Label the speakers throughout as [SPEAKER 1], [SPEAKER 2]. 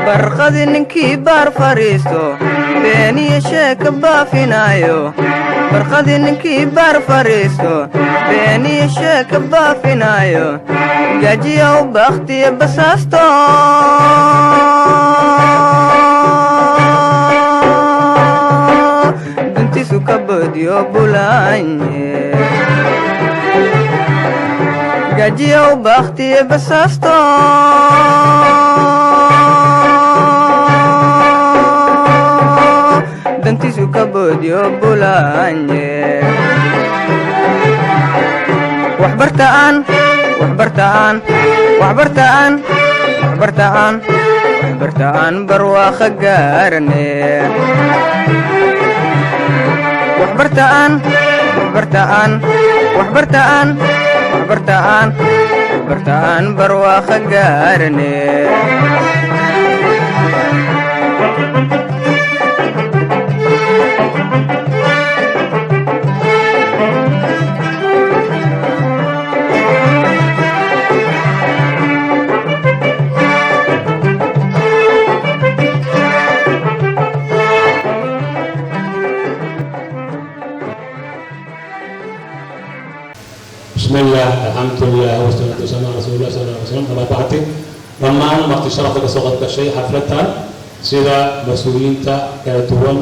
[SPEAKER 1] Barqadi ninkii baar fadhiisto, beeniyo sheeka baafinaayo. Barqadi ninkii baar fadhiisto, beeniyo sheeka baafinaayo, gajiyow bakhtiya basaasto. Duntiisu ka boodiyo bulaanye, gajiyow bakhtiya basaasto. Dantiisu ka boodiyo bulaanye. Waxbartaan, waxbartaan, waxbartaan, waxbartaan, waxbartaan, barwaaqo gaarane. Waxbartaan, waxbartaan, waxbartaan, waxbartaan, waxbartaan, barwaaqo gaarane.
[SPEAKER 2] بسم الله، الحمد لله، والصلاة والسلام على رسول الله صلى الله عليه وسلم. أما بعد، dhammaan marti sharafta ka soo qayb gashay xafladtan, sida mas-uuliyiinta kala duwan,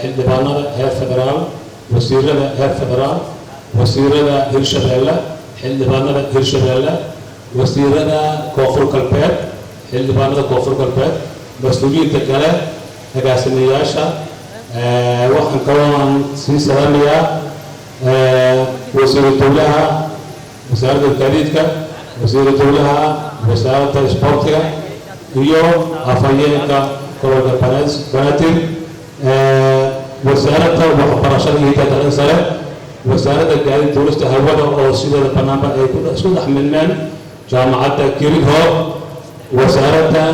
[SPEAKER 2] xildhibaanada heer federaal, wasiirada heer federaal, wasiirada Hirshabeelle, xildhibaanada Hirshabeelle, wasiirada Koonfur Galbeed, xildhibaanada Koonfur Galbeed, mas-uuliyiinta kale, agaasimayaasha, waxaan kaloo aan sii salaamayaa wasiiru dowlaha wasaaradda gaadiidka, wasiiru dowlaha wasaaradda isboortiga iyo afhayeenka gobolka Banaadir, wasaaradda waxbarashada iyo tacliinta sare, wasaaradda gaadiid duulista hawada oo sideeda banaanba ay isku dhex milmeen jaamacadda Green Hope. Wasaaradda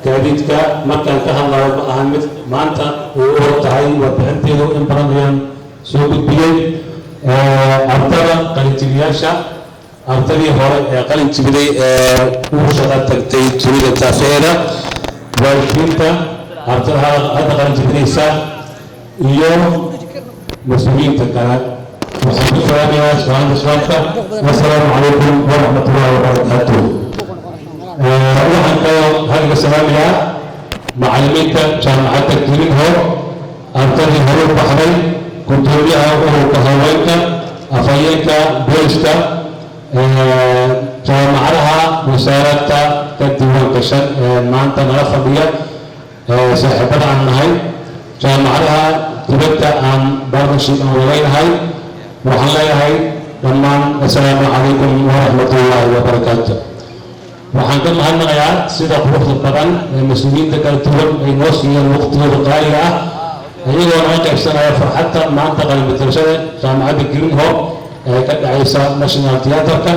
[SPEAKER 2] gaadiidka markaan ka hadlayo, ma ahan mid maanta uu u tahay warbixinteedu, in badan ayaan soo gudbiyey. Ardada qalinjibiyaasha, ardadii hore ee qalin jibiday ee u shaqo tagtay dunida taafeeda, waalidiinta ardada hadda qalin jibinaysa iyo mas-uuliyiinta kale, waxaan ku salaamayaa salaanta islaamka: Assalaamu calaykum waraxmat ullahi wabarakaatuh. Waxaan kaloo halka salaamayaa macallimiinta jaamacadda Green Hope, ardadii hore u baxday, gudoomiyaha ururka haweenka, afhayeenka booliska, jaamacadaha wasaaradda ka diiwaan gashan ee maanta nala fadhiya, saaxiibada aan nahay, jaamacadaha dibadda aan partnership aan waleynahay. Waxaan leeyahay dhammaan: assalaamu calaykum waraxmat ullaahi wabarakaatu. Waxaan ka mahadnaqayaa sida quruxda badan ee mas-uuliyiinta kala duwan ay noo siiyeen waqtigooda qaaliga ah, iyagoo naga qaybsanaya farxadda maanta qalinbedelashada jaamacadda Green Hope ee ka dhacaysa National Theatreka,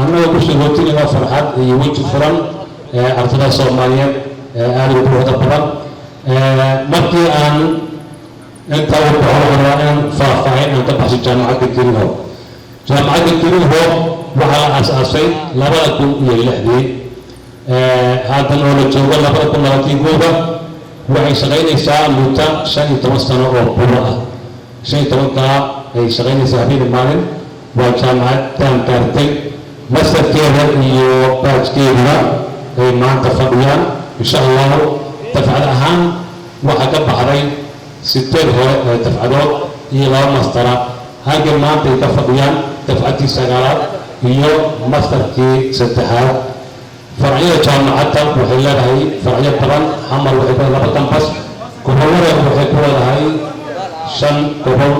[SPEAKER 2] annagoo kusoo hootinayna farxad iyo weji furan ee ardada Soomaaliyeed ee aada u quruxda badan. Markii aan intaa u baxo, waxaan rabaa inaan faahfaahin aan ka baxsho jaamacadda Green Hope. Jaamacadda Green Hope waxaa la aasaasay 2006-dii. Haatan oo la joogo 2021, waxay shaqaynaysaa muddo 15 sano oo buuro ah. 15-kaa ay shaqaynaysaa habeen maalin. Waa jaamacad taan gaartay, masterkeeda iyo bachelorkeeduna ay maanta fadhiyaan, insha Allahu. Dafcad ahaan waxaa ka baxday sideed hore ee dafcadood iyo laba mastera, halkii maanta ay ka fadhiyaan dafcaddii sagaalaad iyo masterkii saddexaad. Farcyada jaamacadda waxay leedahay farcyo badan. Xamar waxay ku laba campus, gobollada waxay ku leedahay shan gobol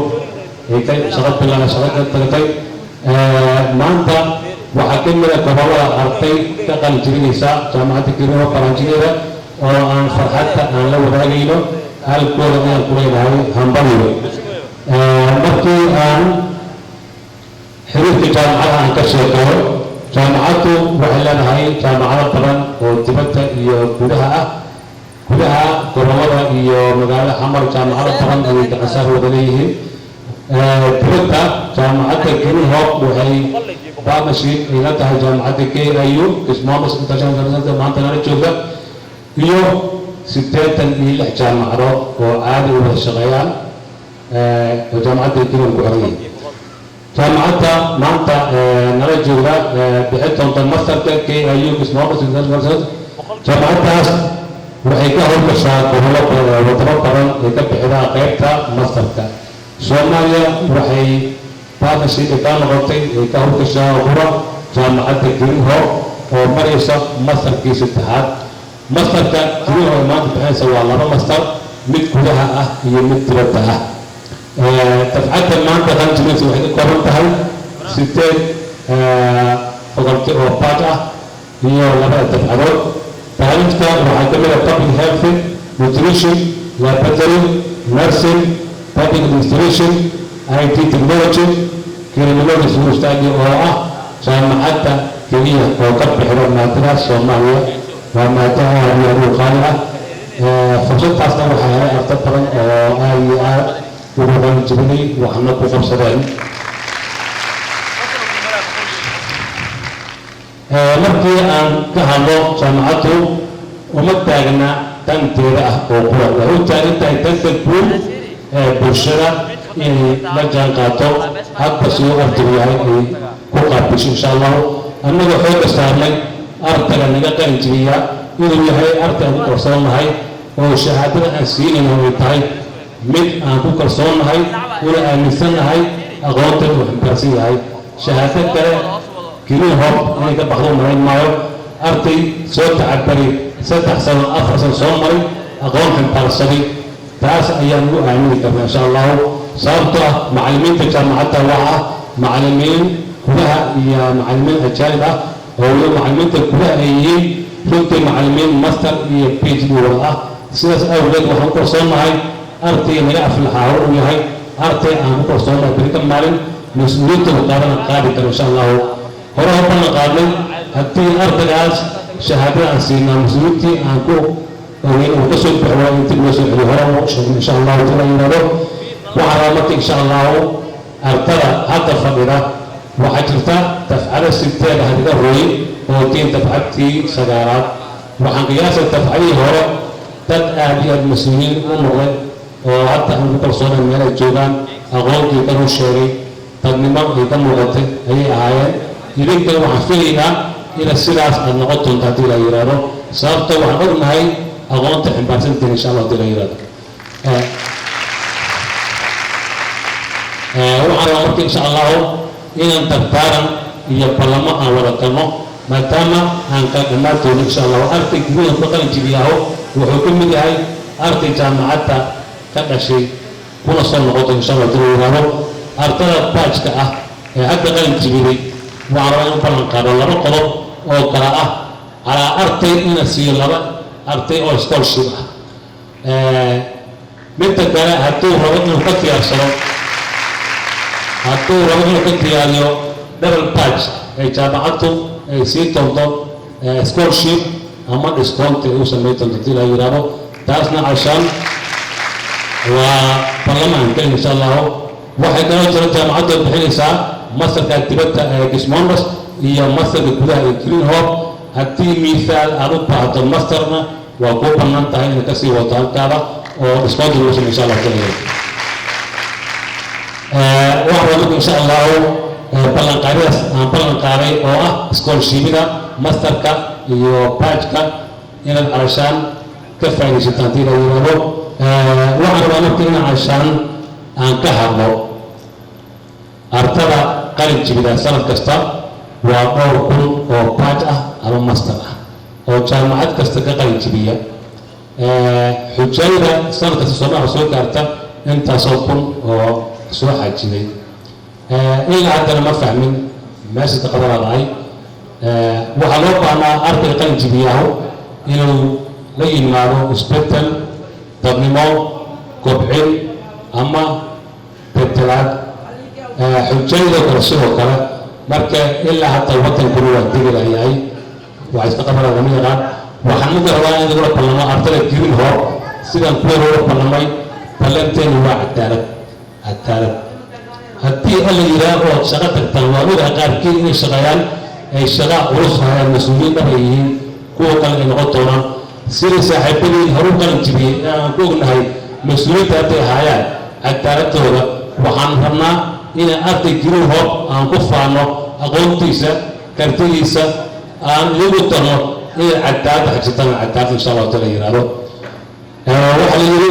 [SPEAKER 2] ay ka shaqo bilaabay, shaqo ka tagtay. Maanta waxaa ka mid a gobollada arday ka qalin jebinaysa jaamacadda Green Hope branchigeeda oo aan farxadda aan la wadaagayno, halkooda ayaan ku leedahay hambaliyo. Markii aan Jaamacadaha aan ka sheekeeyo, jaamacaddu waxay leedahay jaamacado badan oo dibadda iyo gudaha ah. Gudaha gobollada iyo magaalada Xamar jaamacado badan ayay gacansaar wada leeyihiin. Dibadda jaamacadda Green Hope waxay partnership ay la tahay jaamacadda KIU, Kismaamus International University, maanta nala joogta, iyo 86 jaamacadood oo caadi u wada shaqeeyaan oo jaamacadda Green ku xiran yihiin. Jaamacadda maanta nala joogda bixin doonta masterka KIU, Kismaamus International University, jaamacaddaas waxay ka howlgashaa gobollo badan, wadamo badan ay ka bixidaa qaybta masterka. Soomaaliya waxay partnership ay ka noqotay, ay ka howlgashaa qura jaamacadda Green Hope oo maraysa masterkii saddexaad. Masterka Green Hope maanta bixinaysa waa laba master, mid gudaha ah iyo mid dibadda ah. Dafcadda maanta qalinjibinaysa waxay ka kooban tahay sideed faculty oo batch ah iyo labada dafcadood. Taariikhta waxaa ka mid ah public health, nutrition, laboratory, nursing, public administration, IT technology, criminology study, oo ah jaamacadda keliya oo ka bixida maadada Soomaaliya. Waa maado aad iyo aad u qaali ah. Fursadtaasna waxaa helay arday badan oo aad iyo aad ugu qalin jibinay, waxna ku qabsadeen. Markii aan ka hadlo, jaamacaddu uma taagna danteeda ah oo qura, waxay u taagan tahay danta guud ee bulshada inay la jaan qaato, hadba siduu ardaygu yahay ay ku qaabisho, insha Allahu. Annaga xoogga saarnay ardayga naga qalin jibiya inuu yahay arday aan ku kalsoonnahay, oo shahaadada aan siinayno ay tahay mid aan ku kalsoonnahay una aaminsannahay aqoonteeda uu xambaarsan yahay. Shahaado kale Green Hope inay ka baxdo malayn maayo. Arday soo tacabari 3 sano, 4 sano soo maray, aqoon xambaarsaday, taas ayaan ugu aamini karnaa, insha Allahu. Sababtoo ah macallimiinta jaamacadda waa ah macallimiin gudaha iyo macallimiin ajaanib ah, oo weliba macallimiinta gudaha ay yihiin runtii macallimiin master iyo PhD wada ah. Sidaas awgeed waxaan ku kalsoonnahay ardayga naga aflaxaa uu yahay arday aan ku kalsoonnahay, beri ka maalin mas-uuliyadda uu qaadana qaadi karo, insha Allahu. Hore hor ballan qaadnay, haddii ardaygaas shahaadada aan siinaa mas-uuliyiintii aan ku ogeyn uu ka soo baxo, waa in dib loo soo celiyo. Hore u sheegnay, insha Allahu tala yidhahdo. Waxaa rabaa marka, insha Allahu, ardada hadda fadhida, waxaa jirta dafcado sideed ah laga hooyey oo tiin dafcadtii sagaalaad. Waxaan qiyaasay dafcadihii hore dad aad iyo aad mas-uuliyiin u noqday oo hadda aan ku kalsoonay meel ay joogaan, aqoontii kan u sheegay, dadnimo ay ka muuqatay ayay ahaayeen. Idinkana waxaan filaynaa ina sidaas aad noqon doonto haddii la yidhaahdo, sababto waxaan ognahay aqoonta xambaarsantiin, insha Allah, haddii la yidhahdo. Waxaan rabaa marka, insha Allahu, inaan dardaaran iyo ballamo aan wada galno, maadaama aan kala dhammaan doono, insha Allahu. Arday gudaha ku qalin jibiyaaho wuxuu ka mid yahay arday jaamacadda ka dhashay kuna soo noqoto, insha Allah, haddii la yidhaahdo. Ardada batchka ah ee hadda qalin jibiday waxaan rabaa in ballan qaado laba qodob oo kala ah: calaa arday ina siiyo laba arday oo scholarship ah. Midda kale, hadduu rabo inuu ka diyaarsado, hadduu rabo inuu ka diyaariyo double batch, ay jaamacaddu ay sii doonto scholarship ama discount ay u samayn doonto, haddii la yidhaahdo. Taasna cashaan waa baarlamaan gelin, insha Allahu. Waxay kaloo jiro jaamacaddu ay bixinaysaa masterka dibadda ee Kismondos iyo masterka gudaha ee Green Hope. Haddii miisaal aad u baahato masterna, waa kuu bannaan tahay inaad kasii wato halkaada oo discount lagu samay, insha Allah taala. Waxaa rabaa insha Allahu ballanqaadidaas aan ballan qaaday oo ah scholarshipida masterka iyo batchka inaad calashaan ka faa'iidaysataan, haddii la yidhaahdo. Waxaan rabaa marka inaan calashaan aan ka hadlo ardada qalin jibida sanad kasta. Waa dhowr kun oo batch ah ama master ah oo jaamacad kasta ka qalin jibiya. Xujayda sanad kasta Soomaaliya soo gaarta intaasoo kun oo soo xajiday, ilaa haddana ma fahmin meesha taqadara dhacay. Waxaa loo baahnaa ardayga qalin jibiyaahu inuu la yimaado isbetel dadnimo, kobcin ama bedelaad. Xujayda kale sidoo kale Marka ilaa hadda wadankuna waa degi layahay, waa iska qabanaa, lama yaqaan. Waxaan uga rabaa in lagula ballamo ardada Green Hope sidaan kuwa loola ballamay. Ballanteenu waa cadaalad, cadaalad. Haddii alla yidhaah ood shaqo tagtaan, waan ogahay qaarkiin inay shaqeeyaan, ay shaqa culus hayaan, mas-uuliyiin dhab ay yihiin, kuwa kale ay noqon doonaan sida saaxiibadii horuu qalin jibiyey ee aan ku ognahay mas-uuliyiinta hadday ahaayaan cadaaladooda. Waxaan rabnaa inaan arday Green Hope aan ku faano aqoontiisa, kartidiisa, aan idigu darno inay cadaaladda xajitaan, cadaalad insha Allahu taala yidhaahdo. Waxaa la yidhi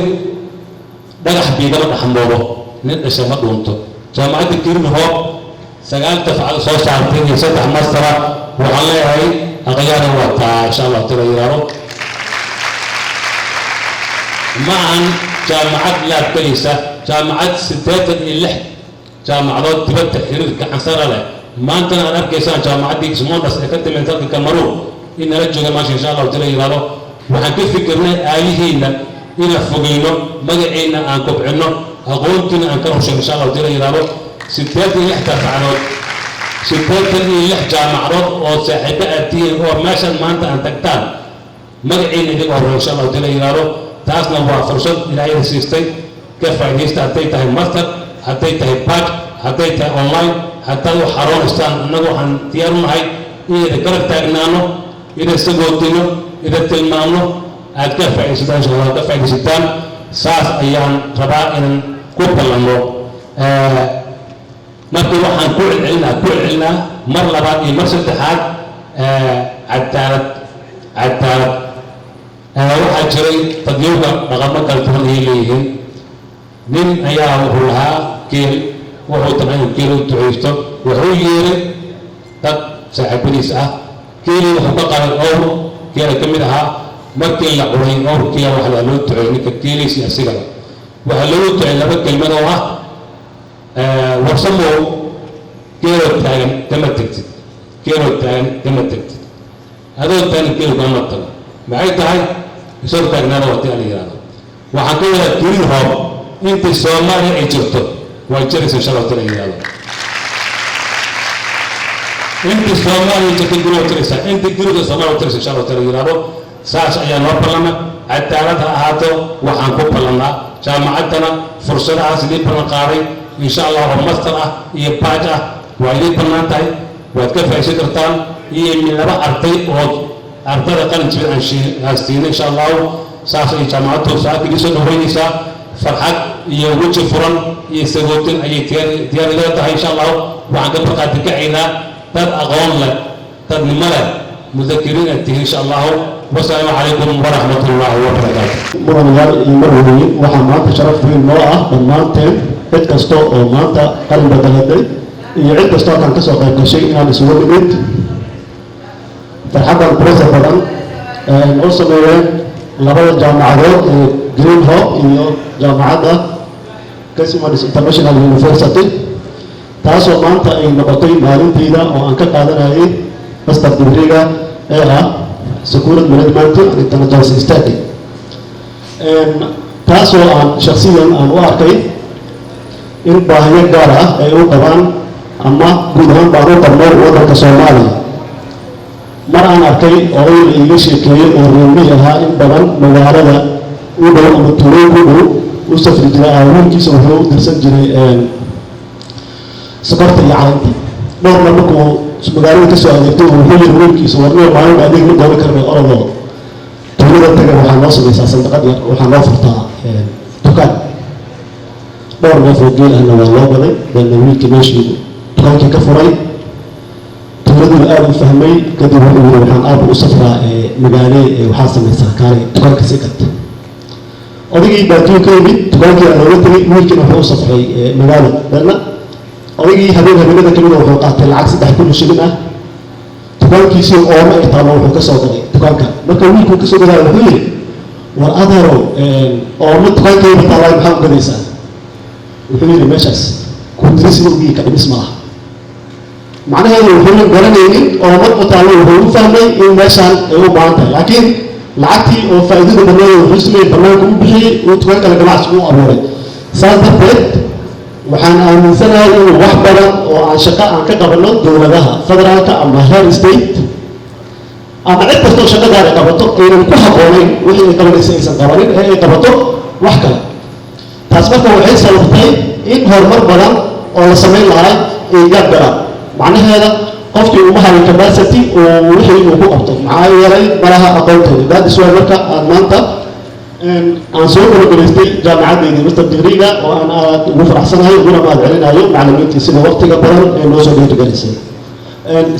[SPEAKER 2] dhagax biigama dhexmoodo, nin dhasha ma dhuunto. Jaamacadda Green Hope 9 dafcad soo saartay iyo 3 mastera. Waxaan leeyahay aqyaana waa taa insha Allahu taala yidhaahdo. Ma ahan jaamacad laab gelaysa, jaamacad 86 jaamacadood dibadda xiriirka cansara leh. Maantana aad arkaysaan jaamacaddii Kismondas ee ka timid dalka Cameroon in nala jooga maasha insha Allahu taala yidhaahdo. Waxaan ka fikirnay aayihiinna inaan fogeyno, magaciina aan kobcinno, aqoontiina aan ka rushayno insha Allahu taala yidhaahdo. 86 dafcadood, 86 jaamacadood oo saaxiibo aad tihiin oo meeshan maanta aan tagtaan magaciina idinka horreeyo insha Allahu taala yidhaahdo. Taasna waa fursad Ilaahayda siistay, ka faa'iidaysta. Hadday tahay master, hadday tahay bach, hadday tahay online, haddaad u xaroonaysaan, annagu waxaan diyaar u nahay inayda garab taagnaano, ida sagootino, ida tilmaamno, aad ka faa'iidaysataan insha Allah, ka faa'iidaysataan. Saas ayaan rabaa inaan ku ballanno. Marka waxaan ku celcelinaa mar labaad iyo mar saddexaad, cadaalad, cadaalad. Waxaa jiray dadyowga dhaqamo kala duwan ayay leeyihiin. Nin ayaa wuxuu lahaa geel, wuxuu damcay inuu geel u duceysto. Wuxuu yeeray dad saaxiibadiis ah. Geelii wuxuu ka qalay owr geela ka mid ahaa. Markii la cunay owrkiia, waxa loo duceeyey ninka geeliisii asigaba. Waxaa loogu ducey laba kelmad oo ah: "Warsamow, geeloo taagan kama tegtid, geeloo taagan kama tegtid, adoo taagan geelu kama tago." Maxay tahay? Isoo taagnaada wati ala yihahdo. Waxaan ka wadaa Green Hope intii Soomaaliya ay jirto waa jiraysa insha Allah tala yihahdo. Intii Soomaaliya jirta guri waa jiraysaa, intii guriga Soomaaliya waa jiraysa insha Allah tala yihahdo. Saas ayaa noo ballama. Cadaalad ha ahaato. Waxaan ku ballannaa jaamacaddana fursadahaas idiin ballan qaaday insha Allah oo master ah iyo bach ah waa idiin bannaan tahay, waad ka faa'iidaysan kartaan. Iyo min laba arday oo ardada qalin jibin aan siino insha Allahu. Saas ay jaamacaddu saaka idiin soo dhaweynaysaa. Farxad iyo weji furan iyo sagootin ayay diyaar idila tahay insha Allahu. Waxaan ka marqaati kacaynaa dad aqoon leh, dadnimo leh, mudakiriin aad tihiin insha Allahu. Wasalaamu calaykum waraxmat ullaahi wabarakaatu.
[SPEAKER 3] Mudanayaal iyo marwooyin, waxaa maanta sharaf weyn noo ah dhammaanteen, cid kasta oo maanta qalin badaladay iyo cid kastoo halkan kasoo qayb gashay, inaan isugu nimid farxaddan quruxda badan ee ay noo sameeyeen labada jaamacadood ee Green Hope iyo jaamacadda Cassimadis International University, taasoo maanta ay noqotay maalintayda oo aan ka qaadanayay master degree-ga ee ah Security Management and Intelligence Study, taasoo aan shaksiyan aan u arkay in baahiyo gaar ah ay u qabaan ama guud ahaan baan u qabno waddanka Soomaaliya. Mar aan arkay oday la iiga sheekeeyey oo reermihi ahaa, in badan magaalada u dhow ama tuulooyin u dhow u safri jiray, aawiilkiisa wuxuu u dirsan jiray sokorta iyo caleynta. Dhowr mar markuu magaalada kasoo adeegtay, wuxuu yiri wiilkiisa: "Warniyo, maalin adeeg ma doonan karnay, orodoo tuulada taga, waxaa noo samaysaa sandaqad yar, waxaa noo furtaa dukaan." Dhowr neef oo geel ahna waa loo gaday. Deedna wiilkii meeshii dukaankii ka furay, tuuladii aada u fahmay. Kadib wuxuu yiri: "Waxaan aaba u safraa magaale, waxaa samaysaa kaalay dukaanka sii gata." Odaygii baadiyu ka yimid, dukaankii aa looga tegay, wiilkiina wuxuu u safray magaalo. Deedna odaygii habeen habeenada kamida wuxuu qaatay lacag 3000 shilin ah. Dukaankiisii ooma ay taalo wuxuu ka soo gaday dukaanka. Marka wiilkuu kasoo gadaayo wuxuu yidhi: "War adeerow, ooma dukaankayba taalaay, maxaa u gadaysaa?" Wuxuu yidhi: "Meeshaas kudirisma ogii, ka dhimis ma laha." Macnaheedu wuxuuna garanaynin oomad u taallo, wuxuu u fahmay in meeshaan ay u baahan tahay, laakiin lacagtii oo faa'iidada badneed wuxuu sameeyey banaanka u bixiyey, uu dukaan kale ganacsi u abuuray. Saas darteed Waxaan aaminsanahay in wax badan oo aan shaqo aan ka qabanno dowladaha federaalka ama heer state ama cid kastoo shaqadaada qabato aynan ku habboonayn wixii ay qabanaysa aysan qabanin ee ay qabato wax kale. Taas marka waxay sababtay in horumar badan oo la samayn lahaa ay gaab galaan. Macnaheeda, qofkii uma hayo capacity oo wixii uu ku qabto, maxaa yeelay malaha aqoonteeda. That is why marka aan maanta aan soo gabagabaystay jaamacadeydii master degree-ga oo aan aad ugu faraxsanahay, uguna mahad celinayo macallimiintii sida waqtiga badan ee noo soo dhiirigelisay.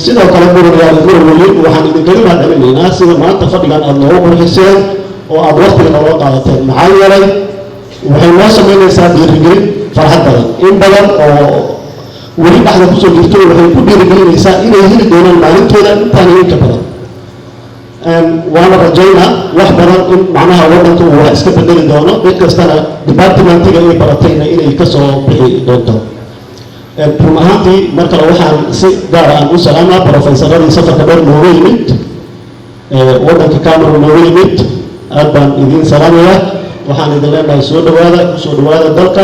[SPEAKER 3] Sidoo kale, mudanayaal, murwooyin, waxaan idinkaga mahad celinaynaa sida maanta fadhigan aada noogu qurxiseen oo aada waqtiga nooga qaadateen, maxaa yeelay waxay noo samaynaysaa dhiirigelin farxad badan. In badan oo weli dhexda kusoo jirto waxay ku dhiirigelinaysaa inay heli doonaan maalintooda intaan inka badan. Waana rajaynaa wax badan in macnaha waddanka uu wax iska bedeli doono, cid kastana departmentiga ay baratayna inay kasoo bixi doonto. Run ahaantii, mar kale waxaan si gaara aan u salaamaa professoradii safarka dheer nooga yimid, waddanka Cameroon nooga yimid. Aad baan idiin salaamayaa. Waxaan idin leenahay soo dhawaada, kusoo dhawaada dalka.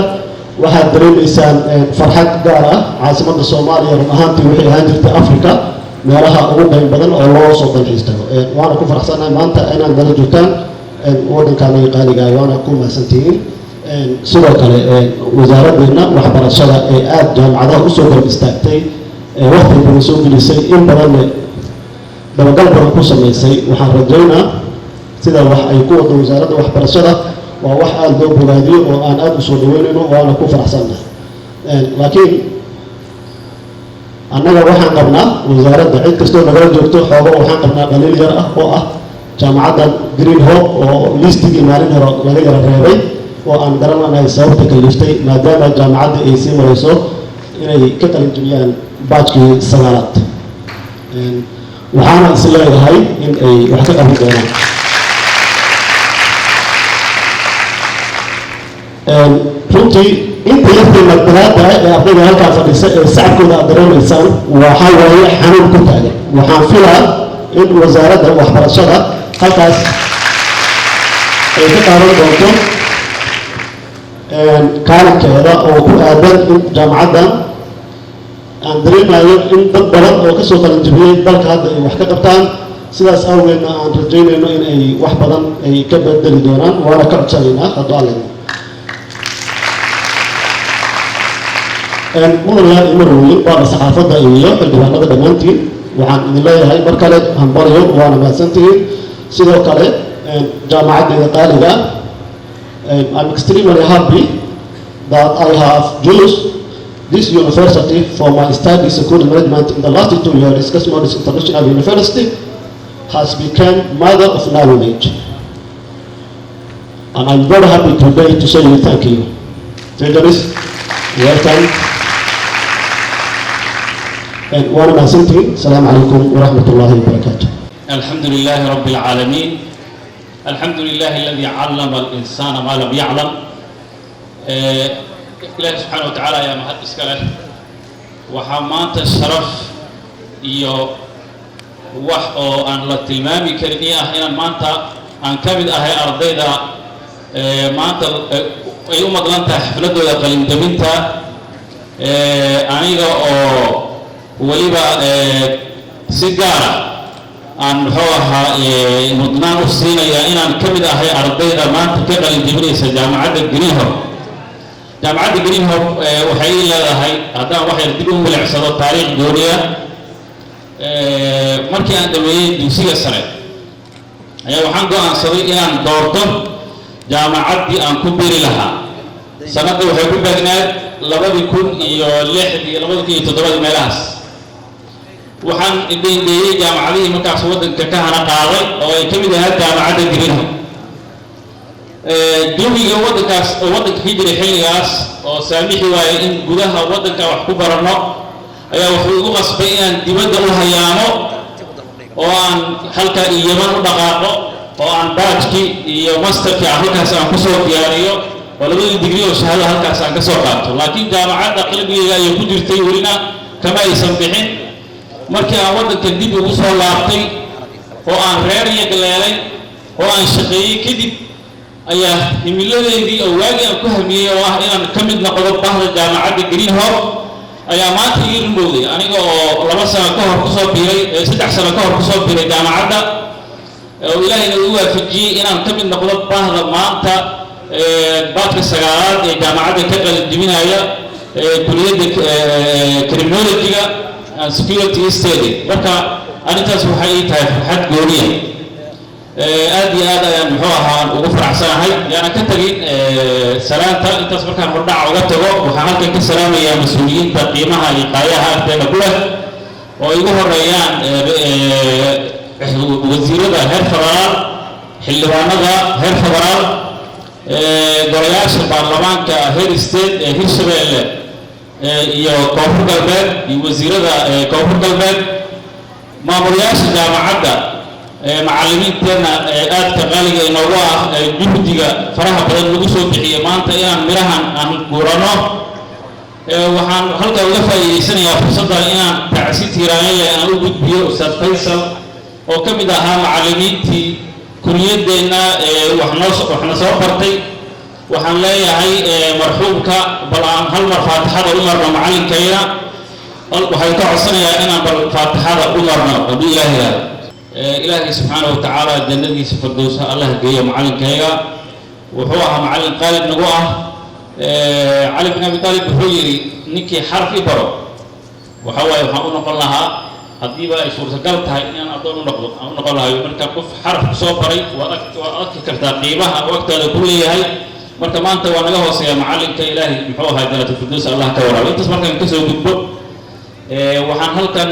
[SPEAKER 3] Waxaad dareemaysaan farxad gaar ah. Caasimadda Soomaaliya run ahaantii waxay ahaan jirtay Africa meelaha ugu qeyb badan oo loo soo dalxiis tago. Waana ku faraxsanahay maanta inaad nala joogtaan waddankaanaga qaaliga, waana ku mahadsantihiin. Sidoo kale, wasaaraddeena waxbarashada ee aada jaamacadaha usoo garab istaagtay, waqti badan soo gelisay, in badanna dabagal badan ku samaysay, waxaan rajaynaa sida wax ay ku wado wasaaradda waxbarashada waa wax aada loo bogaadiyo oo aan aada usoo dhaweynayno, waana ku faraxsannahay. Laakiin annaga waxaan qabnaa wasaaradda, cid kastoo nagala joogto, xoogo waxaan qabnaa dhaliil yar ah oo ah jaamacaddan Green Hope oo listigii maalin hore laga yara reebay, oo aan garananahay sababta kaliftay, maadaama jaamacadda ay sii marayso inay ka qalin jebiyaan batchkii sagaalaad. Waxaana is leeyahay in ay wax ka qaban doonaan. Runtii, inta yartay madbalaada ee ardayda halkaa fadhiisa ee sacabkooda aad dareemaysaan waxaa waaye xanuun ku taagan. Waxaan filaa in wasaaradda waxbarashada halkaas ay ka qaadan doonto kaalinkeeda oo ku aadan in jaamacaddan aan dareemayo in dad badan oo kasoo qalin jebiyey dalka hadda ay wax ka qabtaan. Sidaas awgeedna aan rajaynayno in ay wax badan ay ka bedeli doonaan, waana ka codsanaynaa hadduu Alle. Mudanayaal iyo marwooyin, waana saxaafadda iyo xildhibaanada dhammaantiin, waxaan idin leeyahay mar kale hambalyo, waana mahadsantihiin. Sidoo kale, jaamacaddeeda qaaliga, I'm extremely happy that I have chose this university for my study, security management, in the last 2 years. Kasmodis International University has become mother of knowledge. And I'm very happy today to say you thank you. Teachers, welcome. And waana mahadsantihiin. Asalaamu calaykum waraxmat ullaahi wabarakaatu.
[SPEAKER 2] الحمد لله رب العالمين، الحمد لله الذي علم الإنسان ما لم يعلم. Ilaahi subxaana wa tacaala ayaa mahad iska leh. Waxaa maanta sharaf iyo wax oo aan la tilmaami karin ii ah inaan maanta aan ka mid ahay ardayda maanta ay u madlan tahay xafladooda qalinjabinta, aniga oo weliba si gaara aan muxuu ahaa mudnaan u siinaya inaan ka mid ahay ardayda maanta ka qalinjabinaysa jaamacadda Greenhope. Jaamacadda Greenhope waxay leedahay, haddaan wax yar dib u milicsado, taariikh gooniya. Markii aan dhameeyey dugsiga sare ayaa waxaan go'aansaday inaan doorto jaamacaddii aan ku biri lahaa. Sanadda waxay ku beegnayd 2006dii, 2007dii meelahaas. Waxaan indhaindheeyey jaamacadihii markaas waddanka ka hana qaaday oo ay ka mid ahayd jaamacadda Greenhope. Jawiga waddankaas oo waddanka ka jiray xilligaas oo saamixi waayay in gudaha waddanka wax ku baranno ayaa wuxuu igu qasbay inaan dibadda u hayaamo oo aan halkaa iyo Yaman u dhaqaaqo oo aan bachelorkii iyo masterkii aan halkaas aan kusoo diyaariyo oo labadii digri oo shahaado halkaas aan ka soo qaato. Laakiin jaamacadda qalbigayga ayay ku jirtay, welina kama aysan bixin. Markii aan waddanka dib ugu soo laabtay oo aan reer iyo galeelay oo aan shaqeeyey kadib.
[SPEAKER 4] Ayaa himiladeydii oo waagii aan ku hamiyey oo ah inaan ka mid noqdo bahda jaamacadda Green Hope ayaa maanta ii rumowday, aniga oo 2 sano ka hor kusoo biiray, 3 sano ka hor kusoo biiray jaamacadda, oo Ilaahayna igu waafajiyey inaan ka mid noqdo bahda maanta batch-ka sagaalaad ee jaamacadda ka qalinjibinaya kuliyadda criminology-ga and security study. Marka arrintaas waxay ii tahay farxad gooniya, aad iyo aad ayaan muxuu ahaa ugu faraxsanahay. Yaana ka tagin salaanta. Intaas markaan hordhaca uga tago, waxaan halkan ka salaamayaa mas-uuliyiinta qiimaha iyo qaayaha agteena ku leh, oo igu horeeyaan wasiirada heer federaal, xildhibaanada heer federaal, golayaasha baarlamaanka heer state ee Hirshabeelle iyo Koonfur Galbeed iyo wasiirada Koonfur Galbeed, maamulayaasha jaamacadda, macallimiinteenna aadka qaaliga inoogu ah, juhdiga faraha badan lagu soo bixiyo maanta inaan midhahan aan guurano. Waxaan halkaa uga faa'iidaysanayaa fursaddan inaan tacsi tiiraanle aan u gudbiyo Ustaad Faysal oo ka mid ahaa macallimiintii kuliyaddeenna waxnoo waxna soo bartay. Waxaan leeyahay marxuumka bal aan hal mar faatixada u marno. Macallinkayna waxay ka codsanayaa inaan bal faatixada u marno hadduu Ilaah yidhaahdo. Ilaahay subxaana wa tacaala jannadiisa fardowsa Allah geeyo. Macallinkayga wuxuu ahaa macallin qaalib nagu ah. Cali bin Abi Taalib wuxuu yidhi, "Ninkii xaraf i baro, waxa waaye waxaan u noqon lahaa, haddiiba ay suurtagal tahay, inaan addoon u noqdo aan u noqon lahayo." Marka qof xaraf kusoo baray waad arki kartaa qiimaha uu agtaada ku leeyahay. Marka maanta waa naga hooseeya macallinka. Ilaahay muxuu ahaa janatulfirdows Allah ka waraabo. Intaas markaan kasoo gudbo, waxaan halkan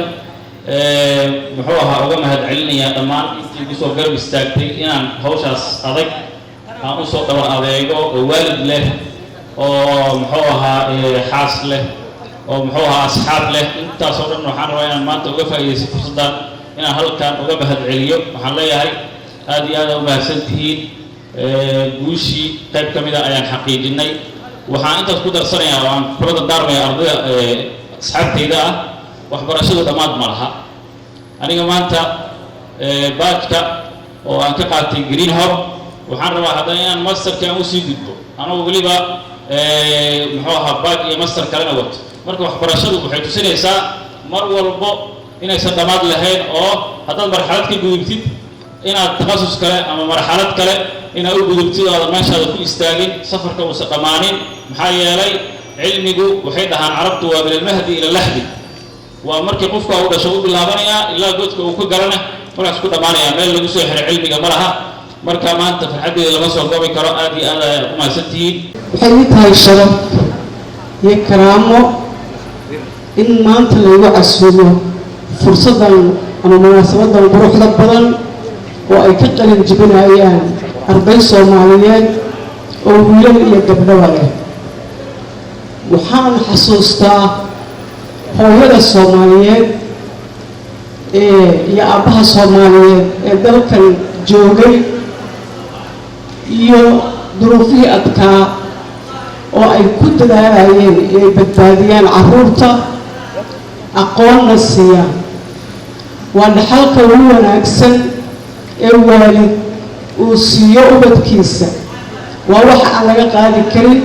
[SPEAKER 4] muxuu ahaa uga mahad celinayaa dhammaan intii igu soo garab istaagtay inaan hawshaas adag aan usoo dhabar adeego, oo waalid leh, oo muxuu ahaa xaas leh, oo muxuu ahaa asxaab leh. Intaasoo dhan waxaan rabaa inaan maanta uga faa'iidaysto fursaddan inaan halkan uga mahad celiyo. Waxaan leeyahay aad iyo aad aa u mahadsan tihiin. Guushii qayb ka mida ayaan xaqiijinay. Waxaan intaas ku darsanayaa oo aan kula dardaarmaya ardayda asxaabtayda ah, waxbarashadu dhammaad ma laha. Aniga maanta batch-ka oo aan ka qaatay Green Hope, waxaan rabaa haddana inaan master-ka aan usii gudbo, anagoo weliba muxuu ahaa batch iyo master kalena wato. Marka waxbarashadu waxay tusinaysaa mar walbo inaysan dhammaad lahayn, oo haddaad marxalad ka gudubtid inaad takhasus kale ama marxalad kale inaad u gudubtid oo aadan meeshaada ku istaagin, safarka uusan dhammaanin. Maxaa yeelay cilmigu, waxay dhahaan Carabtu, waa من المهد إلى اللحد. Waa markii qofka uu dhasho u bilaabanayaa ilaa godka uu ka galana markaas ku dhammaanaya. Meel lagu soo xiray cilmiga ma laha. Marka maanta farxaddeeda lama soo koobi karo. Aad iyo aad ayaad ku mahadsantihiin.
[SPEAKER 5] Waxay ii tahay sharaf iyo karaamo in maanta laygu casuumo fursaddan ama munaasabadan quruxda badan oo ay ka qalin jibinayaan arday Soomaaliyeed oo wiilal iyo gabdhaba leh. Waxaan xasuustaa hooyada Soomaaliyeed ee iyo aabbaha Soomaaliyeed ee dalkan joogay iyo duruufihii adkaa oo ay ku dadaalayeen inay badbaadiyaan carruurta, aqoonna siiyaan. Waa dhaxalka ugu wanaagsan ee waalid uu siiyo ubadkiisa. Waa wax aan laga qaadi karin,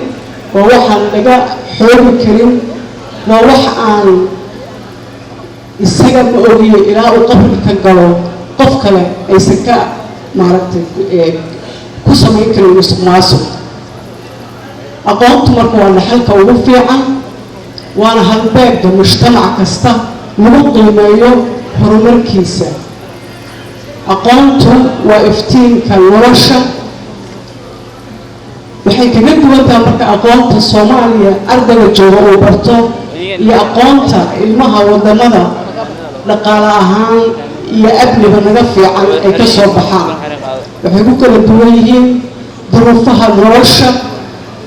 [SPEAKER 5] waa waxaan laga xoogi karin, waa wax aan isaga ma ogiyo ilaa uu qabriga ka galo qof kale aysan ka maaragtay ku samayn karin musuq maasuq. Aqoontu marka waa dhaxalka ugu fiican, waana halbeegga mujtamac kasta lagu qiimeeyo horumarkiisa. Aqoontu waa iftiinka nolosha. Waxay kaga duwan tahay marka aqoonta Soomaaliya ardayga jooga uu barto iyo aqoonta ilmaha wadamada dhaqaale ahaan iyo amniba naga fiican ay ka soo baxaan, waxay ku kala duwan yihiin duruufaha nolosha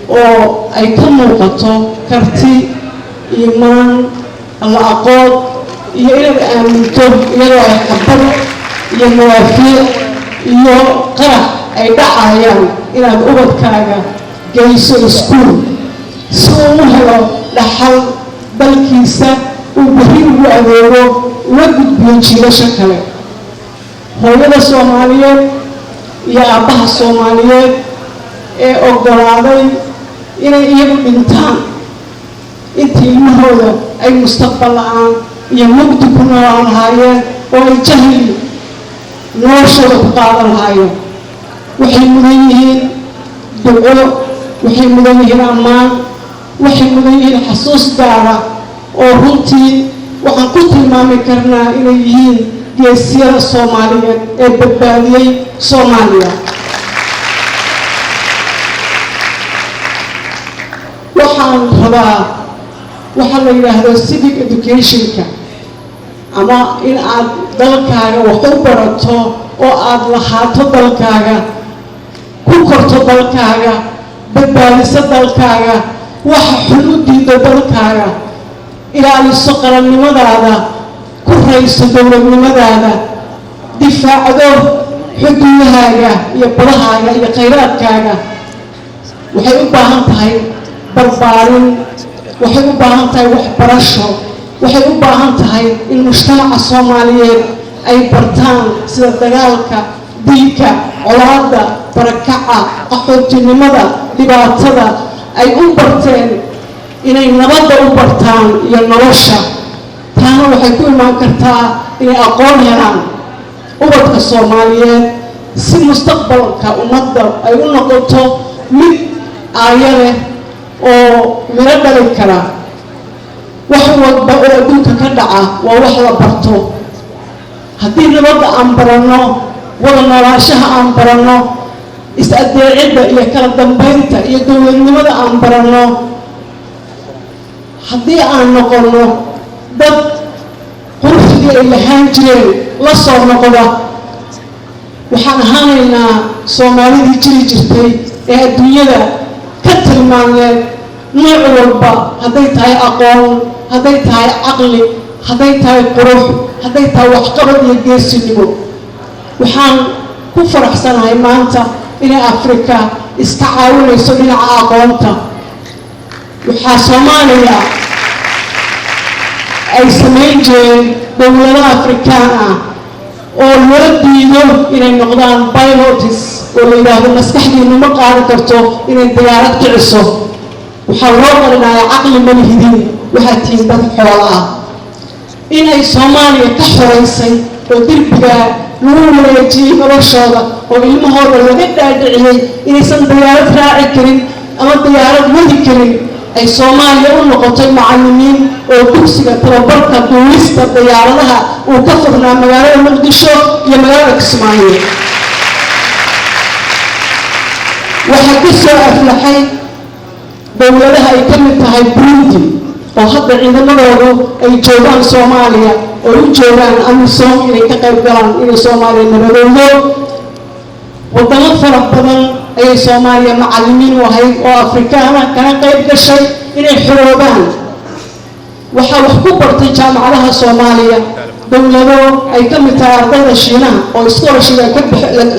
[SPEAKER 5] oo ay ka muuqato karti, iimaan, alla aqoon iyo inaad aaminto iyadoo ay xabad iyo mawaafiic iyo qarax ay dhacayaan inaad ubadkaaga geyso iskuul si uu u helo dhaxal dalkiisa uu berri ugu adeego, uga gudbiyo jiilasha kale. Hooyada Soomaaliyeed iyo aabbaha Soomaaliyeed. Ee oggolaaday inay iyagu dhintaan intii ilmahooda ay mustaqbal la'aan iyo mugdi ku noolaan lahaayeen oo ay jahli noloshooda ku qaadan lahaayeen. Waxay mudan yihiin duco, waxay mudan yihiin ammaan, waxay mudan yihiin xasuus gaara, oo runtii waxaan ku tilmaami karnaa inay yihiin geesiyada Soomaaliyeed ee badbaadiyey Soomaaliya. Waxaan rabaa waxaa la yidhaahdo civic educationka, ama in aad dalkaaga wax u barato oo aada lahaato dalkaaga, ku korto dalkaaga, badbaadiso dalkaaga, waxa xun u diido dalkaaga, ilaaliso qarannimadaada, ku rayso dowladnimadaada, difaacdo xuduudahaaga iyo badahaaga iyo khayraadkaaga. Waxay u baahan tahay barbaarin, waxay u baahan tahay waxbarasho, waxay u baahan tahay in mujtamaca Soomaaliyeed ay bartaan sida dagaalka, dilka, colaadda, barakaca, qaxootinimada, dhibaatada ay u barteen, inay nabadda u bartaan iyo nolosha. Taana waxay ku imaan kartaa inay aqoon helaan ubadka Soomaaliyeed, si mustaqbalka ummadda ay u noqoto mid aayo leh oo miro dhali kara. Wax walba oo adduunka ka dhaca waa wax la barto. Haddii nabadda aan baranno, wada noolaanshaha aan baranno, is-adeecidda iyo kala dambaynta iyo dowladnimada aan baranno, haddii aan noqonno dad quruxdii ay lahaan jireen la soo noqda, waxaan ahaanaynaa Soomaalidii jiri jirtay ee adduunyada ka tilmaameen nooc walba, hadday tahay aqoon, hadday tahay caqli, hadday tahay qurux, hadday tahay waxqabad iyo geesinimo. Waxaan ku faraxsanahay maanta inay Afrika iska caawinayso dhinaca aqoonta. Waxaa Soomaaliya ay samayn jireen dowlado Afrikaan ah oo loo diido inay noqdaan pilots, oo la yidhaahdo maskaxdiinu ma qaadi karto inay diyaarad kiciso. Waxaa loo qarinaya caqli ma lihidin, waxaa tihiin dad xoolo ah. Inay Soomaaliya ka xoraysay oo derbigaa lagu wareejiyey noloshooda oo ilmahooda laga dhaadhiciyey inaysan diyaarad raaci karin ama diyaarad wadi karin, ay Soomaaliya u noqotay macallimiin oo dugsiga tababarka duulista diyaaradaha uu ka furnaa magaalada Muqdisho iyo magaalada Kismaayo. Waxaa ka soo aflaxay dowladaha ay ka mid tahay Burundi, oo hadda ciidamadoodu ay joogaan Soomaaliya oo u joogaan AMISOM inay ka qayb galaan inay Soomaaliya nabadowdo. Wadamo fara badan ayay Soomaaliya macallimiin u ahayd oo Afrikaana kana qayb gashay inay xoroobaan. Waxaa wax ku bartay jaamacadaha Soomaaliya dowlado ay ka mid tahay ardayda Shiinaha oo scholarship ka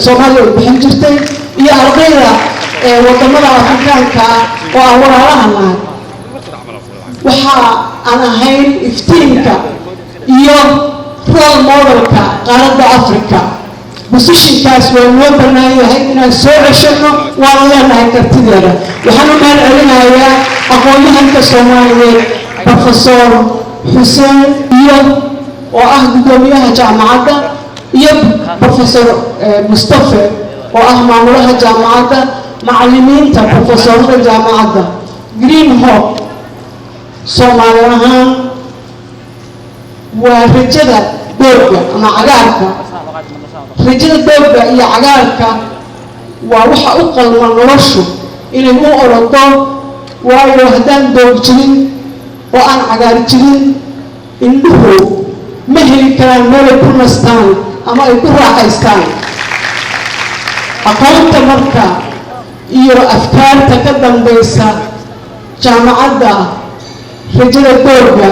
[SPEAKER 5] Soomaaliya ay bixin jirtay, iyo ardayda wadamada Afrikaanka ah oo aan walaalaha nahay. Waxa aan ahayn iftiinka iyo role modelka qaaradda Africa. Positionkaas waa noo bannaan yahay inaan soo ceshano, waana leenahay kartideeda. Waxaan u mahad celinayaa aqoon-yahanka Soomaaliyeed Professor Xuseen iyo oo ah guddoomiyaha jaamacadda, iyo Professor Mustafe oo ah maamulaha jaamacadda, macallimiinta, professorada jaamacadda Green Hope. Soomaali ahaan waa rajada doogga ama cagaarka. Rajada doogga iyo cagaarka waa waxa u qalma noloshu inay u orodo, waayo haddaan doog jirin oo aan cagaar jirin, indhuhu ma heli karaan meelay ku nastaan ama ay ku raaxaystaan. Aqoonta marka iyo afkaarta ka dambaysa jaamacadda rajada doogga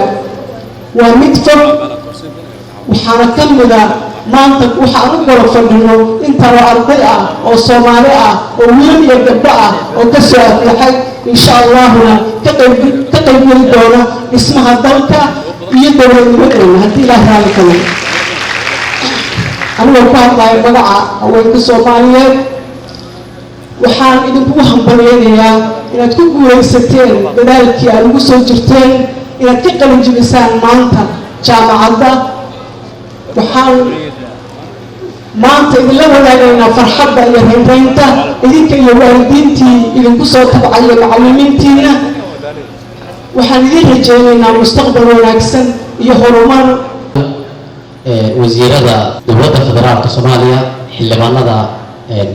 [SPEAKER 5] waa mid fog. Waxaana ka mida maanta waxaan u kala fadhino intanoo arday ah oo Soomaali ah oo wiil iyo gabdho ah oo ka soo aflaxay, insha Allahuna ka qaybgeli doona dhismaha dalka iyo dowladnimadeena haddii Ilaah raali ka noqdo. Anigoo ku hadlayo magaca haweenka Soomaaliyeed, Waxaan idinkugu hambalyaynayaa inaad ku guulaysateen dadaalkii aad ugu soo jirteen inaad ka qalin jibisaan maanta jaamacadda. Waxaan maanta idinla wadaagaynaa farxadda iyo raynraynta, idinka iyo waalidiintii idinku soo tabcay iyo macallimiintiina. Waxaan idin rajaynaynaa mustaqbal wanaagsan iyo horumar.
[SPEAKER 6] Wasiirada Dowladda Federaalka Soomaaliya, xildhibaanada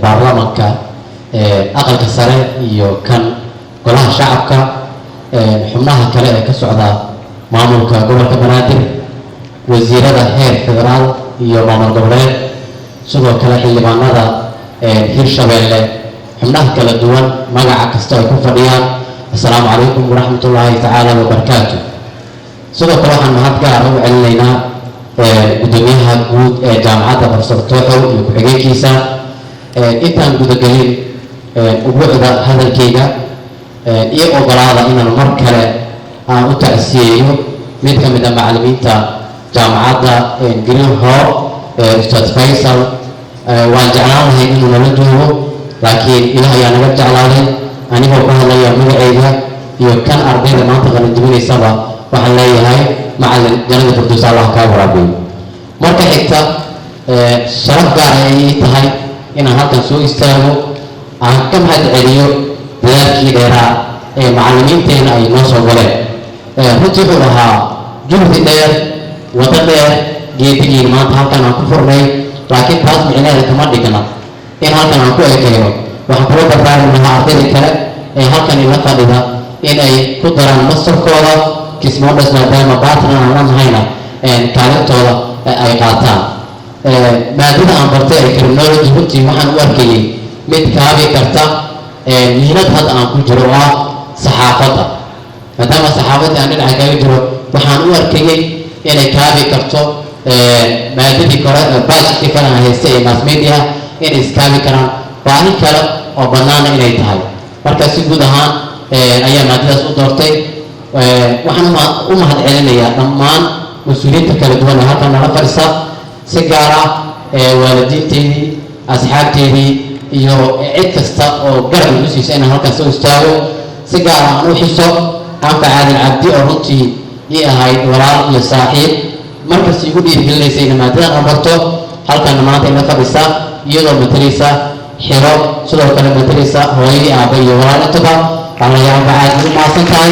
[SPEAKER 6] baarlamanka, Aqalka Sare iyo kan Golaha Shacabka, xubnaha kale ee ka socda maamulka gobolka Banaadir, wasiirada heer federaal iyo maamul goboleed, sidoo kale xildhibaanada Hirshabeelle, xubnaha kala duwan, magaca kasta ay ku fadhiyaan, assalaamu calaykum waraxmatullaahi tacaala wabarakaatu. Sidoo kale waxaan mahad gaara u celinaynaa guddoomiyaha guud ee jaamacadda, Professor Tooxow, iyo ku-xigeenkiisa. Intaan gudagelin ubuucda hadalkayga, iyo ogolaada inaan mar kale aan u tacsiyeeyo mid ka mid a macallimiinta jaamacadda Green Hope, Ustaad Faysal. Waan jeclaan lahay inuu nala joogo, laakiin Ilaah ayaa naga jeclaaday. Anigoo ku hadlaya magacayga iyo kan ardayda maanta qalinjibinaysaba, waxaan leeyahay, macallin, jannada firdaws Allah kaa waraabiyo. Marka xigta, sharaf gaar ay ii tahay inaan halkan soo istaago, aan ka mahad celiyo dadaalkii dheeraa ee macallimiinteena ay noo soo galeen. Runtii wuxuu ahaa juhdi dheer, waddo dheer geedigiin maanta halkan aan ku furnay, laakiin taas micnaheeda kama dhigna in halkan aan ku ekeyno. Waxaan kula dardaarmi lahaa ardayda kale ee halkan ila fadhida in ay ku daraan masterkooda Kismodhes, maadaama partner aan la nahayna, kaalintooda ay qaataan. Maadada aan bartay ee criminology runtii waxaan u arkayay mid kaabi karta mihnad hadda aan ku jiro oo ah saxaafadda. Maadaama saxaafadda aan dhinaca kaga jiro, waxaan u arkayay inay kaabi karto maadadii kore, bachelorkii kale aan haystay ee mass media, inay iskaabi karaan, baahi kale oo bannaana inay tahay. Marka si guud ahaan ayaa maadadaas u doortay. Waxaan u mahad celinayaa dhammaan mas-uuliyiinta kala duwan ee halkan nala fadhisa, si gaar ah waalidiinteydii, asxaabteydii iyo cid kasta oo garab igu siisa inaan halkan soo istaago. Si gaar ah aan u xiso Anfac Aadan Cabdi oo runtii ii ahayd walaal iyo saaxiib, markasta igu dhiirigelinaysa ina maadadan aan barto, halkana maanta ila fadhisa, iyadoo matalaysa xiro, sidoo kale matalaysa hooyadii, aabba iyo walaal intaba. Waxaan leeyahay, Anfac, aad ugu mahadsan tahay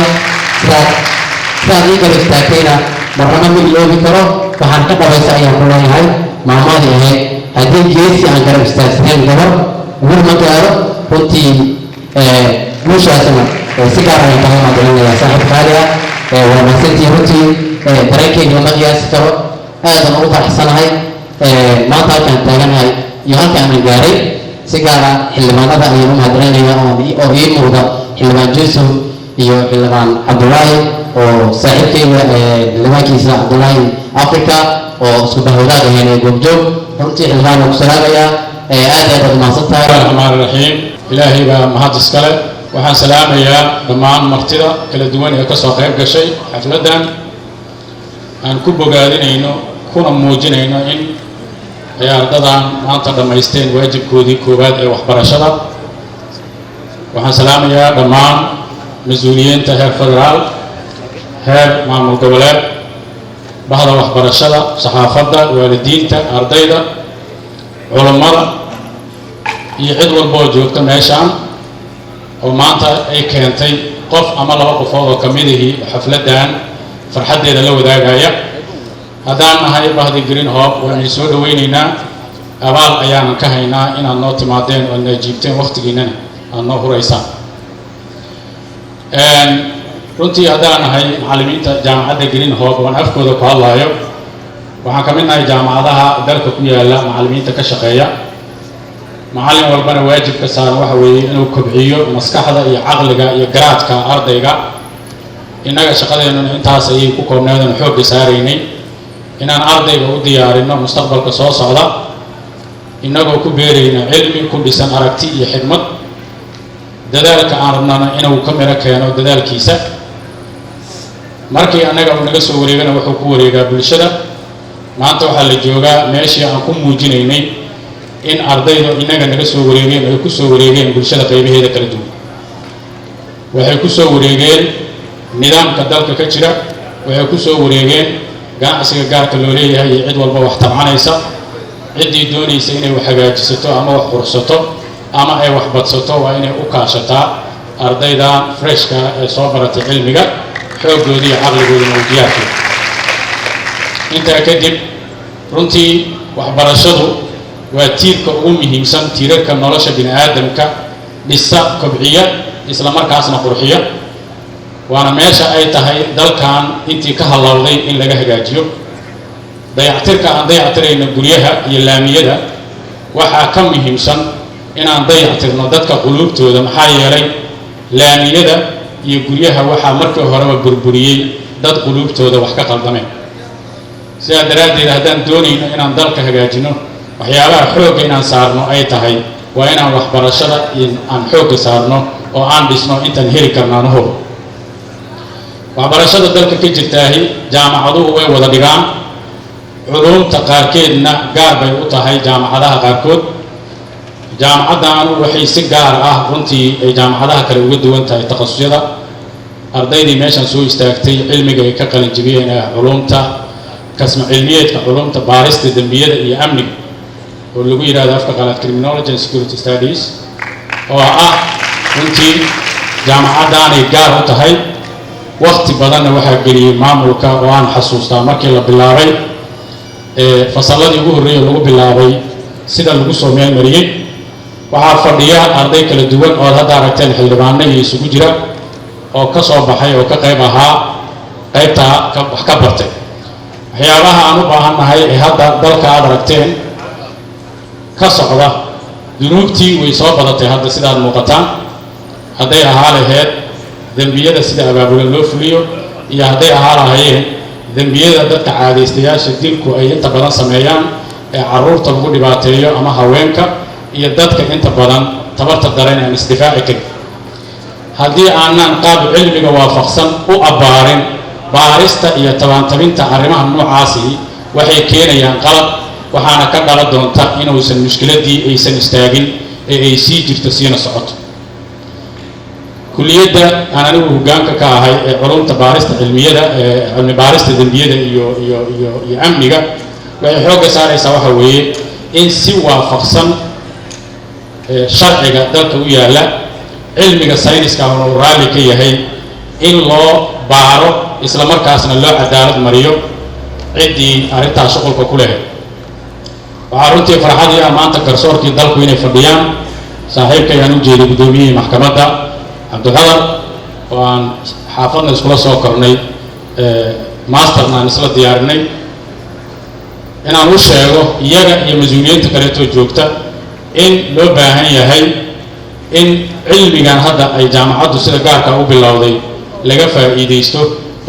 [SPEAKER 6] sidaad ii garab istaagtayna, marnaba ma iloobi karo. Waxaan ka dhabaysa ayaan ku leeyahay maamadii ahayd, "Haddii geesi aan garab istaagsaneen, gabar guul ma gaaro." Runtii guushaasna si gaar ayaan kaga mahadcelinayaa saaxiib qaali ah. Waa mahadsantihi. Runtii dareenkayga lama qiyaasi karo, aadan ugu faraxsanahay maanta halkaan taaganahay iyo halka aanan gaaray. Si gaara xildhibaanada ayaan u mahadcelinaya oo ii muuqda, Xildhibaan Jusuf iyo Xildhibaan Cabdullaahi oo saaxiibkayga, xildhibaankiisa Cabdullaahi Africa oo isku bahwadaag ahayn ee Goobjoog. Runtii xildhibaan waa ku salaamayaa, aad iyo aad baad umahadsan tahay.
[SPEAKER 2] Raxmaan raxiim. Ilaahay baa mahad iskale. Waxaan salaamayaa dhammaan martida kala duwan ee kasoo qayb gashay xafladdan aan ku bogaadinayno kuna muujinayno in ay ardadan maanta dhammaysteen waajibkoodii koowaad ee waxbarashada. Waxaan salaamayaa dhammaan mas-uuliyiinta heer federaal, heer maamul goboleed, bahda waxbarashada, saxaafadda, waalidiinta, ardayda, culummada iyo cid walba oo joogta meeshaan oo maanta ay keentay qof ama laba qofood oo ka midihii xafladdan farxaddeeda la wadaagaya. Haddaan nahay bahdi Green Hope, waan soo dhaweynaynaa. Abaal ayaanan ka haynaa inaad noo timaadeen oo aad jiibteen, wakhtigiinana aad noo huraysaan. Runtii haddaan nahay macallimiinta jaamacadda Green Hope oon afkooda ku hadlaayo, waxaan ka mid nahay jaamacadaha dalka ku yaala macallimiinta ka shaqeeya. Macallin walbana waajibka saaran waxa weeye inuu kobciyo maskaxda iyo caqliga iyo garaadka ardayga. Innaga shaqadeennuna intaas ayay ku koobneed oon xoogga saaraynay inaan ardayga u diyaarino mustaqbalka soo socda, innagoo ku beerayna cilmi ku dhisan aragti iyo xikmad, dadaalka aan rabnana inuu ka miro keeno dadaalkiisa. Markii annaga uu naga soo wareegana, wuxuu ku wareegaa bulshada. Maanta waxaa la joogaa meeshii aan ku muujinaynay In ardaydu innaga naga soo wareegeen, ay ku soo wareegeen bulshada qaybaheeda kala duwan, waxay ku soo wareegeen nidaamka dalka ka jira, waxay ku soo wareegeen ganacsiga gaarka loo leeyahay iyo cid walba wax tabcanaysa. Ciddii doonaysa inay wax hagaajisato ama wax qurxsato ama ay wax badsato waa inay u kaashataa ardayda freshka ee soo baratay cilmiga, xooggoodii iyo caqligooduna uu diyaarkiyo. Intaa kadib, runtii waxbarashadu waa tiirka ugu muhiimsan tiirarka nolosha bini aadamka dhisa, kobciya, isla markaasna qurxiya, waana meesha ay tahay dalkan intii ka hallowday in laga hagaajiyo. Dayactirka aan dayactirayno guryaha iyo laamiyada waxaa ka muhiimsan inaan dayactirno dadka quluubtooda, maxaa yeelay laamiyada iyo guryaha waxaa markii horeba burburiyey dad quluubtooda wax ka qaldameen. Sidaa daraaddeed, haddaan doonayno inaan dalka hagaajino, waxyaabaha xoogga inaan saarno ay tahay waa inaan waxbarashada aan xoogga saarno oo aan dhisno intaan heli karnaan hub. Waxbarashada dalka ka jirtaahi jaamacaduhu way wada dhigaan, culuumta qaarkeedna gaar bay u tahay jaamacadaha qaarkood. Jaamacaddan waxay si gaar ah runtii ay jaamacadaha kale uga duwan tahay takhasusyada. Ardaydii meeshan soo istaagtay cilmiga ay ka qalin jebiyeen ee culuumta kasma cilmiyeedka culuumta baarista dembiyada iyo amniga, oo lagu yidhahdo afka qalaad criminology and security studies, oo ah runtii jaamacaddaanay gaar u tahay. Wakti badanna waxaa geliyey maamulka, oo aan xasuustaa markii la bilaabay fasalladii ugu horreeyey lagu bilaabay sida lagu soo meelmariyey. Waxaa fadhiya arday kala duwan oo aad hadda aragteen, xildhibaano iyo isugu jira, oo ka soo baxay oo ka qayb ahaa qaybtaa wax ka bartay. Waxyaabaha aan u baahannahay ee hadda dalka aad aragteen ka socda, dunuubtii way soo badatay hadda sidaad muuqataan, hadday ahaa laheyd dembiyada sida abaabulan loo fuliyo iyo hadday ahaa lahayeen dembiyada dadka caadaystayaasha dilku ay inta badan sameeyaan ee carruurta lagu dhibaateeyo ama haweenka iyo dadka inta badan tabarta daran aan isdifaaci karin. Haddii aanan qaab cilmiga waafaqsan u abbaarin baarista iyo tabaantabinta arrimaha noocaasi, waxay keenayaan qalad, waxaana ka dhalan doonta inuusan mushkiladdii aysan istaagin ee ay sii jirto, siina socoto. Kuliyadda aan anigu hoggaanka ka ahay ee culumta baarista cilmiyada ee cilmi baarista dembiyada iyo amniga waxay xoogga saaraysaa waxa weeye in si waafaqsan sharciga dalka u yaalla, cilmiga sayniska uu raalli ka yahay, in loo baaro, isla markaasna loo cadaalad mariyo ciddii arrintaas shuqulka ku lehayd. Waxaa runtii farxadii ah maanta garsoorkii dalku inay fadhiyaan. Saaxiibkay aan u jeeday, guddoomiyihii maxkamadda Cabdiqadar, oo aan xaafadna iskula soo kornay, masterna aan isla diyaarinay, inaan u sheego iyaga iyo mas-uuliyiinta kaleetoo joogta in loo baahan yahay in cilmigan hadda ay jaamacaddu sida gaarka u bilowday laga faa'iidaysto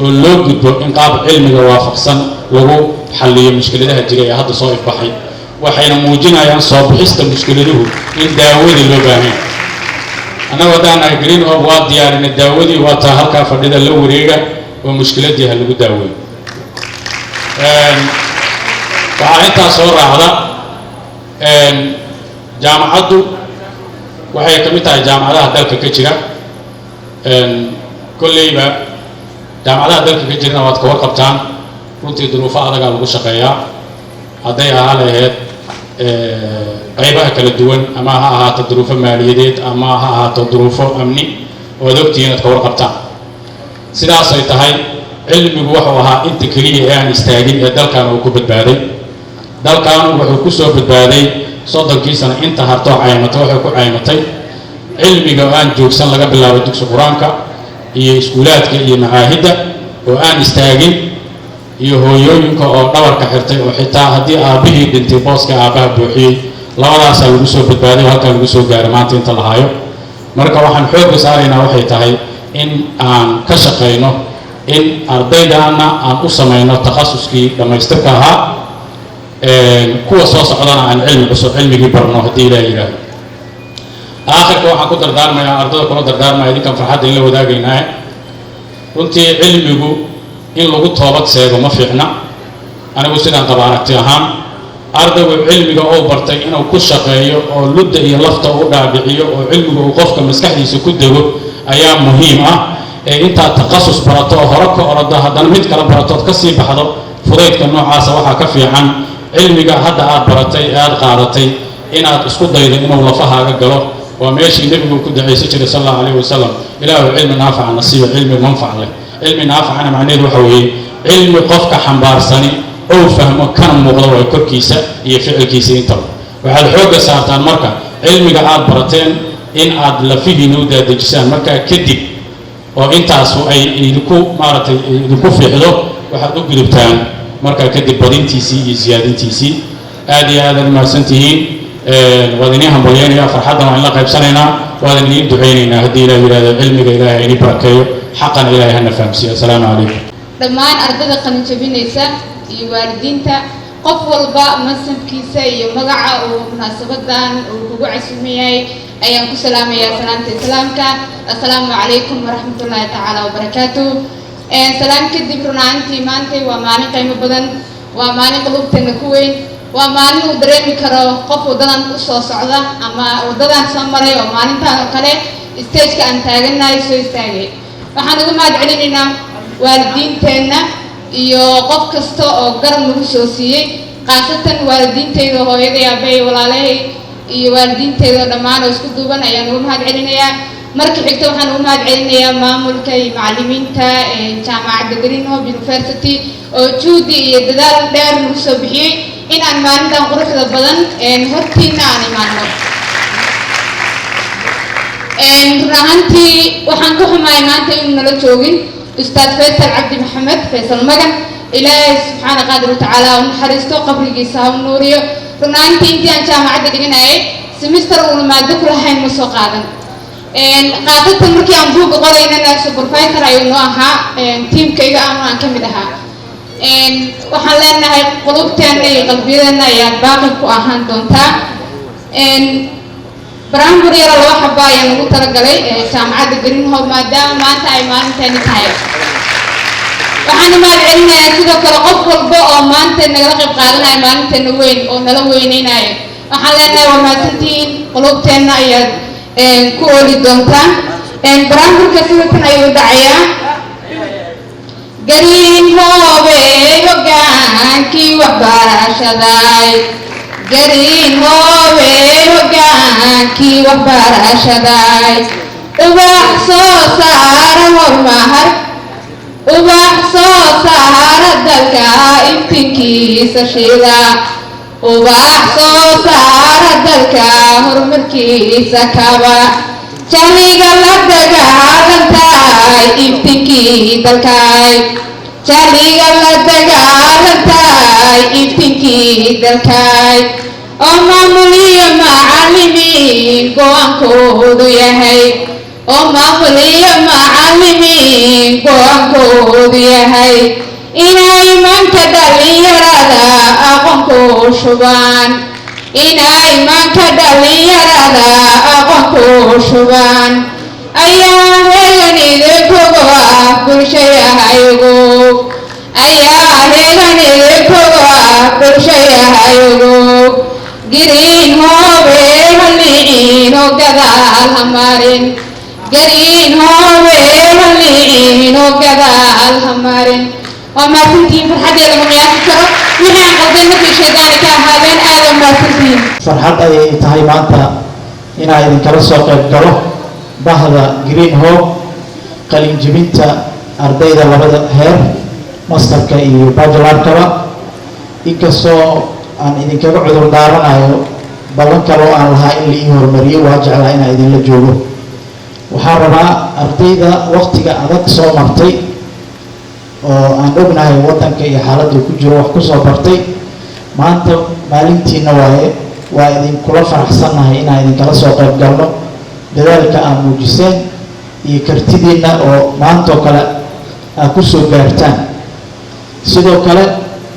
[SPEAKER 2] oo loo gudbo in qaab cilmiga waafaqsan lagu xalliyo mushkiladaha jira ee hadda soo ifbaxay. Waxayna muujinayaan soo bixista mushkiladuhu in daawadii loo baahan yahay. Annagu haddaan nahay Green Hope waa diyaarinay daawadii, waa taa halkaa fadhida, la wareega oo mushkiladii ha lagu daaweeyo. Waxaa intaa soo raacda, jaamacaddu waxay ka mid tahay jaamacadaha dalka ka jira. Kolleyba jaamacadaha dalka ka jirana waad ka warqabtaan, runtii duruufo adagaa lagu shaqeeyaa, hadday ahaa lahayd qaybaha kala duwan, ama ha ahaato duruufo maaliyadeed ama ha ahaato duruufo amni oo aad ogtihiin, aad ka warqabtaan. Sidaasay tahay, cilmigu wuxuu ahaa inta keliya ee aan istaagin ee dalkan uu ku badbaaday. Dalkan wuxuu ku soo badbaaday 30kii sano inta hartoo caymatay, waxay ku caymatay cilmiga oo aan joogsan, laga bilaabo dugsi qur-aanka iyo iskuulaadka iyo macaahidda oo aan istaagin, iyo hooyooyinka oo dhabarka xirtay oo xitaa haddii aabbihii dhintay booska aabbaha buuxiyey. Labadaasaa lagu soo badbaaday oo halkaa lagu soo gaaray maanta inta la hayo. Marka waxaan xoogga saaraynaa waxay tahay in aan ka shaqayno in ardaydaana aan u samayno takhasuskii dhammaystirka ahaa, kuwa soo socdana aan cilmi cusub cilmigii barno haddii Ilaah yidhaahdo. Aakhirka waxaan ku dardaarmayaa ardada, kula dardaarmaya idinkan farxadda in la wadaagaynaa, runtii cilmigu in lagu toobad seego ma fiicna. Anigu sidaan qaba aragti ahaan Ardaygu cilmiga uu bartay inuu ku shaqeeyo oo ludda iyo lafta u dhaadhiciyo oo cilmiga uu qofka maskaxdiisa ku dego ayaa muhiim ah. Ee intaad takhasus barato oo hore ka orado, haddana mid kale baratood ka sii baxdo, fudaydka noocaasa waxaa ka fiican cilmiga hadda aad baratay ee aad qaadatay inaad isku daydo inuu lafahaaga galo. Waa meeshii Nebigu ku ducaysan jiray, sal Allahu alayhi wasalam: "Ilaahu cilmi naafica nasiiba, cilmi manfac leh." Cilmi naaficana macnaheedu waxa weeye cilmi qofka xambaarsani ou fahmo kana muuqdo waa korkiisa iyo ficilkiisa intaba. Waxaad xoogga saartaan marka cilmiga aad barateen in aad lafihiina u daadejisaan. Markaa kadib oo intaasu ay idinku maaragtay idinku fiixdo, waxaad u gudubtaan markaa kadib badintiisii iyo siyaadintiisii. Aad iyo aad aad umahadsan tihiin. Waad idiin hambalyeynaya, farxaddan waan la qaybsanaynaa, waadan idiin ducaynaynaa. Haddii Ilaah yidhahdo, cilmiga Ilaahay ini barakeeyo, xaqana Ilaahay hana fahamsiiyo. Assalaamu calaykum.
[SPEAKER 7] Dhammaan ardada qalinjabinaysa iyo waalidiinta, qof walba mansabkiisa iyo magaca uu munaasabadan uu kugu casuuman yahay ayaan ku salaamayaa salaamta Islaamka: assalaamu calaykum waraxmatullaahi tacaala wabarakaatu. Salaam kadib, runaantii maantay waa maalin qiimo badan, waa maalin qulubteena ku weyn, waa maalin uu dareemi karo qof waddadan usoo socda ama waddadan soo maray oo maalintan oo kale stageka aan taaganahay soo istaagay. Waxaan uga mahad celinaynaa waalidiinteenna iyo qof kasta oo garab nagu soo siiyey, khaasatan waalidiinteyda, hooyaday, aabbahay, walaalahay iyo waalidiinteyda dhammaan oo isku duuban ayaan uga mahad celinayaa. Marka xigta, waxaan uga mahad celinayaa maamulka iyo macallimiinta jaamacadda Green Hope University oo juhdi iyo dadaal dheer nagu soo bixiyey in aan maalintan quruxda badan hortiina aan imaano. Run ahaantii waxaan ka xumahay maanta inuu nala joogin Ustaad Faysal Cabdi Maxamed, Faysal Magan. Ilaahay subxaana qaadir watacaala ha u naxariisto, qabrigiisa ha u nuuriyo. Run ahaantii intii aan jaamacadda dhiganayay semester uuna maado ku lahayn ma soo qaadan. Khaasatan markii aan buugga qoraynana supervisor ayuu noo ahaa, teamkayga ama aan ka mid ahaa. Waxaan leenahay qulubteena iyo qalbiyadeenna ayaa baaqi ku ahaan doontaa. Baraambur yaro laba xaba ayaan ugu talagalay jaamacadda Green Hope, maadaama maanta ay maalinteeni tahay. Waxaan mahad celinayaa sidoo kale qof walba oo maanta nagala qayb qaadanaya maalinteena weyn oo nala weyneynayo. Waxaan leenahay waa mahadsantihiin, qulubteenna ayaad ku ooli doontaan. Baraamburka sidatan ayuu dhacayaa: Green Hope hogaankii waxbarashaday, Green Hope hogaankii waxbarashaday, ubax soo saara hormahar, ubax soo saara dalka iftiinkiisa shida, ubax soo saara dalka horumarkiisa kaba, jahliga la dagaalantahay iftiinkii dalkay, jahliga la dagaalantahay iftiinkii dalkay, oo maamuliyo macallimiin go-aankoodu yahay, oo maamuliyo macallimiin go-aankoodu yahay inay manka dhalinyarada aqoonku shubaan, inay manka dhalinyarada aqoonku shubaan ayaa heegan idinkugu ah bulshayahaygu, ayaa heegan idinkugu ah bulshayahaygu. Green Hope halliciin oo gadaal ha marin, Green Hope halliciin oo gadaal ha marin. Waa mahadsantihiin, farxaddee lama qiyaasi karo. Wixii aan qalday nafii shaydaani ka ahaadeen. Aada mahadsantihiin.
[SPEAKER 8] Farxad ayay tahay maanta inaan idinkala soo qayb galo bahda Green Hope qalinjibinta ardayda labada heer, masterka iyo bachelorkaba. Inkastoo aan idinkaga cudur daaranayo ballan kaloo aan lahaa in la ii hormariyo, waa jeclaa inaan idinla joogo. Waxaan rabaa ardayda waqtiga adag soo martay oo aan ognahay waddanka iyo xaaladda ku jiro wax kusoo bartay, maanta maalintiina waaye. Waa idinkula faraxsannahay inaan idinkala soo qayb galno dadaalka aad muujiseen iyo kartidiinna oo maantoo kale aad kusoo gaartaan. Sidoo kale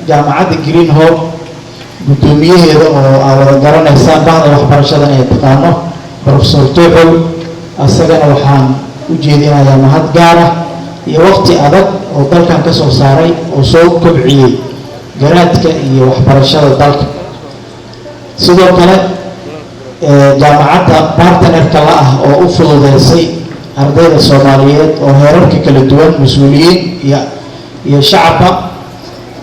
[SPEAKER 8] jaamacadda Green Hope guddoomiyaheeda oo aad wada garanaysaan, bahda waxbarashadan ay taqaano, Professor Tooxow, asagana waxaan u jeedinayaa mahad gaar ah iyo waqti adag oo dalkan ka soo saaray oo soo kobciyey garaadka iyo waxbarashada dalka. Sidoo kale jaamacadda partnerka la ah oo u fududeysay ardayda Soomaaliyeed oo heerarka kala duwan, mas-uuliyiin iyo shacabka,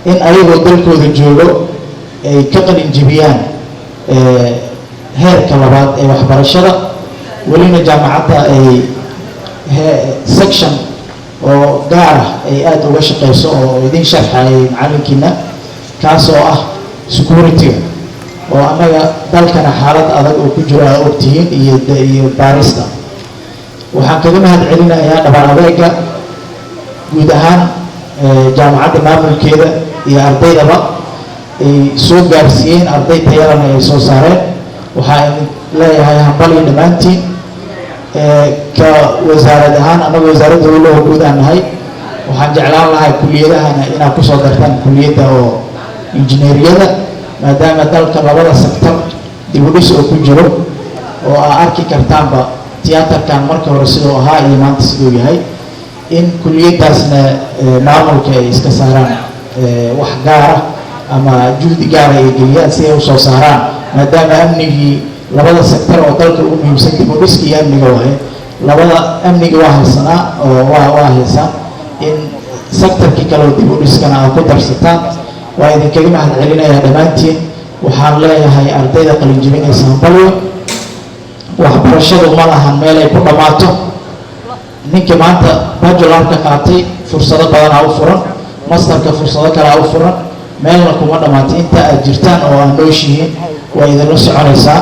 [SPEAKER 8] in ayagoo dalkooda joogo ay ka qalin jibiyaan heerka labaad ee waxbarashada, welina jaamacadda ay section oo gaar ah ay aada uga shaqeyso oo idin sharxayay macalinkiina, kaas oo ah security-ga oo annaga dalkana xaalad adag oo ku jiro aa ogtihiin iyo baarista. Waxaan kaga mahad celinayaa dhabar adeega guud ahaan jaamacadda, maamulkeeda iyo ardaydaba ay soo gaarsiiyeen, arday tayalana ay soo saareen. Waxaa idin leeyahay hambalyo dhammaantiin. Ka wasaarad ahaan, annaga wasaaradda howlaha guud aan nahay, waxaan jeclaan lahaa kuliyadahana inaad kusoo dartaan kuliyadda oo injineeriyada, maadaama dalka labada sector dib u dhis oo ku jiro oo aa arki kartaanba tiyaatarkan marka hore siduu ahaa iyo maanta siduu yahay, in kuliyaddaasna maamulka ay iska saaraan wax gaara ama juhdi gaara ay geliyaan si ay usoo saaraan, maadaama amnigii labada sector oo dalka ugu muhiimsan dib u dhiska iyo amniga waaye. Labada amniga waa haysanaa oo waa haysaan, in sectorkii kale oo dib u dhiskana aad ku darsataan. Waa idinkaga mahad celinayaa dhammaantiin. Waxaan leeyahay ardayda qalinjibinaysa hambalyo. Waxbarashadu ma lahan meel ay ku dhammaato. Ninka maanta bachelorka qaatay fursado badanaa u furan, masterka fursado kalea u furan, meelna kuma dhammaatay. Inta aad jirtaan oo aad nooshihiin waa idinla soconaysaa.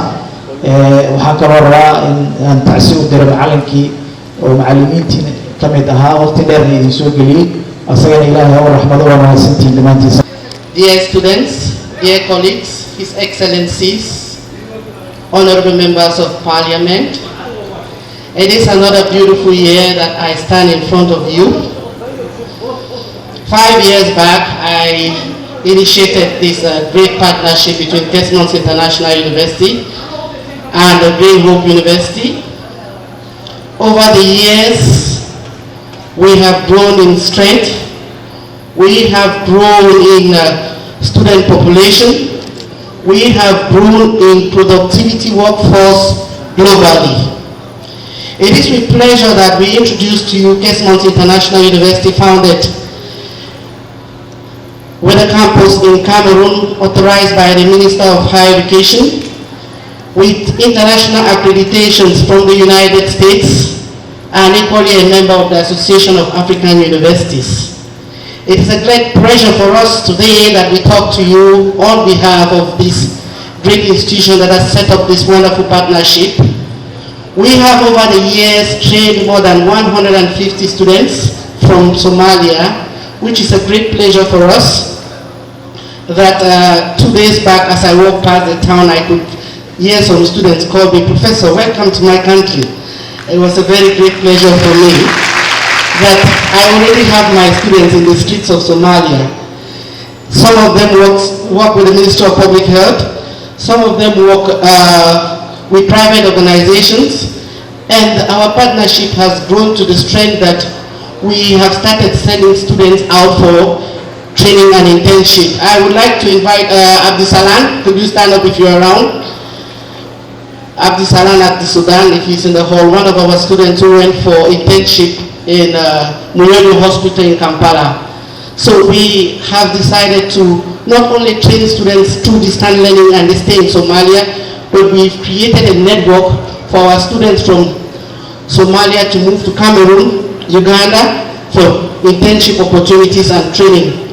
[SPEAKER 8] Waxaan kaloo rabaa in aan tacsi u diro macallinkii oo macallimiintii ka mid ahaa, waqti dheerna idin soo geliyey. Asagana Ilaahay ha u raxmado. Waa mahadsantihiin dhammaantiisa.
[SPEAKER 9] Dear students, dear colleagues, His Excellencies, honorable members of Parliament, it is another beautiful year that I stand in front of you. 5 years back, I initiated this great partnership between Kesmonds International University and the Green Hope University. Over the years, we have grown in strength, we have grown in student population, we have grown in productivity workforce globally. It is with pleasure that we introduce to you Kesmonds International University, founded with a campus in Cameroon, authorized by the Minister of Higher Education, with international accreditations from the United States, and equally a member of the Association of African Universities. It is a great pleasure for us today that we talk to you on behalf of this great institution that has set up this wonderful partnership. We have over the years trained more than 150 students from Somalia, which is a great pleasure for us. That 2 days back, as I walked past the town, I could hear some students call me, "Professor, welcome to my country." It was a very great pleasure for me that I already have my students in the streets of Somalia. Some of them work with the Ministry of Public Health. Some of them work with private organizations. And our partnership has grown to the strength that we have started sending students out for training and internship. I would like to invite Abdisalan. Could you stand up if you're around? Abdisalan at the Sudan, if he's in the hall, one of our students who went for internship in Munyonyo Hospital in Kampala. So we have decided to not only train students through distance learning and they stay in Somalia, but we've created a network for our students from Somalia to move to Cameroon, Uganda for internship opportunities and training.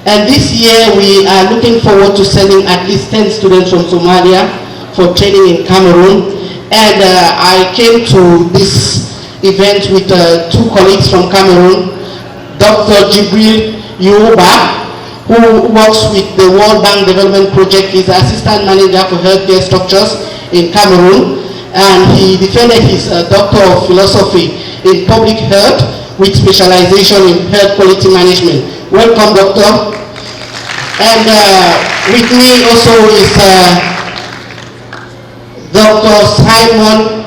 [SPEAKER 9] And this year we are looking forward to sending at least 10 students from Somalia for training in Cameroon. And I came to this event with two colleagues from Cameroon, Dr. Jibril Yuba, who works with the World Bank Development Project. He's the assistant manager for healthcare structures in Cameroon. And he defended his Doctor of Philosophy in Public Health with specialization in health quality management. Welcome, Doctor. And with me also is Dr. Simon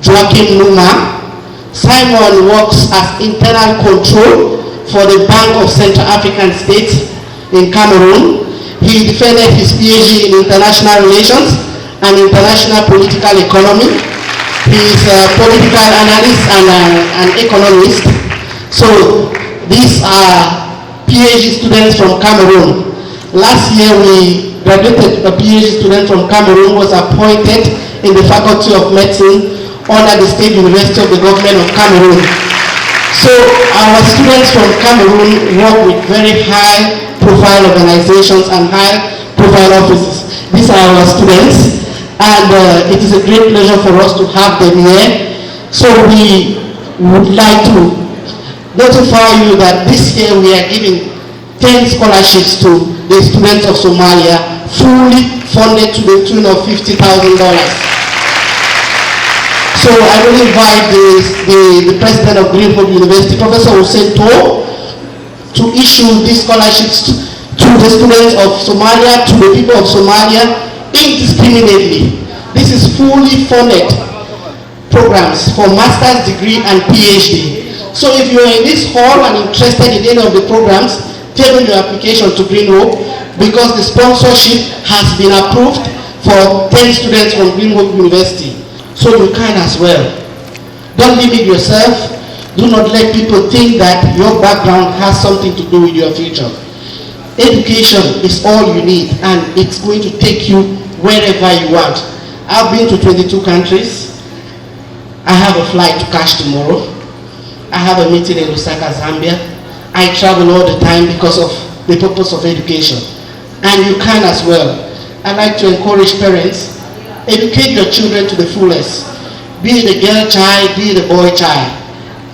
[SPEAKER 9] Joaquim Numa. Simon works as internal control for the Bank of Central African States in Cameroon. He defended his PhD in international relations and international political economy. He is a political analyst and an economist. So these are PhD students from Cameroon. Last year we graduated a PhD student from Cameroon who was appointed in the Faculty of Medicine under the State University of the Government of Cameroon. So our students from Cameroon work with very high profile organizations and high profile offices. These are our students, and it is a great pleasure for us to have them here. So we would like to notify you that this year we are giving 10 scholarships to the students of Somalia, fully funded to the tune of $50,000. So I will invite the president of Green Hope University, Professor Hussein To, to issue these scholarships to the students of Somalia, to the people of Somalia, indiscriminately. This is fully funded programs for master's degree and PhD. So if you are in this hall and interested in any of the programs, table your application to Green Hope, because the sponsorship has been approved for 10 students from Green Hope University. So you can as well. Don't limit yourself. Do not let people think that your background has something to do with your future. Education is all you need, and it's going to take you wherever you want. I've been to 22 countries. I have a flight to catch tomorrow. I have a meeting in Lusaka, Zambia. I travel all the time because of the purpose of education. And you can as well. I like to encourage parents, educate your children to the fullest. Be it a girl child, be it a boy child.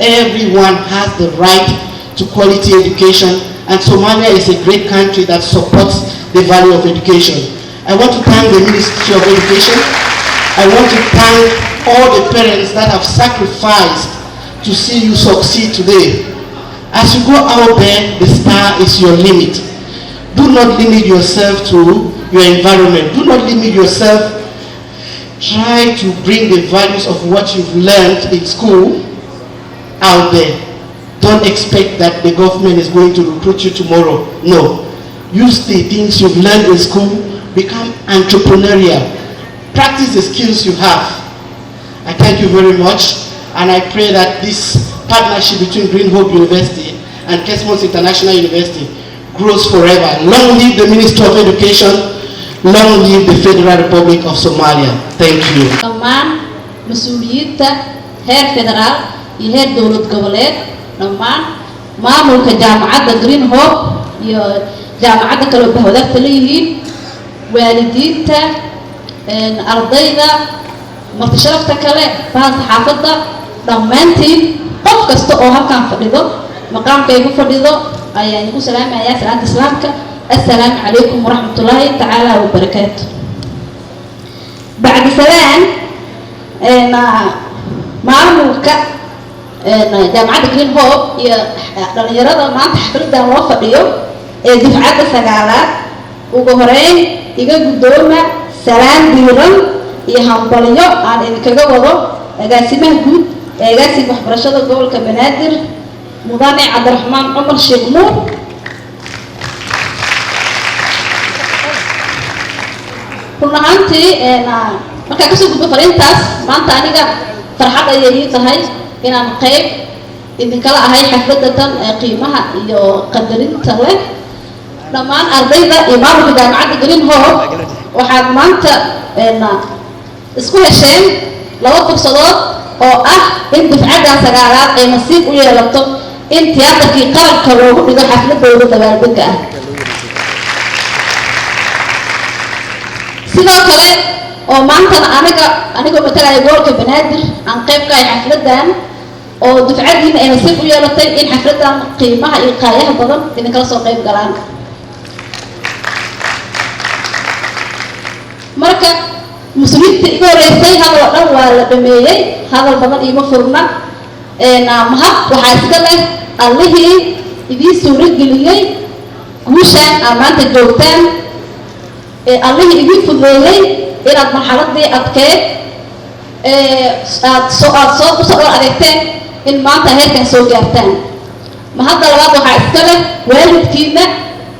[SPEAKER 9] Everyone has the right to quality education, and Somalia is a great country that supports the value of education. I want to thank the Ministry of Education. I want to thank all the parents that have sacrificed to see you succeed today. As you go out there, the star is your limit. Do not limit yourself to your environment. Do not limit yourself. Try to bring the values of what you've learned in school out there. Don't expect that the government is going to recruit you tomorrow. No. Use the things you've learned in school. Become entrepreneurial. Practice the skills you have. I thank you very much, and I pray that this partnership between Green Hope University and Kesmonds International University grows forever. Long live the Ministry of Education. Long live the Federal Republic of Somalia. Thank you.
[SPEAKER 10] Dhammaan mas-uuliyiinta heer federaal iyo heer dowlad goboleed, dhammaan maamulka jaamacadda Green Hope iyo jaamacadda kaloo bahwadaagta leeyihiin, waalidiinta, ardayda, marti sharafta kale, bahal saxaafadda, dhammaantiin qof kasta oo halkan fadhido maqaamka igu fadhido ayaan igu salaamayaa salaanta islaamka. Assalaamu calaykum waraxmatullaahi tacaala wabarakaatu. Bacdi salaan, maamulka jaamacadda Green Hope iyo dhalinyarada maanta xafladan loo fadhiyo ee dufcadda sagaalaad, ugu horeyn iga guddooma salaan diiran iyo hambalyo aan idinkaga wado agaasimaha guud ee agaasinka waxbarashada gobolka Banaadir, mudane Cabdiraxmaan Cumar Sheekh Nuur. Run ahaantii, markaan kasoo gudbo fariintaas, maanta aniga farxad ayay ii tahay inaan qayb idinkala ahay xafladda tan ee qiimaha iyo qadarinta leh. Dhammaan ardayda iyo maamulka jaamacadda Green Hope, waxaad maanta isku hesheen laba fursadood oo ah in dufcaddan sagaalaad ay nasiib u yeelato in tiyaatarkii qaranka loogu dhigo xafladooda dabaaldega ah. Sidoo kale oo maantana aniga anigoo matalaya gobolka Banaadir aan qayb ka ahay xafladan oo dufcadiina ay nasiib u yeelatay in xafladan qiimaha iyo qaayaha badan idinkala soo qayb galaan. Marka muslimiinta iga horeysay hadal oo dhan waa la dhameeyey, hadal badan iima furna. Mahad waxaa iska leh allihii idiin suurageliyey guushaan aad maanta joogtaan, ee allihii idiin fududeeyey inaad marxaladii adkeed aad soo kusoo dhor adeegteen in maanta heerkan soo gaartaan. Mahadda labaad waxaa iska leh waalidkiina.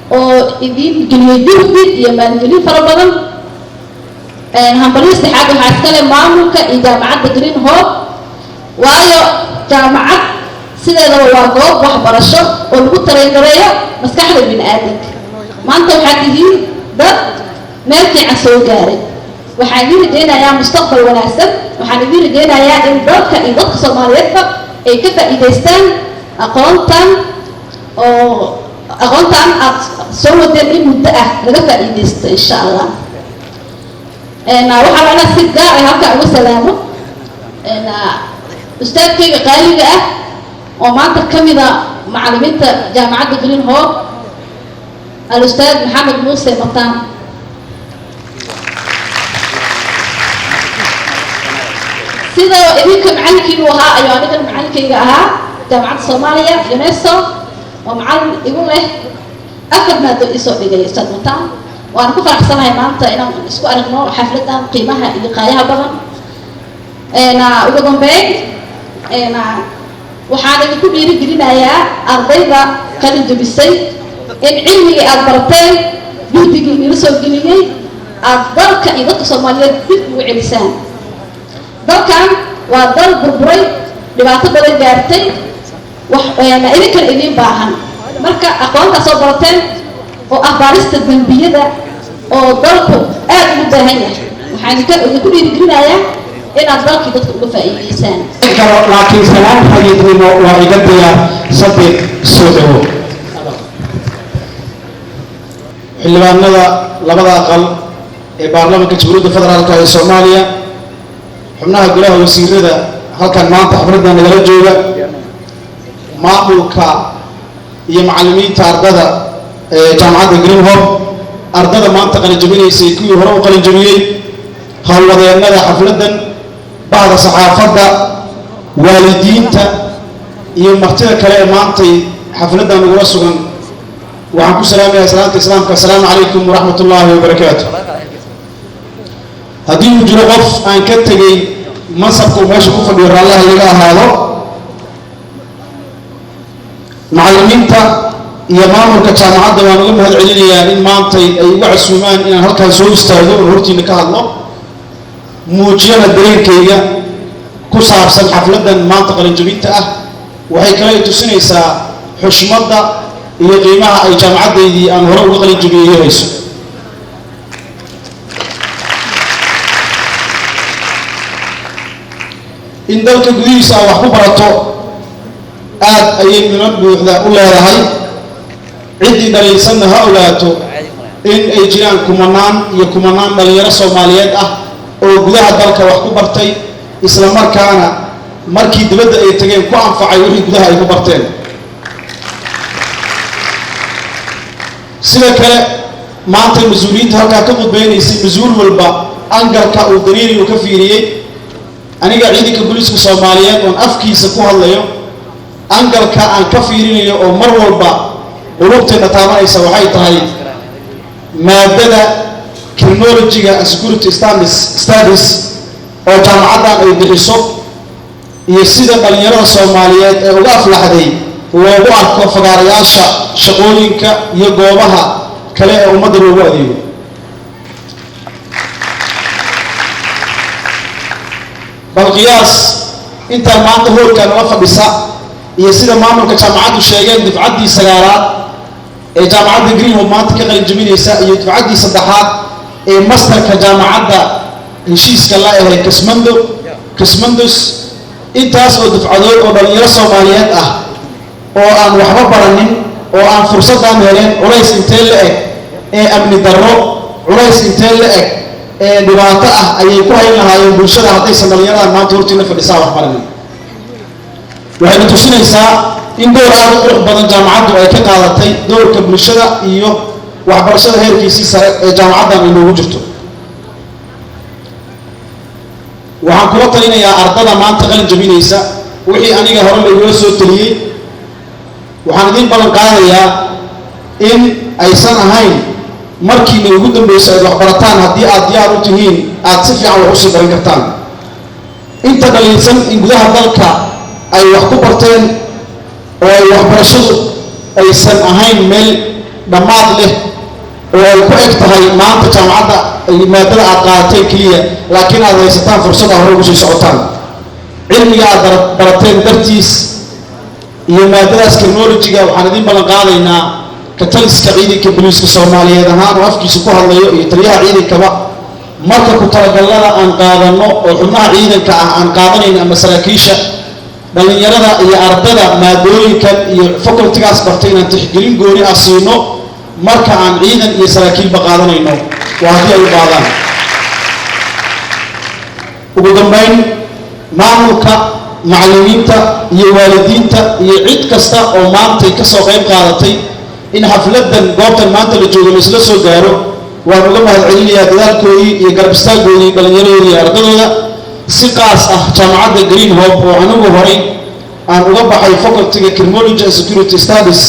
[SPEAKER 10] Oo idiin geliyey juhdi iyo maalgelin fara badan. Hambalyo saddexaad waxaa iskale maamulka iyo jaamacadda Green Hope, waayo jaamacad sideedaba waa goob waxbarasho oo lagu tareyngareeyo maskaxda bini aadamka. Maanta waxaad tihiin dad meel fiican soo gaaray. Waxaan idiin rajaynayaa mustaqbal wanaagsan. Waxaan idiin rajaynayaa in dalka iyo dadka Soomaaliyeedba ay ka faa'iidaystaan aqoontan, oo aqoontan aad soo wadeen in muddo ah laga faa'iidaysto, insha Allah. Waxaa rabnaa si gaar ah halkaa uga salaamo ustaadkayga qaaliga ah oo maanta ka mida macallimiinta jaamacadda Green Hope, al-ustaad Maxamed Muuse Mataan. Sida idinka macalinkiinu ahaa ayuu anigan macalinkayga ahaa jaamacadda Soomaaliya UNESO, oo macallin igu leh afar maado isoo dhigay ustaad Mataan. Waan ku faraxsanahay maanta inaan isku aragno xafladan qiimaha iyo qaayaha badan. Ugu dambeyn, waxaan idinku dhiirigelinayaa ardayda qalin jebisay in cilmigii aada barateen, juhdigii nila soo geliyey, aada dalka iyo dadka Soomaaliyeed dib ugu celisaan. Dalkan waa dal burburay, dhibaato badan gaartay, wax idinkana idiin baahan. Marka aqoontaa soo barateen oo ah baarista dembiyada oo dalku aada ugu baahan yahay, waxaan idinku dhiirigelinayaa inaad dalkii dadka uga faa'iideysaan.
[SPEAKER 8] Karo, laakiin salaan xagiidnimo waa iga diyaar. Sadiq, soo dhawo.
[SPEAKER 11] Xildhibaanada labada aqal ee baarlamaanka Jamhuuriyadda Federaalka ee Soomaaliya, xubnaha golaha wasiirada halkan maanta xafladda nagala jooga, maamulka iyo macallimiinta ardada ee jaamacadda Green Hope, ardada maanta qalinjabinaysay, kuwii hore u qalinjabiyey, howlwadeennada xafladdan, bahda saxaafadda, waalidiinta iyo martida kale ee maantay xafladdan nagula sugan, waxaan ku salaamayaa salaanta islaamka: assalaamu calaykum waraxmat ullaahi wabarakaatu. Haddii uu jiro qof aan ka tegey mansabka uu meesha ku fadhiyo, raallaha iyaga ahaado. Macallimiinta iyo maamulka jaamacadda waan uga mahad celinayaa in maantay ay uga casuumaan inaan halkaan soo istaago oo hortiina ka hadlo, muujiyana dareenkayga ku saabsan xafladdan maanta qalinjabinta ah. Waxay kale ay tusinaysaa xushmadda iyo qiimaha ay jaamacaddaydii aan hore uga qalinjabiyey iyo hayso. In dalka gudihiisa aad wax ku barato aad ayay muhiimad buuxda u leedahay. Ciddii dhaliilsanna ha ogaato in ay jiraan kumanaan iyo kumanaan dhalinyaro Soomaaliyeed ah oo gudaha dalka wax ku bartay, isla markaana markii dibadda ay tageen ku anfacay wixii gudaha ay ku barteen. Sida kale, maanta mas-uuliyiinta halkaa ka khudbaynaysay, mas-uul walba angalka uu dariirigu ka fiiriyey. Aniga ciidanka booliiska Soomaaliyeed oon afkiisa ku hadlayo, angalka aan ka fiirinayo oo mar walba qulubteenna taabanaysa waxay tahay maadada criminology-ga and security studies oo jaamacaddan ay bixiso, iyo sida dhalinyarada Soomaaliyeed ee uga aflaxday loogu arko fagaarayaasha shaqooyinka iyo goobaha kale ee ummadda loogu adeego. Bal qiyaas intaan maanta hoolkaa nala fadhisa iyo sida maamulka jaamacaddu sheegeen, dufcaddii sagaalaad ee jaamacadda Greenhope maanta ka qalin jabinaysa iyo dufcaddii saddexaad ee masterka jaamacadda heshiiska la ahay Kismando Kismandos, intaas oo dufcadood oo dhalinyaro Soomaaliyeed ah oo aan waxba baranin oo aan fursaddan helen, culays intee la eg ee amni darro, culays intee la eg ee dhibaato ah ayay ku hayn lahaayeen bulshada haddaysan dhalinyaradan maanta hortiina fadhisaa wax baranin? Waxayna tusinaysaa in door aada u qurux badan jaamacaddu ay ka qaadatay doorka bulshada iyo waxbarashada heerkiisii sare ee jaamacaddan ay noogu jirto. Waxaan kula talinayaa ardada maanta qalin jabinaysa wixii aniga hore laigula soo taliyey. Waxaan idiin ballan qaadayaa in aysan ahayn markiina ugu dambayso aad waxbarataan. Haddii aad diyaar u tihiin, aad si fiican wax usii baran kartaan. Inta dhaliilsan in gudaha dalka ay wax ku barteen oo ay waxbarashadu aysan ahayn meel dhammaad leh oo ay ku eg tahay maanta jaamacadda maadada aad qaadateen keliya, laakiin aad haysataan fursad aad hore ugu sii socotaan cilmiga aad barateen dartiis iyo maadadaas criminology-ga. Waxaan idin ballan qaadaynaa ka taliska ciidanka booliiska Soomaaliyeed ahaan oo afkiisa ku hadlayo iyo taliyaha ciidankaba, marka ku talagallada aan qaadano oo xubnaha ciidanka ah aan qaadanayno ama saraakiisha, dhallinyarada iyo ardada maadooyinkan iyo faculty-gaas bartay inaan tixgelin gooni ah siino marka aan ciidan iyo saraakiilba qaadanayno, waa haddii ay u baadaan. Ugu dambeyn, maamulka, macallimiinta iyo waalidiinta iyo cid kasta oo maantay ka soo qayb qaadatay in xafladan goobtan maanta la joogo la isla soo gaaro, waan uga mahad celinayaa dadaalkoodii iyo garab istaaggoodii dhallinyaradooda iyo ardadooda. Si qaas ah jaamacadda Green Hope oo anigu horay aan uga baxay faculty-ga Criminology and Security Studies,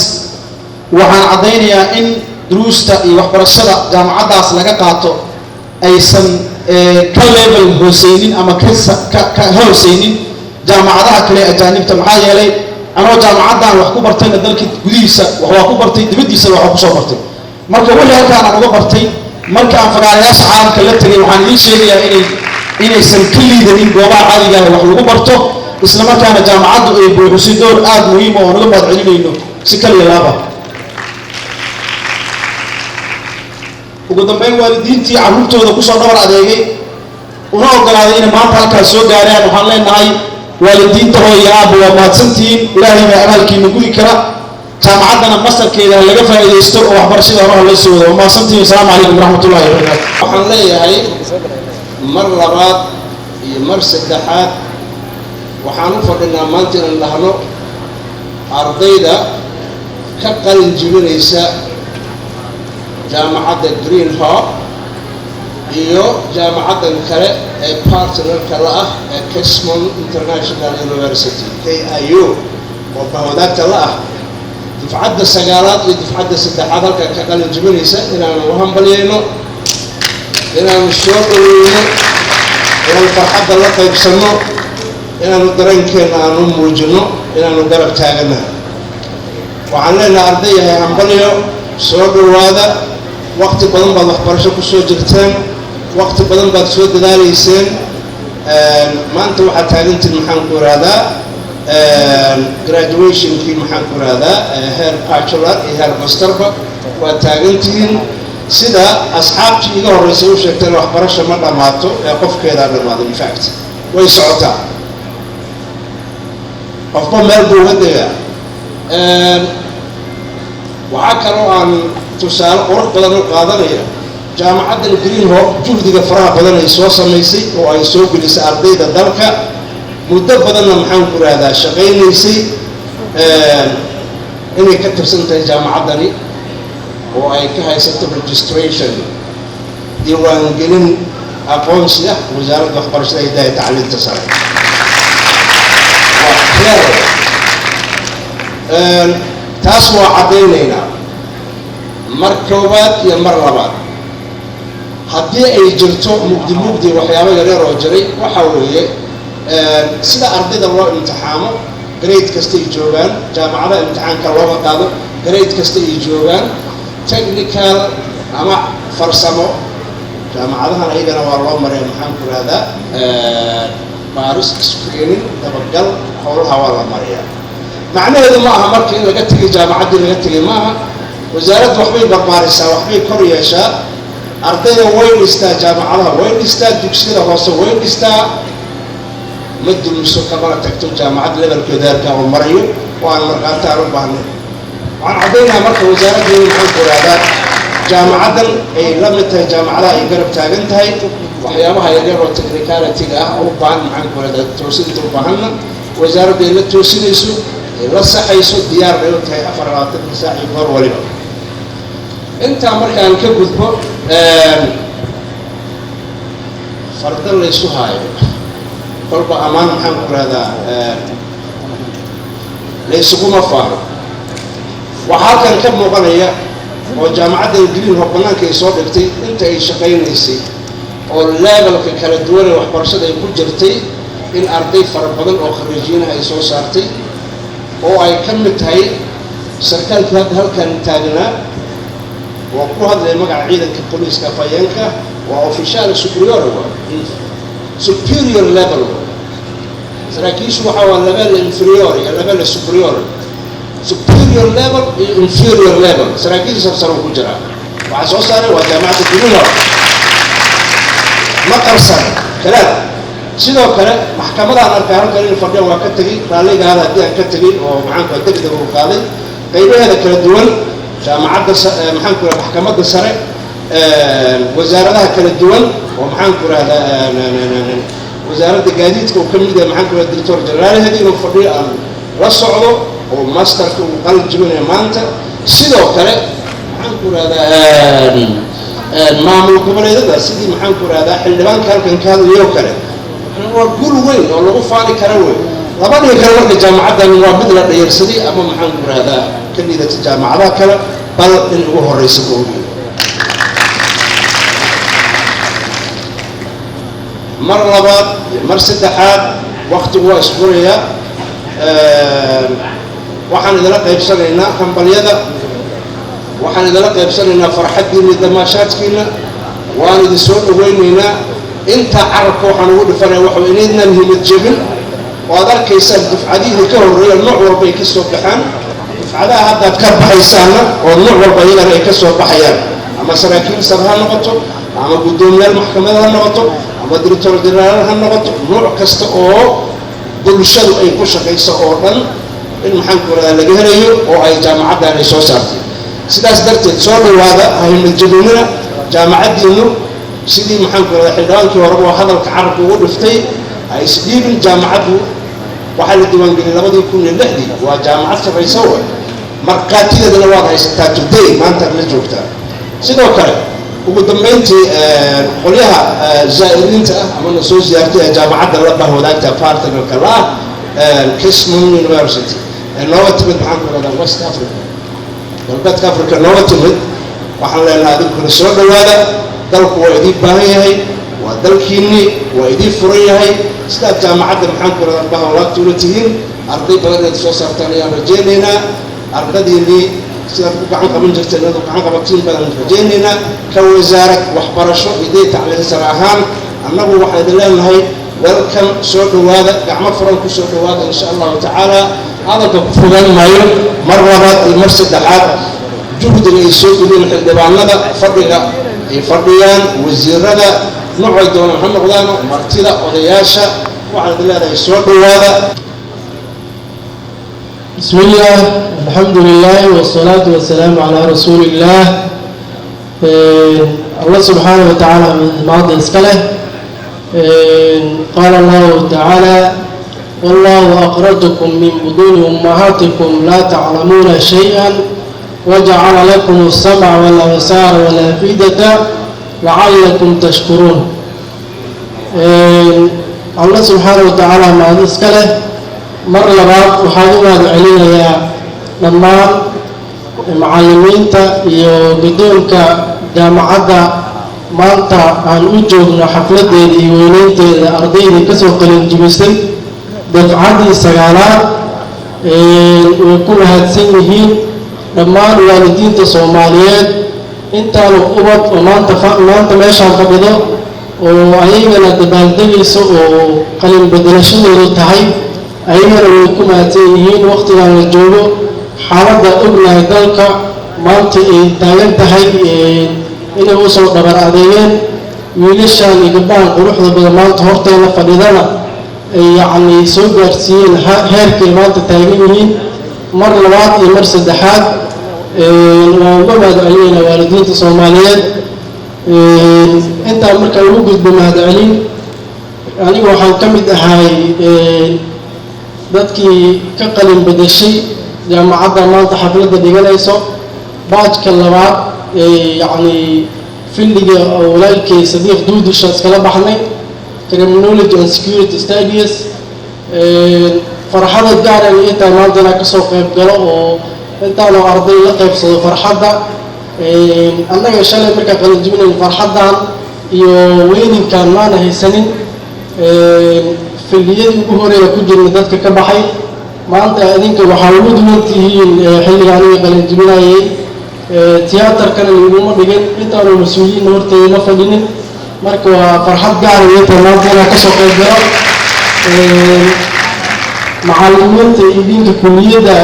[SPEAKER 11] waxaan caddaynayaa in duruusta iyo waxbarashada jaamacaddaas laga qaato aysan ka level hooseynin ama ka hooseynin jaamacadaha kale ajaanibta. Maxaa yeelay, anoo jaamacaddan wax ku bartayna dalka gudihiisa wax waa ku bartay, dibaddiisana wax waa kusoo bartay. Marka wixii halkaan aan uga bartay, marka aan fagaarayaasha caalamka la tegay, waxaan idiin sheegayaa inaysan ka liidanin goobaha caadiga ah wax lagu barto, isla markaana jaamacaddu ay buuxisay door aada muhiima oo aan uga mahad celinayno si kaliya laaba. Ugu dambeyn, waalidiintii carruurtooda kusoo dhabar adeegay una ogolaaday inay maanta halkaas soo gaaraan, waxaan leenahay waalidiinta hooyo aabba, waa mahadsantihiin. Ilaahay baa abaalkiina gudi kara. Jaamacaddana masarkeeda ha laga faa'iidaysto oo waxbarashada hore ha loo soo wado. Waa mahadsantihiin. Asalaamu calaykum waraxmatullahi wabarakaatu.
[SPEAKER 12] Waxaan leeyahay mar labaad iyo mar saddexaad, waxaan u fadhinaa maanta inaan dhahno ardayda ka qalin jibinaysa jaamacadda Green Hope iyo jaamacaddan kale ee partnerka la ah ee Kesmon International University, KIU, oo bahwadaagta la ah, dufcadda sagaalaad iyo dufcadda saddexaad halkan ka qalin jibinaysa, inaanu u hambalyayno, inaanu soo dhaweyno, inaanu farxadda la qaybsanno, inaanu dareenkeenna aanu muujinno, inaanu garab taaganahay. Waxaan leenahay arday yahay, hambalyo, soo dhowaada. Waqti badan baad waxbarasho ku soo jirteen, waqti badan baad soo dadaalayseen. Maanta waxaad taagantiin, maxaan ku ihahdaa, graduationkii, maxaan ku ihahdaa, heer bachelor iyo heer masterba waad taagantihiin. Sida asxaabtii iga horreysay u sheegteen, waxbarasho ma dhammaato ee qofkeedaa dhammaado. In fact, way socotaa, qofba meel buu uga degaa. Waxaa kaloo aan tusaale qurux badan u qaadanaya jaamacaddan Green Hope, juhdiga faraha badan ay soo samaysay oo ay soo gelisay ardayda dalka, muddo badanna, maxaan ku ihahdaa, shaqaynaysay, inay ka tirsan tahay jaamacaddani oo ay ka haysato registration, diiwaangelin aqoonsi ah, Wasaaradda Waxbarashada, Hidaha, Tacliinta Sare. Waa clear. Taas waa caddaynaynaa mar koowaad iyo mar labaad. Haddii ay jirto mugdi mugdi, waxyaabo yaryar oo jiray, waxa weeye sida ardayda loo imtixaamo, grade kasta ay joogaan, jaamacadaha imtixaanka looga qaado grade kasta ay joogaan, technical ama farsamo jaamacadahan ayagana waa loo maray, maxaan ku rahdaa, baaris, screening, dabagal, howlaha waa la mariyaa. Macnaheedu ma aha marka in laga tegay jaamacaddii, laga tegay ma aha. Wasaaraddu waxbay barbaarisaa, waxbay kor yeeshaa, ardayda way dhistaa, jaamacadaha way dhistaa, dugsiyada hoose way dhistaa, ma dumiso, kamana tagto jaamacad levelkeeda heerkaa uu marayo oo aan markhaati aan u baahnay. Waxaan caddaynayaa marka wasaaraddu in, maxaan ku rahdaa, jaamacaddan ay la mid tahay jaamacadaha, ay garab taagan tahay. Waxyaabaha yaryar oo technicality-ga ah oo u baahan, maxaan ku rahdaa, toosinta u baahanna, wasaaraddu ay la toosinayso, ay la saxayso, diyaar bay u tahay 24-ka saac iyo goor waliba. Intaa markaan ka gudbo, farda laysu haayo kolba ammaan, maxaan ku rahdaa, laysuguma faano. Waxaa halkan ka muuqanaya oo jaamacaddan Green Hope bannaanka ay soo dhigtay inta ay shaqaynaysay oo levelka kala duwan ee waxbarashada ay ku jirtay, in arday fara badan oo khariijiinaha ay soo saartay, oo ay ka mid tahay sarkaalkii hadda halkan taagnaa. Oo ku hadlaya magaca ciidanka booliiska, afhayeenka waa ufficiale superiore, waa superior level. Saraakiishu waxa waa level inferiore iyo level superiore, superior level iyo inferior level. Saraakiisha sarsare ku jiraa waxaa soo saaray waa jaamacadda Green Hope, ma qarsan kalaad. Sidoo kale maxkamadaan arkaa halkan in fadhiyan, waa ka tegey, raalligaada haddii aan ka tegey oo maxaanku degdeg uu qaaday, qaybaheeda kala duwan, jaamacadda, maxaan ku maxkamadda sare, wasaaradaha kala duwan oo maxaan ku rahdaa wasaaradda gaadiidka uu ka mid yahay, maxaan ku rahda director generaalheedi inuu fadhiyo aan la socdo oo masterka uu qalin jibinayo maanta. Sidoo kale maxaan ku rahdaa maamul goboleedyada, sidii maxaan ku rahdaa xildhibaanka halkan ka hadlayo kale, waa guul weyn oo lagu faani kara wey. Lama dhihi karo marka jaamacaddan waa mid la dhayarsaday ama maxaan ku rahdaa ka liidata jaamacadaha kale, bal in ugu horeysa ma ogeyn. Mar labaad iyo mar saddexaad, waktigu waa isgurayaa, waxaan idila qaybsanaynaa hambalyada, waxaan idila qaybsanaynaa farxaddiina iyo damaashaadkiina, waan idin soo dhawaynaynaa. Intaa carabka waxaan ugu dhifanaya waxa way inaydnan himad jebin oo aad arkaysaan dufcadihii ka horreeya nooc walba ay ka soo baxaan, dufcadaha haddaad ka baxaysaanna oo nooc walba iyagana ay ka soo baxayaan, ama saraakiil sare ha noqoto, ama guddoomiyaal maxkamada ha noqoto, ama director generaal ha noqoto, nooc kasta oo bulshadu ay ku shaqayso oo dhan in maxaan ku rahdaa laga helayo oo ay jaamacaddan ay soo saartay. Sidaas darteed soo dhawaada, ha himad jebinina. Jaamacaddiinu sidii maxaan ku rahdaa xildhibaankii horeba oo hadalka carabka ugu dhiftay, ha isdhiibin. Jaamacaddu waxaa la diiwaangeliyay 2006-dii, waa jaamacad shaqaysa wa markhaatideedana waad haysataa today, maantaad la joogtaa. Sidoo kale ugu dambeyntii, qolyaha zaa'iriinta ah ama na soo siyaartay ee jaamacadda la bahwadaagta partnerka la ah, Kismun University ee nooga timid maxaan ku rahdaa West Africa, galbeedka Africa nooga timid, waxaan leenahay adinkuna soo dhawaada. Dalku waa idiin baahan yahay, waa dalkiinnii, waa idiin furan yahay. Sidaad jaamacadda maxaan ku rahdaa bahwadaagta ula tihiin, arday badan inaad soo saartaan ayaan rajaynaynaa. Ardadiinnii sidaad ku gacan qaban jirteen inaad u gacan qabatiin baan rajaynaynaa. Ka wasaarad waxbarasho idee tacliin sare ahaan, annagu waxaan idin leenahay welcome, soo dhawaada, gacmo furan ku soo dhawaada insha Allahu tacaala. Hadalka ku fogaan maayo. Mar labaad iyo mar saddexaad, juhdiga ay soo gudeen xildhibaanada, fadhiga ay fadhiyaan wasiirada noocay doonaan ha noqdaan, martida, odayaasha, waxaan idin leedahay soo dhawaada.
[SPEAKER 13] بسم الله، الحمد لله، والصلاة والسلام على رسول الله. الله سبحانه وتعالى ماضي اسكله. قال الله تعالى: والله أخرجكم من بطون أمهاتكم لا تعلمون شيئا وجعل لكم السمع والأبصار والأفئدة لعلكم تشكرون. الله سبحانه وتعالى ماضي اسكله. Mar labaad waxaan u mahad celinayaa dhammaan macallimiinta iyo guddoonka jaamacadda maanta aan u joogno xafladeeda iyo weyneynteeda, ardaydii kasoo qalin jibisay dafcaddii sagaalaad way ku mahadsan yihiin. Dhammaan waalidiinta Soomaaliyeed intaanu ubad oo maanta meeshaan fadhido oo ayagana dabaaldegaysa oo qalin bedelashadoodu tahay, ayagana way ku mahadsan yihiin. Waqtigan la joogo, xaaladda ognahay dalka maanta ay taagan tahay, inay usoo dhabar adeegeen wiilashan iyo gabdhahan quruxda badan maanta horteeda fadhidana ay yacni soo gaarsiiyeen heerkay maanta taagan yihiin. Mar labaad iyo mar saddexaad waan uga mahad celinaynaa waalidiinta Soomaaliyeed. Intaa marka ugu gudbo mahad celin, anigu waxaan ka mid ahay dadkii ka qalin bedeshay jaamacadda maanta xafladda dhiganayso, batchka labaad ee yacni fieldiga oo walaalkay Sadiiq Duudisha iskala baxnay, criminology and security studies. Farxada gaaran ii tahay maanta inaan kasoo qayb galo oo intaanoo arday la qaybsado farxadda. Annaga shalay markaa qalin jibinayn farxaddan iyo weyninkan maana haysanin. Fieldiyadii ugu horeeya ku jirna dadka ka baxay, maanta idinka waxaa ugu duwan tihiin xilliga aniga qalin jibinayay. Tiyaatarkana laguma dhigin, intaanu mas-uuliyiin horteeda ma fadhinin. Marka waa farxad gaar ah tahay maanta inaan kasoo qayb galo. Macallimiinta iyo dinka kulliyadda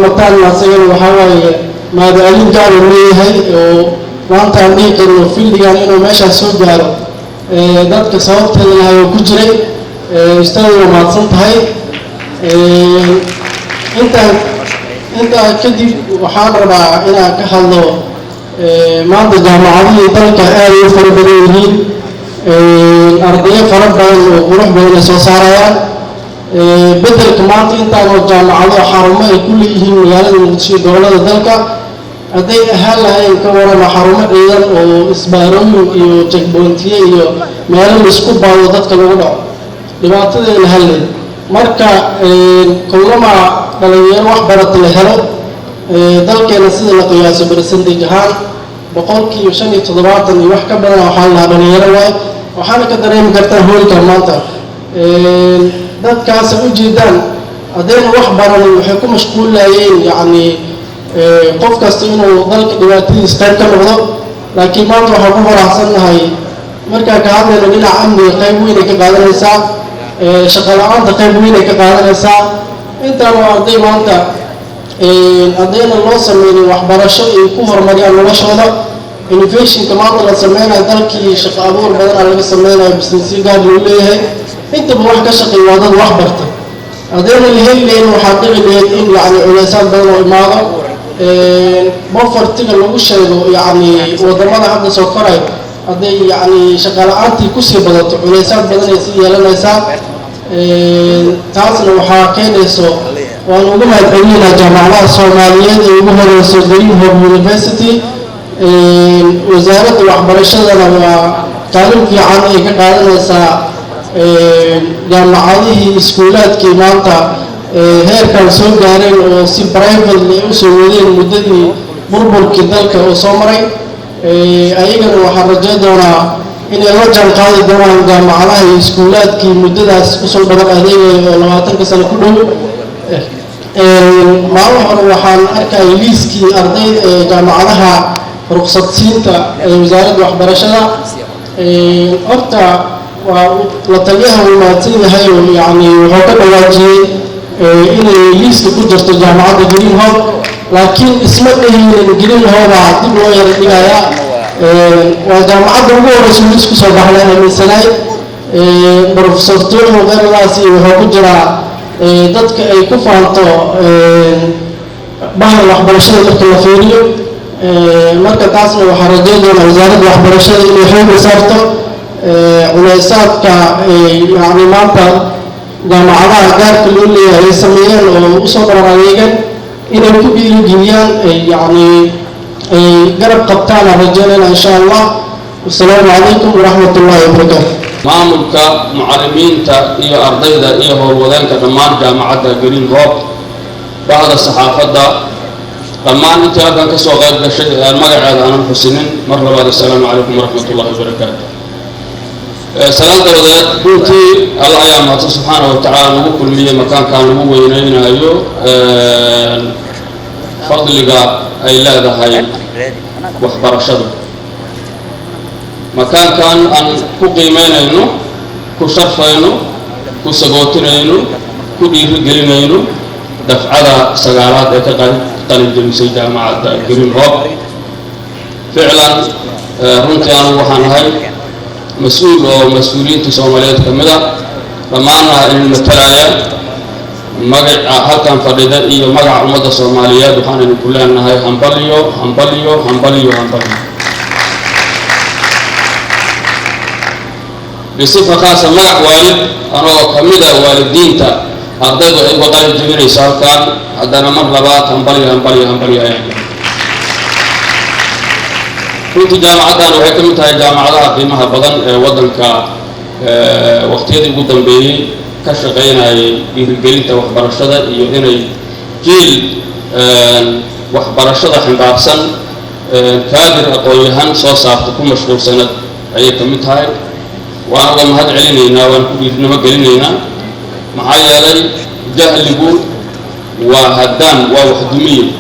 [SPEAKER 13] Matan, asagana waxaa waaye mahadcelin gaar uu leeyahay, oo maanta aan dhihi karno field-igan inuu meeshaas soo gaaro dadka sababteeda lahay oo ku jiray. Ustaad, waa mahadsan tahay. Intaa kadib waxaan rabaa inaan ka hadlo maanta jaamacadihii dalka aad ay u fara badan yihiin, ardayo fara badan oo qurux badan ay soo saarayaan. Beddelka maanta intaanoo jaamacado xarumo ay ku leeyihiin magaalada Muqdisho iyo gobollada dalka, hadday ahaan lahayn ka warama xarumo ciidan oo isbaarooyin iyo checkpoint-iyo iyo meelo laisku baado, dadka lagu dhaco, dhibaatadeena halleed. Marka kullama dhalinyaro wax barata la helo, dalkeena sida la qiyaaso percentage ahaan 75% iyo wax ka badan waxaa la lahaa dhalinyaro waay. Waxaana ka dareemi kartaa hoolka maanta dadkaas ujeedaan, haddayna wax baranin waxay ku mashquulayeen, yacni, qof kasta inuu dalka dhibaatadiis qayb ka noqdo. Laakiin maanta waxaan ku faraxsannahay, markaan ka hadlayno dhinaca amniga qayb weyn ay ka qaadanaysaa, shaqo la-aanta qayb weyn ay ka qaadanaysaa. Intaan waa arday maanta haddayna loo sameynin waxbarasho ay ku horumariyaan noloshooda. Innovation-ka maanta la sameynayo, dalkii shaqo abuur badan aa laga sameynayo, business-yo gaar loo leeyahay, intaba wax ka shaqeeya waa dad wax barta. Haddayna la heli lahayn, waxaa dhici lahayd in, yacni, culeysaad badan oo imaado, poverty-ga lagu sheego, yacni, wadamada hadda soo koray. Hadday, yacni, shaqo la-aantii kusii badato, culeysaad badan ay sii yeelanaysaa. Taasna waxaa keenayso, waan ugu mahadcelinaynaa jaamacadaha Soomaaliyeed ee ugu horeyso Green Hope University. Wasaaradda waxbarashadana waa kaalin fiican ay ka qaadanaysaa jaamacadihii iskuulaadkii maanta heerkan soo gaareen oo si privately ay usoo wadeen muddadii burburkii dalka oo soo maray. Ayagana waxaan rajayn doonaa inay la jaan qaadi doonaan jaamacadaha iyo iskuulaadkii muddadaas usoo dhabar adeegaya oo 20-ka sano ku dhow. Maalin hore waxaan arkayay liiskii ardayda ee jaamacadaha ruqsadsiinta ee wasaaradda waxbarashada. Horta waa la taliyaha uu mahadsan yahay oo, yacni, wuxuu ka dhawaajiyey inay liiska ku jirto jaamacadda Green Hope, laakiin isma dhehinin Green Hope aa dib loo yara dhigayaa. Waa jaamacadda ugu horeysa liis kusoo baxnay aaminsanaay. Professor Tuuxu keyradaasi wuxuu ku jiraa dadka ay ku faanto bahal waxbarashada marka la fiiriyo. Marka taasna waxaa rajayn doonaa wasaaradda waxbarashada inay xooga saarto culeysaadka, yacni, maanta jaamacadaha gaarka loo leeyahay ay sameeyeen oo usoo dhabar adeegan inay ku dhiirigeliyaan, ay, yacni, ay garab qabtaan aan rajaynayna, insha Allah. Wasalaamu calaykum waraxmat ullahi wabarakaatu.
[SPEAKER 14] Maamulka, mucallimiinta iyo ardayda iyo howlwadeenka dhammaan jaamacadda Green Hope, bahda saxaafadda, dhammaan intii halkan ka soo qayb gashay ee aan magaceeda aanan xusinin, mar labaad assalaamu calaykum waraxmat ullahi wabarakaatu. Salaan dabadeed, runtii Alla ayaa mahadsan subxaana wa tacaala nagu kulmiyey makaankan lagu weyneynayo fadliga ay leedahay waxbarashadu, makaankan aan ku qiimeynayno, ku sharfayno, ku sagootinayno, ku dhiirigelinayno dafcada sagaalaad ee ka qalin jebisay jaamacadda Green Hope. Ficlan, runtii anugu waxaan ahay mas-uul oo mas-uuliyiinta Soomaaliyeed ka mid a, dhammaanna idin matalaya. Magaca halkan fadhida iyo magaca ummadda Soomaaliyeed waxaan idinku leenahay hambalyo, hambalyo, hambalyo, hambalyo. Bisifa khaasa magac waalid, anoo ka mid a waalidiinta ardaydu ay uga qalin jebinayso halkan, haddana mar labaad hambalyo, hambalyo, hambalyo ayaan. Runtii jaamacaddan waxay ka mid tahay jaamacadaha qiimaha badan ee waddanka waqtiyadii ugu dambeeyey ka shaqaynayay dhiirigelinta waxbarashada iyo inay jiil waxbarashada xambaarsan, kaadir aqoon-yahan soo saarta ku mashquulsanad ayay ka mid tahay. Waan uga mahad celinaynaa, waan ku dhiirnimo gelinaynaa, maxaa yeelay jahligu waa haddaan waa waxdumiye.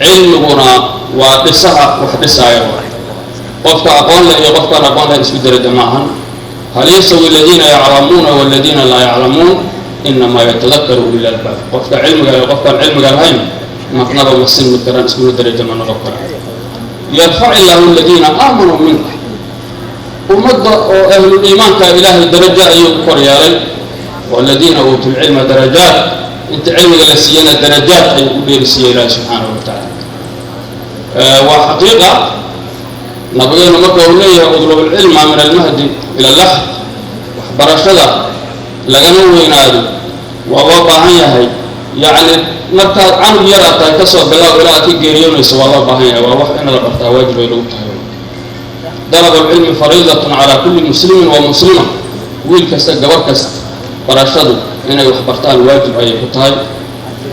[SPEAKER 14] Cilmiguna waa dhisaha wax dhisaaya. Qofka aqoon leh iyo qofkaan aqoon leh isku daraja maahan. هل يستوي الذين يعلمون والذين لا يعلمون إنما يتذكر أولو الألباب. Qofka cilmiga iyo qofkaan cilmiga lahayn marnaba ma sinmi karaan, iskuna daraja ma noqon karaan. يرفع الله الذين آمنوا منكم, ummadda oo ahlul iimaanka Ilaahay darajo ayuu ku kor yeelay, والذين أوتوا العلم درجات, inta cilmiga la siiyana darajaat ayuu u dheerisiiyey Ilaahay subxaanahu wa tacaala. Waa xaqiiqa nabigeenu marka uu leeyahay: اطلب العلم من المهد إلى اللحد. Waxbarashada lagama weynaado, waa loo baahan yahay. Yacni markaad canug yaraad tahay kasoo bilow ilaa aad ka geeriyoonayso, waa loo baahan yahay, waa wax in la bartaa waajib ay lagu tahay. طلب العلم فريضة على كل مسلم ومسلمة. Wiil kasta, gabar kasta, barashadu inay wax bartaan waajib ayay ku tahay.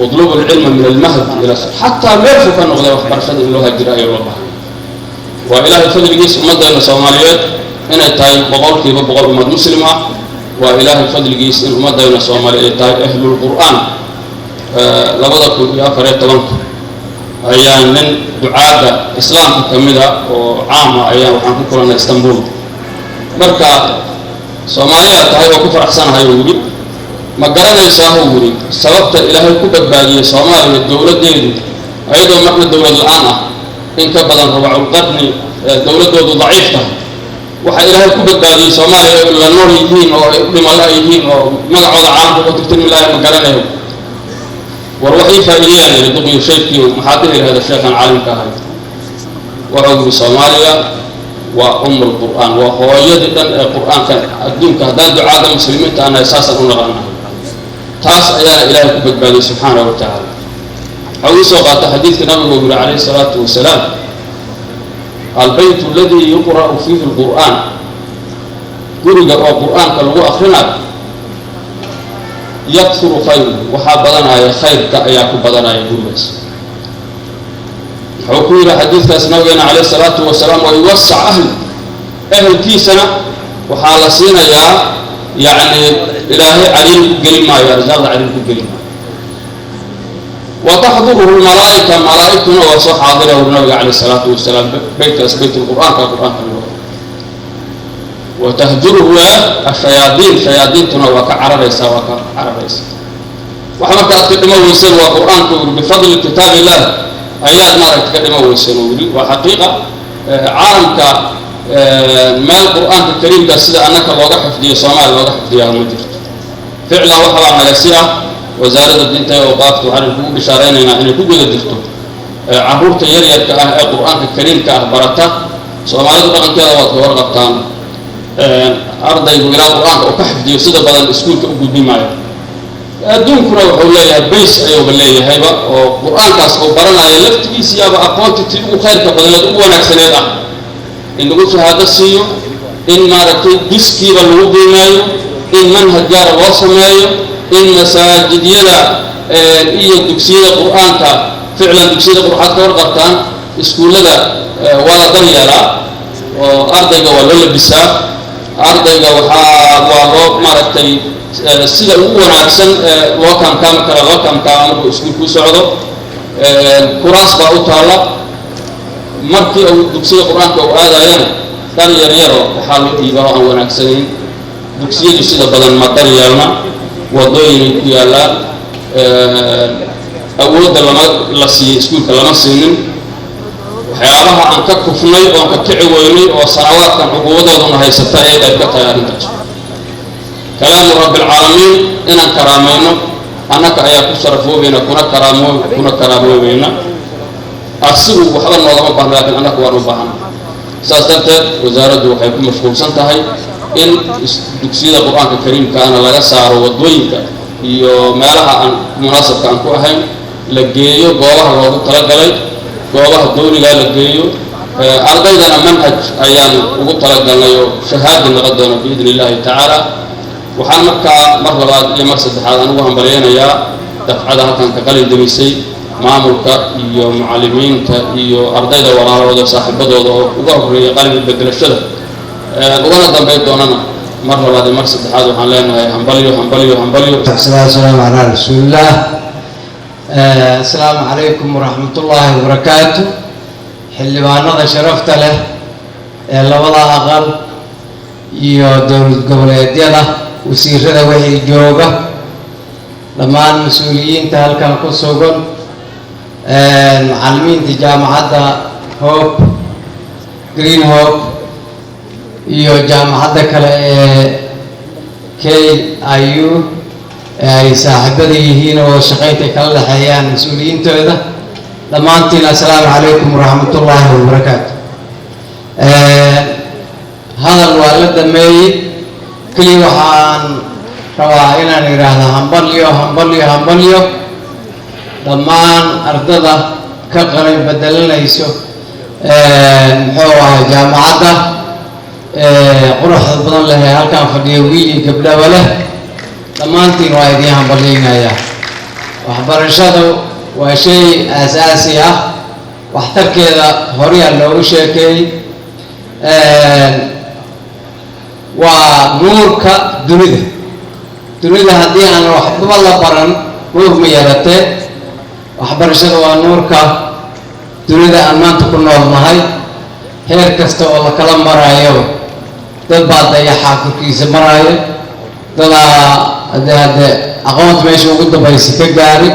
[SPEAKER 14] اطلبوا العلم من المهد إلى, xataa meel fog ka noqday, waxbarashada in loo hajiro ayaa loo baahan. Waa Ilaahay fadligiis ummaddeena Soomaaliyeed inay tahay 100% ummad Muslim ah. Waa Ilaahay fadligiis in ummaddeena Soomaaliyeed ay tahay ahlulqur'aan. 2014-ka ayaa nin ducaadda Islaamka ka mid a oo caama ayaa waxaan ku kulannay Istanbul. Marka Soomaaliyaa tahay oo ku faraxsanahay uu yidhi. Ma garanaysaa, huu yidhi, sababta Ilaahay ku badbaadiyey Soomaaliya dowladdeedu, ayadoo marna dowlad la-aan ah, in ka badan rubculqarni dowladdoodu daciif tahay? Waxa Ilaahay ku badbaadiyey Soomaaliya oo la nool yihiin oo ay u dhimala yihiin oo magacooda caalamka ku tirtirmi lahay, ma garanayo? War wax ii faa'iideeyaan yidhi, duqiyo sheekii, maxaad dhihi lahayda sheekhan caalimka ahay? Wuxuu yidhi: Soomaaliya waa أم القرآن, waa hooyadii dhan ee Qur'aanka adduunka. Haddaan ducaada Muslimiinta anahay, saasaan u naqaana, taas ayaana Ilaahay ku badbaadiyey subxaanahu wa tacaala. Waxaa uu soo qaata xadiidka nabigu uu yihi calayhi salaatu wasalaam: البيت الذي يقرأ فيه القرآن, guriga oo Qur'aanka lagu akrinayo, يكثر خيره, waxaa badanaya khayrka ayaa ku badanaya gurigaas. Wuxuu ku yidhi xadiidkaas nabigeena calayhi salaatu wasalaam: ويوسع أهله, ehelkiisana waxaa la siinayaa, yacni Ilaahay cariiri ku gelin maayo, arsaaqda cariiri ku gelin maayo. وتحضره الملائكة, malaa'igtuna waa soo xaadira, ur nabiga calayhi salaatu wasalaam, beytkaas beyt lqur'aanka, Qur'aanka lagu وتهجره الشياطين, shayaadiintuna waa ka cararaysaa, waa ka cararaysaa. Waxa marka aad ka dhimo weyseen waa Qur'aanku, yiri, بفضل كتاب الله ayaad maaragta ka dhimo weyseen, uu yiri. Waa xaqiiqa, caalamka meel Qur'aanka Kariimka sida annaka looga xifdiyo Soomaaliya looga xifdiyaa ma jirto. Ficlan waxabaa naga si ah Wasaaradda Diinta ee Awqaafta waxaan kugu bishaaraynaynaa inay ku guda jirto carruurta yaryarka ah ee Qur'aanka Kariimka ah barata. Soomaalidu dhaqankeeda waad ka warqabtaan, ardaygu ilaa Qur'aanka uu ka xifdiyo sida badan iskuulka u gudbi maayo. Adduunkuna wuxuu leeyahay bays ayuuba leeyahayba, oo Qur'aankaas uu baranayo laftigiisiyaaba aqoonti tii ugu khayrka badneed, ugu wanaagsaneed ah, in lagu shahaado siiyo, in maaragtay diskiiba lagu qiimeeyo, in manhaj gaara loo sameeyo, in masaajidyada iyo dugsiyada Qur'aanka. Ficlan dugsiyada, waxaad ka warqabtaan, iskuullada waa la daryeelaa oo ardayga waa loo labisaa, ardayga waxaa waa loo maaragtay sida ugu wanaagsan loo kaamkaami kara loo kaamkaama markuu iskuulku socdo, kuraas baa u taalla. Markii uu dugsiga Qur'aanka uu aadayana dhar yaryaro waxaa loo dhiibaa oo aan wanaagsanayn. Dugsiyadu sida badan ma daryeelna, wadooyinay ku yaallaan, awoodda lama la siiyey iskuulka lama siinin. Waxyaabaha aan ka kufnay oon ka kici weynay oo sanawaadkan cuquubadooduna haysata ayay qayb ka tahay arrintaas. كلام رب العالمين inaan karaamayno annaka ayaa ku sharafoobayna, kuna karaamoobayna. Asigu waxba noogama baahna, laakiin annaka waan u baahana. Saas darteed wasaaraddu waxay ku mashquulsan tahay in dugsiyada Qur'aanka Kariimkaana laga saaro waddooyinka iyo meelaha aan munaasabka aan ku ahayn, la geeyo goobaha loogu talagalay, goobaha dowligaa la geeyo. Ardaydana manhaj ayaan ugu talagalnay oo shahaadi noqon doona بإذن الله تعالى. Waxaan markaa mar labaad iyo mar saddexaad aan ugu hambalyaynayaa dafcada halkan ka qalin jebisay, maamulka iyo mucallimiinta iyo ardayda walaalahooda, saaxiibadooda oo uga horreeyay qalin bedelashada, ugana dambayn doonana. Mar labaad iyo mar saddexaad waxaan leenahay hambalyo, hambalyo, hambalyo.
[SPEAKER 15] الصلاة والسلام على رسول الله. Asalaamu calaykum waraxmatullaahi wabarakaatu. Xildhibaanada sharafta leh ee labada aqal iyo dowlad goboleedyada, wasiirada wixii jooga, dhammaan mas-uuliyiinta halkan ku sugan, macallimiinta jaamacadda Hope, Green Hope iyo jaamacadda kale ee KIU ee ay saaxiibada yihiin oo shaqaynta kala dhexeeyaan mas-uuliyiintooda, dhammaantiin assalaamu calaykum waraxmatullaahi wabarakaatu. Hadal waa la dhameeyey. Keliya waxaan rabaa inaan idhaahdo hambalyo, hambalyo, hambalyo dhammaan ardada ka qalin bedelanayso, muxuu ahay, jaamacadda quruxda badan leh ee halkan fadhiya, wiil iyo gabdhaba leh. Dhammaantiin waa idiin hambalyaynayaa. Waxbarashadu waa shay aasaasi ah, waxtarkeeda horeyaa loogu sheekeeyey. Waa nuurka dunida. Dunida haddii aan waxbaba la baran, nuur ma yeelatee. Waxbarashada waa nuurka dunida aan maanta ku nool nahay. Heer kasta oo la kala maraayo, dad baa dayaxa korkiisa maraayo, dadaa hade aqoonta meesha ugu dambaysa ka gaari,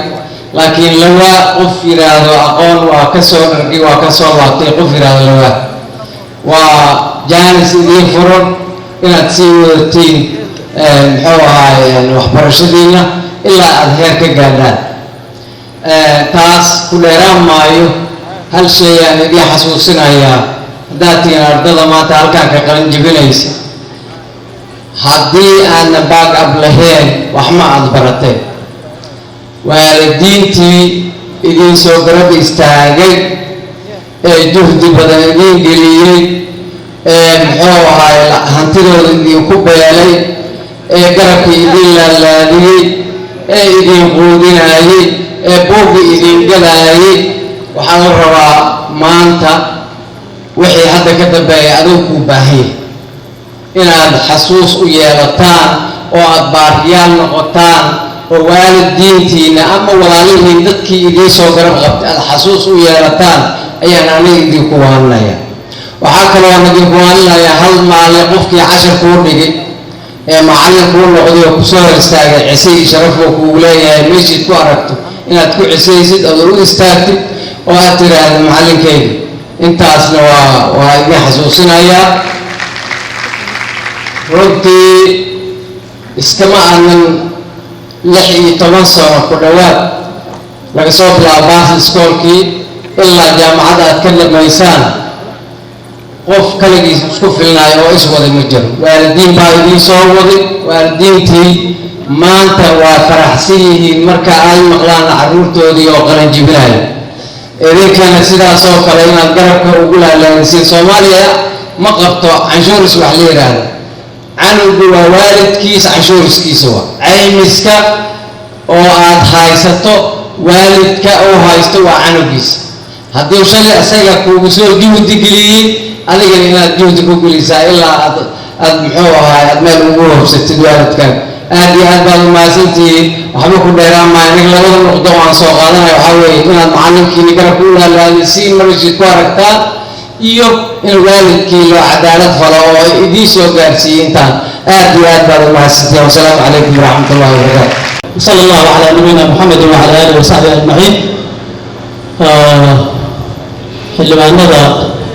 [SPEAKER 15] laakiin lawaa qof yidhaahdo aqoon waa ka soo dhargi, waa ka soo laabtay, qof yidhaahdo lawaa. Waa jaanis idiin furan inaad sii wadatiin, muxuu ahaay, waxbarashadiina ilaa aada heer ka gaadhaan. Taas ku dheeraan maayo. Hal shay aan idiin xasuusinayaa: haddaad tihiin ardada maanta halkaan ka qalin jebinaysa, haddii aadna back up lahayn, wax ma aad barateen. Waalidiintii idiin soo garab istaagay ee juhdi badan idiin geliyey ee, muxuu ahaay, hantidooda idinku beelay, ee garabkii idiin laalaadiyey, ee idin quudinayey, ee buugga idin galaayey, waxaa la rabaa maanta wixii hadda ka dambeeya adigu kuu baahan yahay inaad xasuus u yeelataan oo aada baariyaal noqotaan oo waalidiintiina ama walaalihiin, dadkii idiin soo garab qabtay, aada xasuus u yeelataan ayaan aniga idinku waaninaya. Waxaa kaloo aan idinku waaninayaa, hal maalin qofkii cashar kuu dhigay ee macallin kuu noqday oo kusoo hor istaagay, cise iyo sharafuu kugu leeyahay. Meeshiid ku aragto inaad ku cisaysid ood u istaagtid oo aad tiraahdo "macallinkayga". Intaasna waa idin xasuusinayaa. Runtii iskama aanan 16 sano ku dhowaad, laga soo bilaabo baas iskoolkii ilaa jaamacadda aad ka dhamaysaan, qof kaligiis isku filnaayo oo iswaday ma jiro. Waalidiin baa idiin soo waday. Waalidiintii maanta waa faraxsan yihiin marka ay maqlaan carruurtoodii oo qalin jibinayo. Idinkana sidaasoo kale inaad garabka ugu laalaadisiin. Soomaaliya ma qabto canshuuris wax la yidhaahdo. Canugu waa waalidkiis canshuuriskiisa, waa caymiska oo aad haysato. Waalidka uu haysto waa canugiisa. Hadduu shalay isaga kuugu soo juhdi geliyey, adigana inaad juhdi ku gelisaa ilaa aad, muxuu ahaay, aad meel ugu hobsatid waalidkaaga. Aad iyo aad baad umahadsantihiin. Waxba ku dheeraan maayo. Aniga labada nuqdo aan soo qaadanaya waxaa weeye inaad macallinkiini garabka u laalaadisiin marashiid ku aragtaan iyo in waalidkii loo cadaalad falo oo idiin soo gaarsiiyey intaan. Aad iyo aad baad umahadsantihiin. Wasalaamu calaykum waraxmat ullahi wabarakaatu.
[SPEAKER 16] صلى الله على نبينا محمد وعلى آله وصحبه أجمعين. Xildhibaanada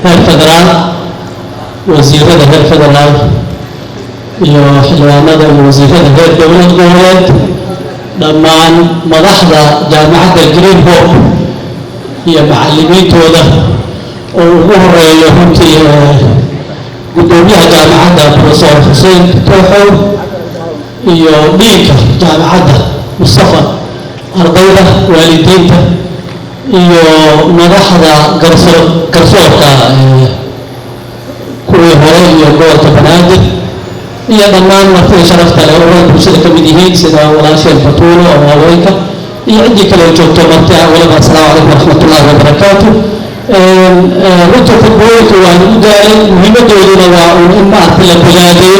[SPEAKER 16] heer federaal, wasiirada heer federaal iyo xildhibaanada iyo wasiirada heer dowlad goboleed, dhammaan madaxda jaamacadda Green Hope iyo macallimiintooda oo ugu horeeyo runtii guddoomiyaha jaamacadda, Professor Xuseen Tooxow, iyo dean-ka jaamacadda, Mustafa, ardayda, waalidiinta iyo madaxda garsoorka kuwii hore iyo gobolka Banaadir iyo dhammaan martida sharafta leh oo ay bulshada ka mid yihiin, sida walaasheen Batuulo oo haweenka iyo ciddii kale oo joogto marti ah waliba, asalaamu calaykum waraxmatullaahi wabarakaatu. Runta khudbooyinka waa lagu daalay. Muhiimadooduna waa un in maaragtay la bogaadiyo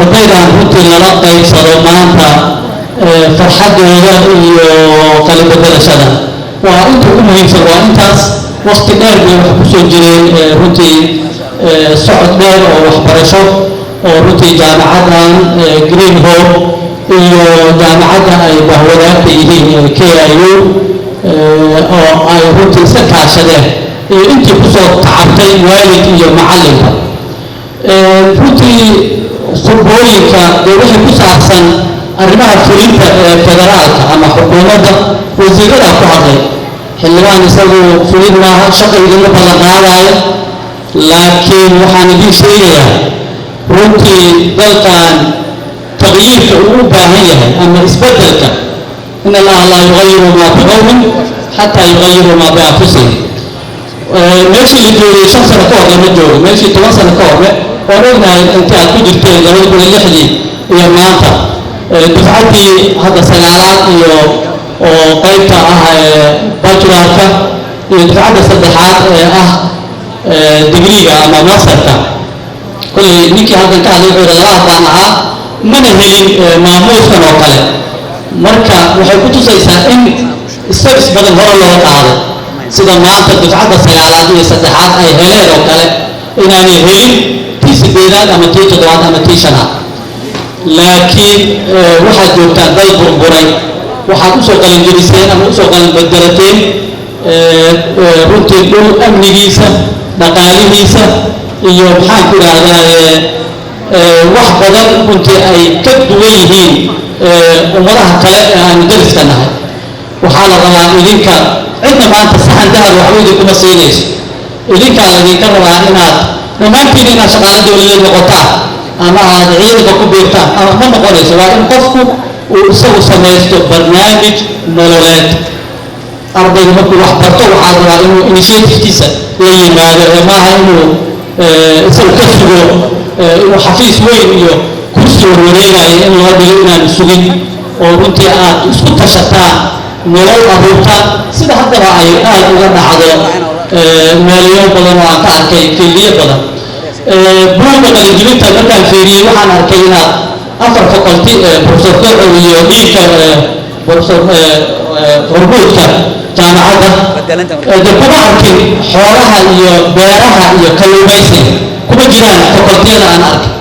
[SPEAKER 16] ardaydan, runtii lala qaybsado maanta. Farxadooda iyo qalin bedelashada waa inta ugu muhiimsan. Waa intaas. Waqti dheer bay wax kusoo jireen, runtii socod dheer oo waxbarasho oo runtii jaamacaddan Green Hope iyo jaamacadda ay bahwadaagta yihiin KIU oo ay runtii iska kaashadeen iyo intii kusoo tacabtay, waalid iyo macallinba. Runtii khudbooyinka dee wixii ku saabsan arrimaha fulinta ee federaalka ama xukuumadda, wasiiradaa ku hadlay. Xildhibaan isagu fulin maaha, shaqa idinma ballan qaadaayo, laakiin waxaan idiin sheegayaa runtii dalkan taqyiirka uu u baahan yahay ama isbeddelka. إن الله لا يغير ما بقوم حتى يغيروا ما بأنفسهم. Meeshii la joogay 5 sano ka hor lama joogo, meeshii 10 sano ka hor waan ognahay intii aad ku jirteen 2006-dii iyo maanta. Dufcaddii hadda sagaalaad iyo oo qaybta ah bachelorka iyo dufcadda saddexaad ee ah digriga ama masterka, kolley ninkii halkan ka hadlay wuxuu yidhi laba baan ahaa, mana helin maamuuskan oo kale. Marka waxay ku tusaysaa in steps badan hore loo qaaday, sida maanta dufcadda sagaalaad iyo saddexaad ay heleen oo kale inaanay helin tii sideedaad ama tii toddobaad ama tii shanaad. Laakiin waxaad joogtaan dal burburay. Waxaad usoo qalinjeliseen ama usoo qalinbedelateen runtii dhul amnigiisa, dhaqaalihiisa iyo maxaan ku idhaahdaa wax badan runtii ay ka duwan yihiin ummadaha kale ee aanu dariska nahay. Waxaa la rabaa idinka, cidna maanta saxan dahab waxba idinkuma siinayso. Idinkaa laydinka rabaa inaad dhammaantiin inaad shaqaale dowladeed noqotaan ama aad ciidanka ku biirtaan ama ma noqonayso. Waa in qofku uu isagu samaysto barnaamij nololeed. Ardayga markuu wax barto waxaa la rabaa inuu initiativekiisa la yimaado, ee maaha inuu isagu ka sugo inuu xafiis weyn iyo kursi warwareegayo in loo dhigo, inaanu sugin oo runtii aad isku tashataan, nolol abuurtaan, sida haddaba ay aad uga dhacdo meelyo badan oo aan ka arkay fieldiyo badan. Buugga qalinjibinta markaan fiiriyey waxaan arkay inaad afar faculty, Professor Koxow iyo dhiinka professor hormuudka jaamacadda, de kuma arkin xoolaha iyo beeraha iyo kalluumaysiga, kuma jiraan facultiyada aan arkay.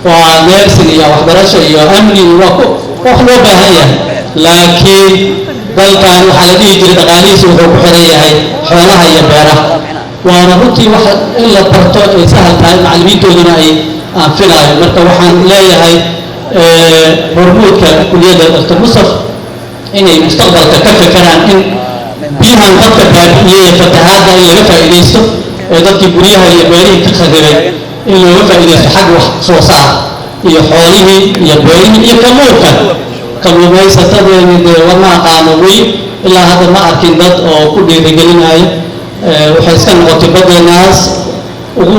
[SPEAKER 16] Waa nursing iyo waxbarasho iyo amni iyo waa ku wax loo baahan yahay, laakiin dalkan waxaa la dhihi jiray dhaqaalihiisa wuxuu ku xiran yahay xoolaha iyo beeraha. Waana runtii waxa in la barto ay sahal tahay, macallimiintooduna ay aan filaayo. Marka waxaan leeyahay hormuudka kuliyadda Dr. Mustaf inay mustaqbalka ka fekeraan in biyahan dadka baabi'iyey ee fatahaadda in laga faa'iidaysto, ee dadkii guryaha iyo beerihii ka kharibay in looga faa'iidaysto xag wax soo saar iyo xoolihii iyo beerihii iyo kalluunka. Kalluumaysatadeeni dee war ma aqaano weli, ilaa hadda ma arkin dad oo ku dhiirigelinayo. Waxay iska noqotay baddeenaas ugu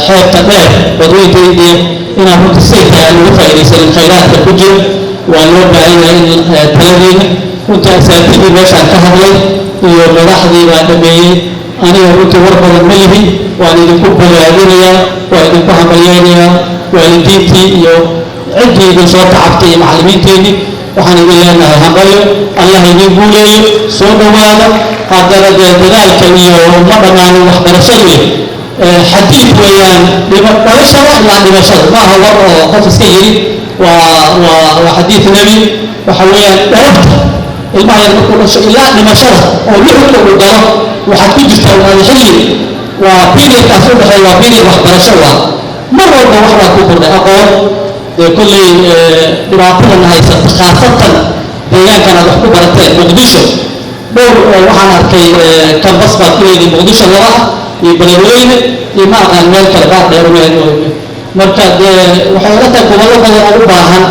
[SPEAKER 16] xeebta dheer badweynta Indiya inaan runtii say tahay aan uga faa'iidaysanin khayraadka ku jira. Waa loo baahan yahay in taladiina. Runtii asaatidii meeshaan ka hadlay iyo madaxdii baa dhameeyey. Aniga runtii war badan ma lihi. Waan idinku bogaadinayaa, waa idinku hambalyeynayaa. Waalidiintii iyo ciddii idin soo tacabtay iyo macallimiinteennii waxaan idin leenahay hambalyo, Allah idin guuleeyo, soo dhowaada. Haddana dee dadaalka iyo ma dhammaanin waxbarashadu. Xadiid weeyaan dhalashada ilaa dhimashada, ma aha war oo qof iska yiri, waa xadiid nebi. Waxa weeyaan dhalabta ilmaha yar markuu dhasho ilaa dhimashada oo luxudka uu galo waxaad ku jirtaa waa xilli, waa periodkaas u dhexeeya, waa period waxbarasho. Waa mar walba wax baa ku kordhay aqoon. Dee kolley dhibaatadan haysata, khaasatan deegaankan aad wax ku barateen Muqdisho, dhowr waxaan arkay campus baad ku leedihin Muqdisho, laba ah iyo Beledweyne iyo ma aqaan meel kale, baar dheer meel. Marka dee waxay ila tahay gobollo badan oo u baahan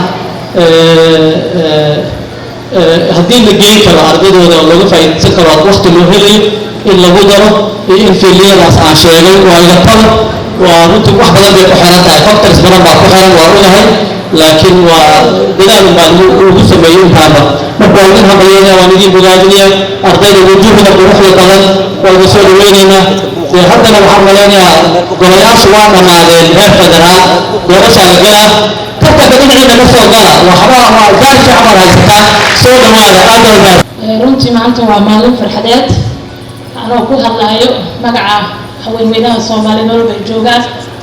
[SPEAKER 16] haddii la geyn karo ardaydooda oo laga faa'iidaysan karo waqti loo helayo in lagu daro iyo in fieldiyadaas aan sheegay. Waa iga talo. Waa runtii wax badan bay ku xiran tahay, factors badan baa ku xiran, waa ogahay, laakiin waa dadaal un baa lagu sameeyey intaaba. Marka waa idin hambalyeynaya, waan idin bogaadinaya. Ardayda wujuuhda quruxda badan waa idin soo dhaweynaynaa. Dee haddana waxaan malaynayaa golayaashu waa dhammaadeen heer federaal, doorashaa la galaa. Tartanka dhinaciina ka soo gala, waxba waa gaar fiican baad haysataan. Soo dhawaada, aad baa mahadsan.
[SPEAKER 17] Runtii maanta waa maalin farxadeed. Anoo ku hadlaayo magaca haweenweynaha Soomaaliya meel walba ay joogaan,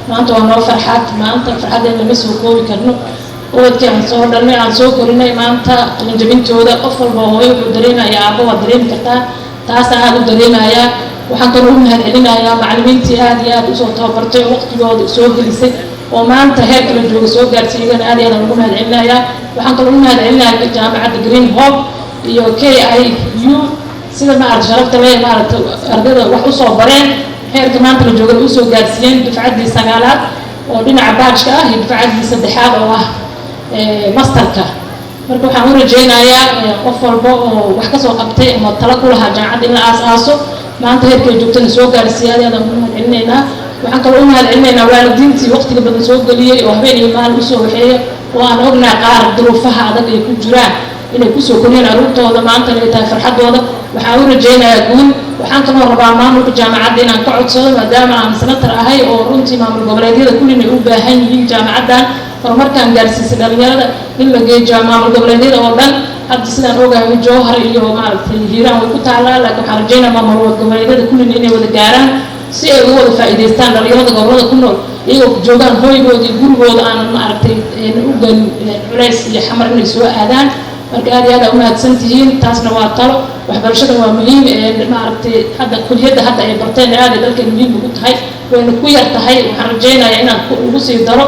[SPEAKER 17] maanta waa noo farxad. Maanta farxadeed lama soo koobi karno. Ubadkii aan soo dhalnay, aan soo korinay, maanta qalinjabintooda qof walba hooyo wuxuu dareemayaa, aabbo waad dareemi kartaa, taasaan aada u dareemayaa. Waxaan kaloo u mahad celinayaa macallimiintii aad iyo aad usoo tababartay oo waqtigooda soo gelisay oo maanta heer kala jooga soo gaarsiiyana, aad iyo aad aan ugu mahad celinayaa. Waxaan kaloo u mahad celinayaa jaamacadda Green Hope iyo KIU, sida maarata sharafta leh maarata ardayda wax usoo bareen, heerka maanta la joogana usoo gaarsiiyeen, dufcaddii sagaalaad oo dhinaca bachelor-ka ah iyo dufcaddii saddexaad oo ah master-ka. Marka waxaan u rajaynayaa qof walba oo wax kasoo qabtay ama talo ku lahaa jaamacadda in la aas-aaso, maanta heerkay joogtana soo gaarsiiyay, aad aad aan ugu mahad celinaynaa. Waxaan kaloo u mahad celinaynaa waalidiintii waqtiga badan soo geliyey oo habeen iyo maalin usoo waxeeya, oo aan ognahay qaar duruufaha adag ay ku jiraan inay kusoo koriyeen carruurtooda, maantana ay tahay farxaddooda. Waxaan u rajaynayaa guul. Waxaan kaloo rabaa maamulka jaamacadda inaan ka codsado, maadaama aan senator ahay oo runtii maamul goboleedyada kullina ay u baahan yihiin jaamacaddan horumarkaan gaarsiisay dhalinyarada in la geeyo maamul goboleedyada oo dhan. Hadda sidaan ogahay Jowhar iyo maaragtay Hiiraan way ku taalaa, laakiin waxaan rajaynaa maamul goboleedyada kullina inay wada gaaraan si ay uga wada faa'iidaystaan dhalinyarada gobolada ku nool, iyagoo joogaan hoygooda iyo gurigooda, aanan maaragtay u gelin culays iyo xamar inay soo aadaan. Marka aad iyo aad aa umahadsan tihiin. Taasna waa talo. Waxbarashada waa muhiim. Maaragtay hadda kuliyadda hadda ay barteen aad ay dalkeena muhiim ugu tahay, wayna ku yar tahay. Waxaan rajaynayaa inaan ugu sii daro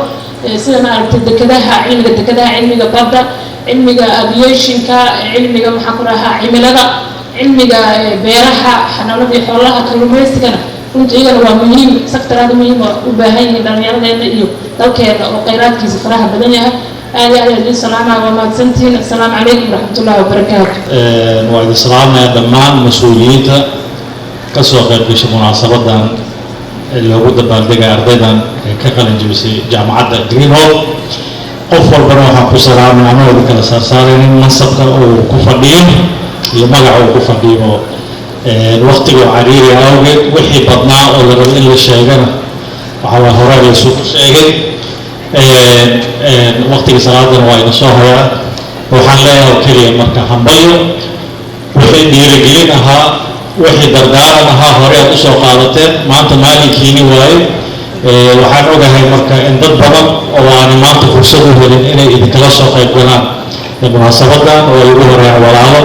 [SPEAKER 17] sida maaragtay dekadaha, cilmiga dekadaha, cilmiga badda, cilmiga aviation-ka, cilmiga maxaan ku dhahaa cimilada, cilmiga beeraha, xanaanada iyo xoolaha, kalluumaysigana. Runtii iyagana waa muhiim, sector aad u muhiim oo u baahan yihiin dhallinyaradeena iyo dalkeena oo khayraadkiisa faraha badan yahay. Aad iyo aad idin salaamaya, waa mahadsantihiin. Assalaamu calaykum waraxmatullahi wabarakaatu.
[SPEAKER 4] Waa idin salaamaya dhammaan mas-uuliyiinta ka soo qayb gashay munaasabadan loogu dabaaldegay ardaydan ee ka qalin jebisay jaamacadda Green Hope. Qof walbana waxaan ku salaamay, anoo idin kala saarsaaraynin, mansabka uu ku fadhiyo iyo magaca uu ku fadhiyo. Waqtiga oo cariiri awgeed, wixii badnaa oo la rabo in la sheegana waxaa waa hore la isugu sheegay. Waqtiga salaadana waa ina soo hayaa. Waxaan leeyahay oo keliya marka hambalyo. Wixii dhiirigelin ahaa, wixii dardaaran ahaa, hore aad usoo qaadateen. Maanta maalinkiini waaye. Waxaan ogahay marka in dad badan oo aanay maanta fursad u helin inay idinkala soo qayb galaan munaasabadan, oo ay ugu horeeyaan walaalo,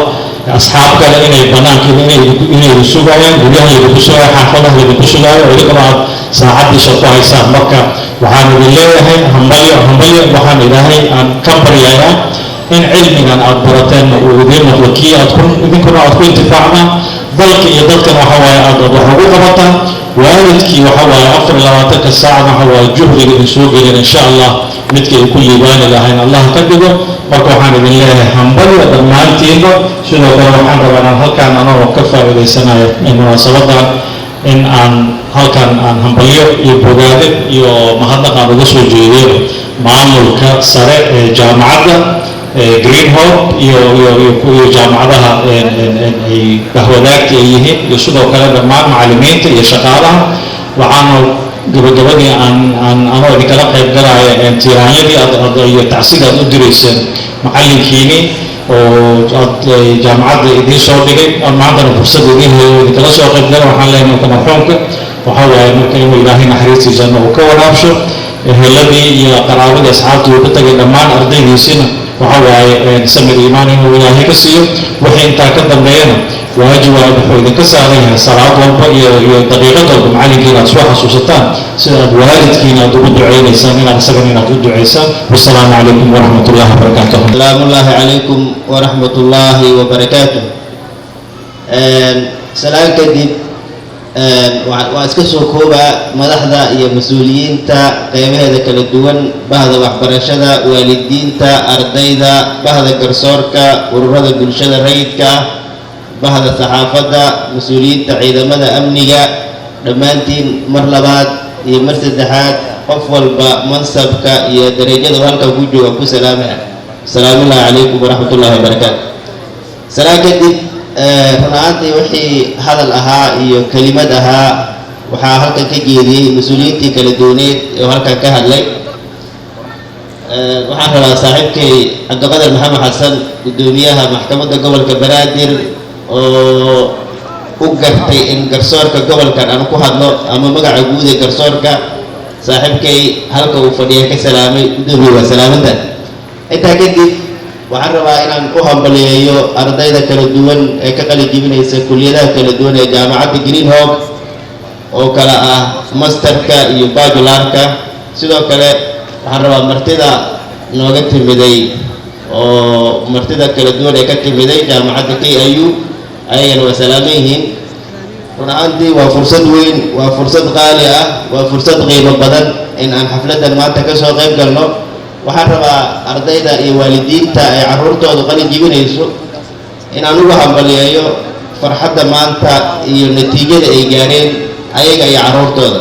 [SPEAKER 4] asxaab kale, inay banaankiina inay idin sugayaan, guryaha laydinku sugayo, xaafadaha laydinku sugaayo, oo idinkuna aad saacaddiisa ku haysaan. Marka waxaan idin leeyahay hambalyo, hambalyo. Waxaan Ilaahay aan ka baryayaa in cilmigan aad barateenna uu idiin noqdo kii aad ku idinkuna aad ku intifaacdaan, dalka iyo dadkana waxa waaye aad wax ugu qabataan. Waalidkii waxa waaye 24-ka saacna waxa waaye juhdiga idin soo gelin, insha Allah midka ay ku liibaani lahayn Allah ka dhigo. Marka waxaan idin leeyahay hambalyo dhammaantiinba. Sidoo kale waxaan rabaa inaan halkaan, anagoo ka faa'iidaysanayo munaasabadan, in aan halkan aan hambalyo iyo bogaadin iyo mahadnaq aan uga soo jeediyo maamulka sare ee jaamacadda Green Hope iyo jaamacadaha ay bahwadaagta ay yihiin, iyo sidoo kale dhammaan macallimiinta iyo shaqaalaha. Waxaanu gabagabadii aan anoo idinkala qayb galaya tiiraanyadii aad iyo tacsida aad u dirayseen macallinkiini oo aad jaamacadda idiin soo dhigay, aan maantana fursad idiin hayo idinkala soo qayb gala. Waxaan leeyahay marka marxuumka waxaa waaye marka inuu Ilaahay naxariistiisana uu ka waraabsho, eheladii iyo qaraabadii asxaabtii uu ka tagay, dhammaan ardaydiisina waxa waaye samir iimaan inuu Ilaahay ka siiyo. Wixii intaa ka dambeeyana waajib waa wuxuu idinka saaran yahay salaad walba iyo daqiiqad walba macallinkii inaad soo xasuusataan, sida aad waalidkiina aad ugu ducaynaysaan inaad isagana inaad u ducaysaan. Wasalaamu calaykum waraxmat ullahi wabarakaatuh.
[SPEAKER 18] السلام الله عليكم ورحمة الله وبركاته. Salaan kadib, waa iska soo koobaa. Madaxda iyo mas-uuliyiinta qeybaheeda kala duwan, bahda waxbarashada, waalidiinta, ardayda, bahda garsoorka, ururada bulshada rayidka ah, bahda saxaafadda, mas-uuliyiinta ciidamada amniga, dhammaantiin mar labaad iyo mar saddexaad qof walba mansabka iyo darajada uu halkan ku jooga ku salaamaya. Asalaamullahi calaykum waraxmat ullahi wabarakaatu. Salaan kadib, run ahaantii wixii hadal ahaa iyo kelimad ahaa waxaa halkan ka jeediyey mas-uuliyiintii kala duwaneed oo halkan ka hadlay. Waxaan rabaa saaxiibkay Cabdiqadir Maxamed Xasan, guddoomiyaha maxkamadda gobolka Banaadir, oo u gartay in garsoorka gobolkan aan ku hadlo ama magaca guud ee garsoorka, saaxiibkay halka uu fadhiya ka salaamay. Guddoomiye, waa salaamanta. Intaa kadib, waxaan rabaa inaan u hambaliyeeyo ardayda kala duwan ee ka qalin jebinaysa kuliyadaha kala duwan ee jaamacadda Green Hope, oo kala ah masterka iyo bachelorka. Sidoo kale waxaan rabaa martida nooga timiday oo martida kala duwan ee ka timiday jaamacadda KIU, ayagana waa salaaman yihiin. Run ahaantii waa fursad weyn, waa fursad qaali ah, waa fursad qiimo badan in aan xafladdan maanta ka soo qayb galno. Waxaan rabaa ardayda iyo waalidiinta ay carruurtoodu qalin jibinayso in aan ugu hambaliyeeyo farxadda maanta iyo natiijada ay gaareen ayaga iyo carruurtooda.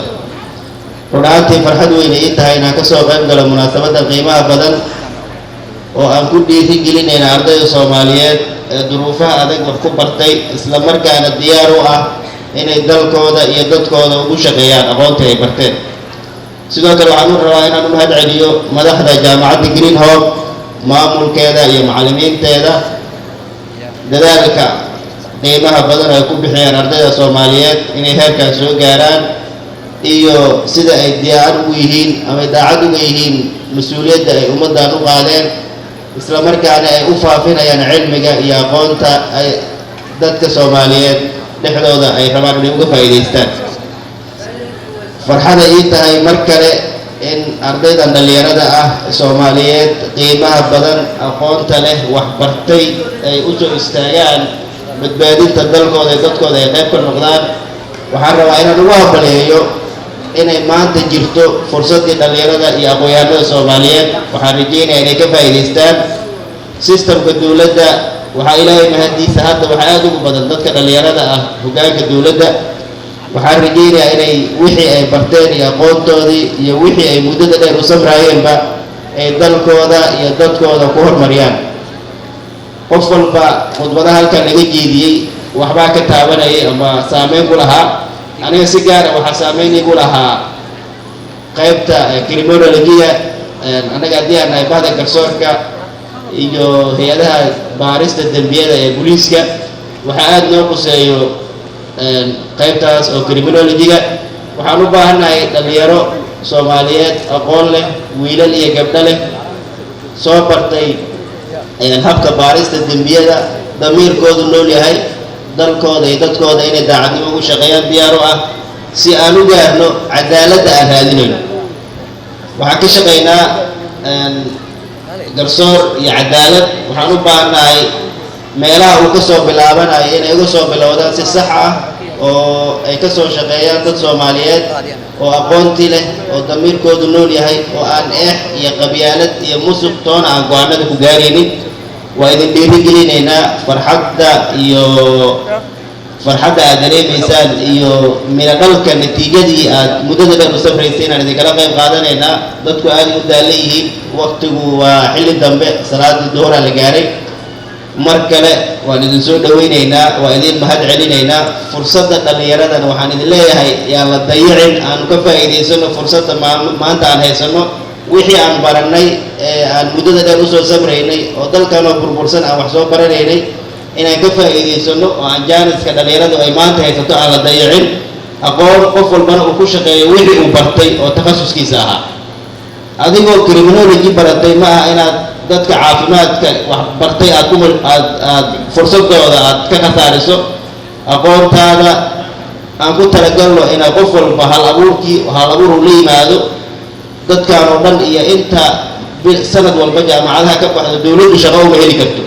[SPEAKER 18] Run ahaantii farxad weyn ii tahay inaan ka soo qayb galo munaasabadda qiimaha badan oo aan ku dhiiri gelinayna ardayda Soomaaliyeed ee duruufaha adag wax ku bartay, isla markaana diyaar u ah inay dalkooda iyo dadkooda ugu shaqeeyaan aqoontii ay barteen. Sidoo kale waxaan u rabaa inaan u mahad celiyo madaxda jaamacadda Green Hope, maamulkeeda iyo macallimiinteeda, dadaalka qiimaha badan ay ku bixiyaan ardayda Soomaaliyeed inay heerkaas soo gaaraan, iyo sida ay diyaar ugu yihiin ama daacad uga yihiin mas-uuliyadda ay ummaddan u qaadeen, isla markaana ay u faafinayaan cilmiga iyo aqoonta ay dadka Soomaaliyeed dhexdooda ay rabaan inay uga faa'iidaystaan. Farxada ii tahay mar kale in ardaydan dhallinyarada ah Soomaaliyeed, qiimaha badan, aqoonta leh, waxbartay, ay u soo istaagaan badbaadinta dalkooda iyo dadkooda, ay qayb ka noqdaan. Waxaan rabaa inaan ugu hambaliyeeyo inay maanta jirto fursaddii dhallinyarada iyo aqoon-yahanada Soomaaliyeed. Waxaan rajaynayaa inay ka faa'iidaystaan systemka dowladda. Waxaa Ilaahay mahadiisa, hadda waxaa aada ugu badan dadka dhallinyarada ah hoggaanka dowladda. Waxaan rajaynayaa inay wixii ay barteen iyo aqoontoodii iyo wixii ay muddada dheer u samraayeenba ay dalkooda iyo dadkooda ku horumariyaan. Qof walba khudbadaha halkan laga jeediyey waxbaa ka taabanayay ama saameyn ku lahaa. Aniga si gaara waxaa saameyn igu lahaa qaybta criminology-ga. Annaga haddii aan nahay bahda garsoorka iyo hay-adaha baarista dembiyada ee booliiska, waxaa aada noo quseeyo qaybtaas oo criminology-ga. Waxaan u baahannahay dhalinyaro Soomaaliyeed aqoon leh, wiilal iyo gabdho leh, soo bartay habka baarista dembiyada, damiirkoodu nool yahay, dalkooda iyo dadkooda inay daacadnimo ugu shaqeeyaan diyaar u ah, si aan u gaarno cadaaladda aan raadinayno. Waxaan ka shaqaynaa garsoor iyo cadaalad. Waxaan u baahannahay meelaha uu ka soo bilaabanayo inay uga soo bilowdaan si sax ah oo ay ka soo shaqeeyaan dad Soomaaliyeed oo aqoonti leh, oo damiirkoodu nool yahay, oo aan eex iyo qabyaalad iyo musuq toona aan go-aanada ku gaaraynin. Waa idin dhiirigelinaynaa. Farxadda iyo farxadda aad dareemaysaan iyo midho dhalka natiijadii aad muddada dheer u safraysay inaan idinkala qayb qaadanaynaa. Dadku aad u daalan yihiin, waqtigu waa xilli dambe, salaadii duhuraa la gaaray. Mar kale waan idin soo dhawaynaynaa, waa idin mahad celinaynaa. Fursadda dhallinyaradana waxaan idin leeyahay, yaan la dayicin, aanu ka faa'iidaysano fursadda maanta aan haysano. Wixii aan barannay ee aan muddada dheer usoo samraynay oo dalkanoo burbursan aan wax soo baranaynay inaan ka faa'iidaysano, oo aan jaaniska dhallinyaradu ay maanta haysato aan la dayicin. Aqoon qof walbana uu ku shaqeeyo wixii uu bartay oo takhasuskiisa ahaa. Adigoo criminology baratay ma aha inaad dadka caafimaadka wax bartay aad ku aad fursadooda aad ka khasaariso. Aqoontaada aan ku talagalno inaa qof walba hal abuurkii hal abuur uu la yimaado. Dadkan oo dhan iyo inta sanad walba jaamacadaha ka baxdo, dowladdu shaqo uma heli karto.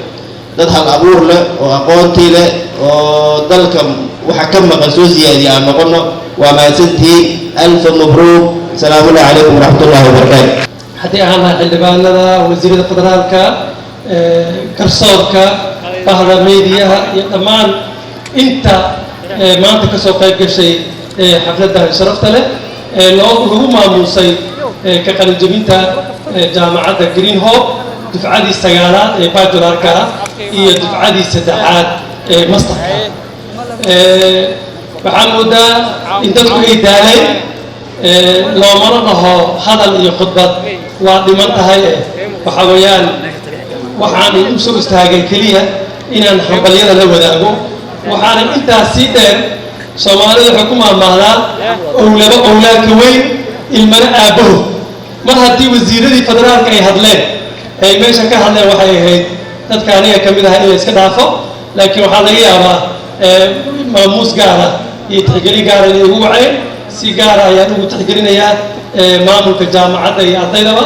[SPEAKER 18] Dad hal abuur leh oo aqoontii leh oo dalka waxa ka maqan soo siyaadiya aan noqono. Waa mahadsantihiin. Alfa mabruuk. Salaamullahi calaykum waraxmatullahi wabarakaatu.
[SPEAKER 16] Haddii ahaan lahaa xildhibaanada, wasiirada federaalka, garsoorka, bahda meediyaha iyo dhammaan inta maanta ka soo qayb gashay xafladdan sharafta leh ee loo lagu maamuusay ka qalinjebinta jaamacadda Green Hope, dufcadii sagaalaad ee bachelorka ah iyo dufcadii saddexaad ee masterka. Waxaan moodaa in dadku ay daaleen, loomana dhaho hadal iyo khudbad waa dhiman tahay. Waxa weeyaan, waxaan u soo istaagay keliya inaan hambalyada la wadaago. Waxaana intaas sii dheer, Soomaalida waxay ku maahmaahdaa owlaba owlaadka weyn, ilmana aabbaho. Mar haddii wasiiradii federaalka ay hadleen, ay meesha ka hadleen, waxay ahayd dadka aniga ka mid aha in la iska dhaafo, laakiin waxaa laga yaabaa maamuus gaara iyo tixgelin gaara inay igu waceen. Si gaara ayaan ugu tixgelinayaa maamulka jaamacadda iyo ardaydaba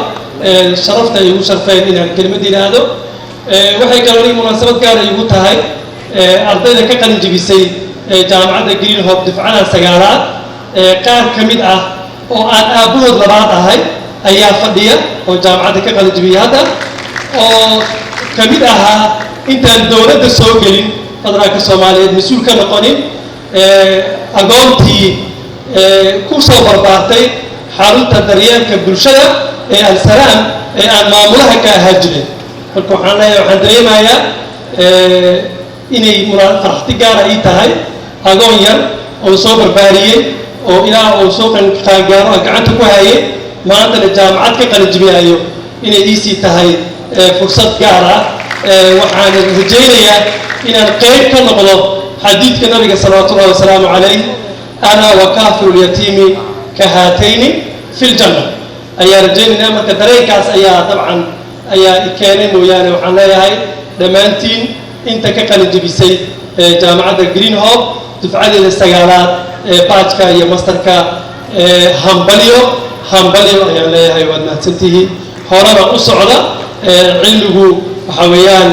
[SPEAKER 16] sharafta ay igu sharfeen inaan kelimad yidhaahdo. Waxay kaloo aniga munaasabad gaara igu tahay ardayda ka qalin jebisay jaamacadda Green Hope dufcadan sagaalaad, qaar ka mid ah oo aan aabbahood labaad ahay ayaa fadhiya oo jaamacadda ka qalin jebiyay hadda, oo ka mid ahaa intaan dowladda soo gelin federaalka Soomaaliyeed mas-uul ka noqonin agoontii ku soo barbaartay xarunta daryeelka bulshada ee Alsalaam ee aan maamulaha ka ahaa jiray. Marka waxaan leeyahay, waxaan dareemayaa inay farxti gaara ii tahay agoon yar oo soo barbaariyey oo ilaa uu soo qaangaaro aan gacanta ku hayay, maantana jaamacad ka qalinjibinayo, inay iisii tahay fursad gaar ah. Waxaan rajaynayaa inaan qayb ka noqdo xadiidka nabiga salawaatu ullahi wasalaamu calayh, "أنا وكافل اليتيم كهاتين في الجنة" ayaa rajaynaynaa. Marka dareenkaas ayaa dabcan ayaa i keenay mooyaane, waxaan leeyahay dhammaantiin inta ka qalin jebisay jaamacadda Green Hope dufcadeeda sagaalaad ee bachelorka iyo masterka, hambalyo, hambalyo ayaan leeyahay. Waad mahadsantihiin. Horeba u socda. Cilmigu waxa weeyaan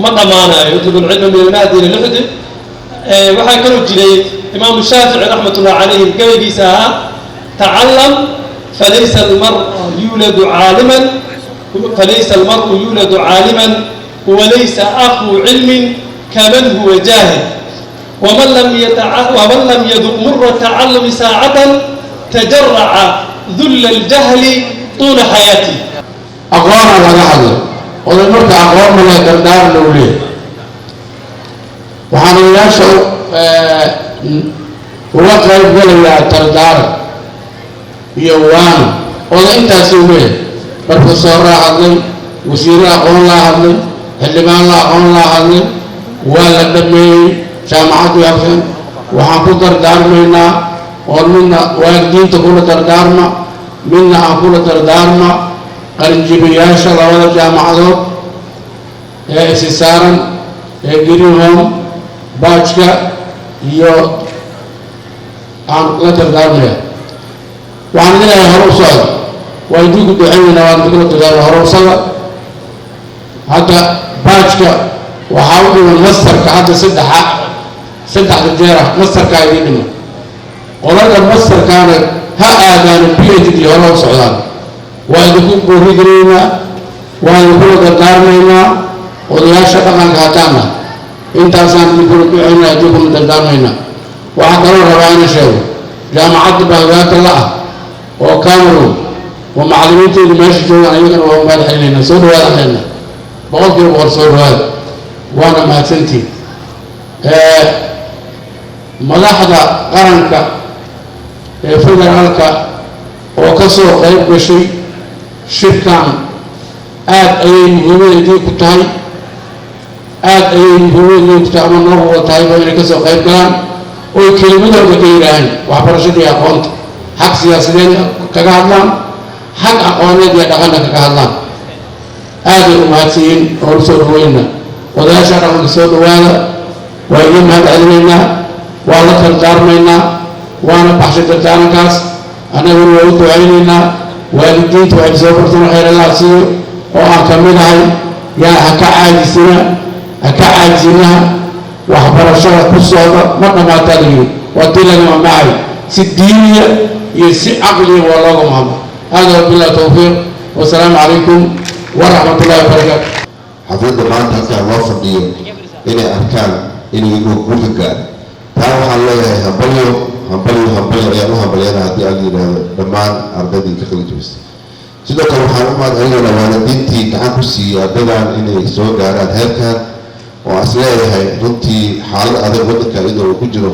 [SPEAKER 16] ma dhammaanayo. اطلبوا العلم من المهد إلى اللحد. Waxaa kaloo jiray Imaamu Shaafici raxmatullahi calayhim gabaygiisa ahaa: "تعلم فليس المرء يولد عالما، فليس المرء يولد عالما، وليس أخو علم كمن هو جاهل، ومن لم يذق مر التعلم ساعة تجرع ذل الجهل طول حياته."
[SPEAKER 2] Aqoona laga hadlay oday. Marka aqoon male dardaaran uu leeyahay. Waxaan odayaasha uga qayb gelayaa dardaaran iyo waano. Oday intaasi uu leeyahay. Brofesoraa hadlay, wasiire aqoon laa hadlay, xildhibaan la aqoon laa hadlay, waa la dhameeyey. Jaamacaddu halkan waxaan ku dardaarmaynaa oo midna waalidiinta kula dardaarma, midna aan kula dardaarma qalinjibiyaasha labada jaamacadood ee isi saaran ee Green Hope bachelorka iyo aan la dardaarmaya. Waxaan idin leeyahay hore u socda. Waa idinku ducaynaynaa, waan idinkula dardaarma hore u socda. Hadda bachelorka waxaa u dhiman masterka. Hadda saddexa saddexda jeera masterkaa idiin dhiman. Qolada masterkaana ha aadaano PhD, hore u socdaan. Waa idinku boorigelaynaa, waa idinkula dardaarmaynaa. Odayaasha dhaqanka haddaana intaasaan idinkula ducaynaa, idinkula dardaarmaynaa. Waxaa kaloo rabaa ina sheego jaamacadda bahgaata la ah oo Cameroon oo macallimiinteedu meesha joogaan, ayagana waa mahad celinaynaa. Soo dhawaadaan leenahay, 100% soo dhawaada, waana mahadsantihin. Madaxda qaranka ee federaalka oo ka soo qayb gashay shirkan, aad ayay muhiimad idiinku tahay, aad ayay muhiimad idiinku tahay ama noo wada tahayba inay ka soo qayb galaan oy kelimadooda ka yidhaaheen waxbarashadii aqoonta, xag siyaasadeed kaga hadlaan, xag aqooneed iyo dhaqanna kaga hadlaan. Aaday u mahadsanyihiin oo u soo dhaweyna. Odayaasha dhaqanka, soo dhawaada. Waa idiin mahad celinaynaa, waa la dardaarmaynaa, waana baxshay dardaarankaas. Annaguna waa u ducaynaynaa waalidiinta waxay soo barteen, khayr Allah siiyo, oo aan ka mid ahay. Yaa ha ka caajisina, ha ka caajisinaha waxbarashada ku socda. Ma dhammaataa la yidhi, waa tii lagama macay si diiniya iyo si caqliya waa looga maamo. Hada wabillahi towfiiq, wasalaamu calaykum waraxmat ullahi wabarakaatu.
[SPEAKER 19] Xafladda maanta halkaan loo fadhiyo inay arkaan inuu guulka gaaro, taa waxaan leeyahay hambalyo, hambalyo, hambalyo ayaan u hambalyana haddii aan yidhaahdo dhammaan ardaydii ka qalin jabisay. Sidoo kale waxaan u mahad celinaynaa waalidiintii gacan ku siiyey ardaydan inay soo gaaraan heerkan, oo as leeyahay runtii xaalad adag waddanka iyadoo uu ku jiro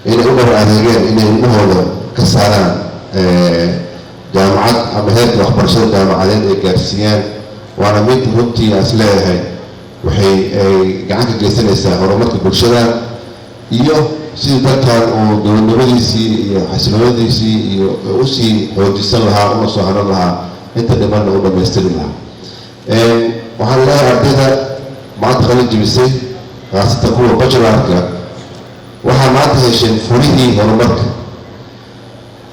[SPEAKER 19] inay u dhabar adeegeen inay ilmahooda ka saaraan jaamacad ama heerka waxbarashada jaamacadeed ay gaarsiiyaan. Waana mid runtii aan is leeyahay waxay ay gacan ka geysanaysaa horumarka bulshada iyo sidii dalkan uu dowladnimadiisii iyo xasiloonadiisii iyo usii xoojisan lahaa, una soo haran lahaa, inta dhimanna u dhamaystiri lahaa. Waxaan leeyahay ardayda maanta qalin jebisay, khaasatan kuwa bachelorka, waxaa maanta hesheen furihii horumarka.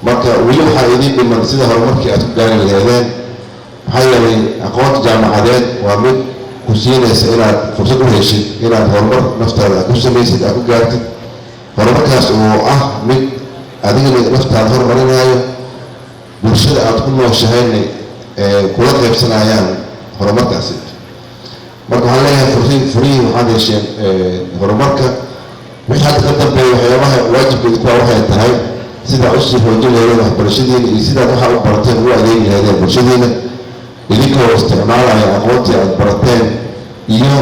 [SPEAKER 19] Marka weli waxaa idiin dhiman sida horumarkii aad ku gaari laheedeen, maxaa yeelay aqoonta jaamacadeed waa mid ku siinaysa inaad fursad u heshid inaad horumar naftaada aad ku samaysid, aad ku gaartid horumarkaas oo ah mid adigana naftaada horumarinayo, bulshada aad ku nooshahayna kula qaybsanayaan horumarkaasi. Marka waxaan leeyahay furihii waxaad hesheen horumarka. Wixii hadda ka dambeeya, waxyaabaha waajibkeeda kuwa waxay tahay sidaa usii xoojin laheedeen waxbarashadiina iyo sidaad waxaa u barateen ugu adeegi laheedeen bulshadiina, idinkoo isticmaalaya aqoontii aad barateen, iyo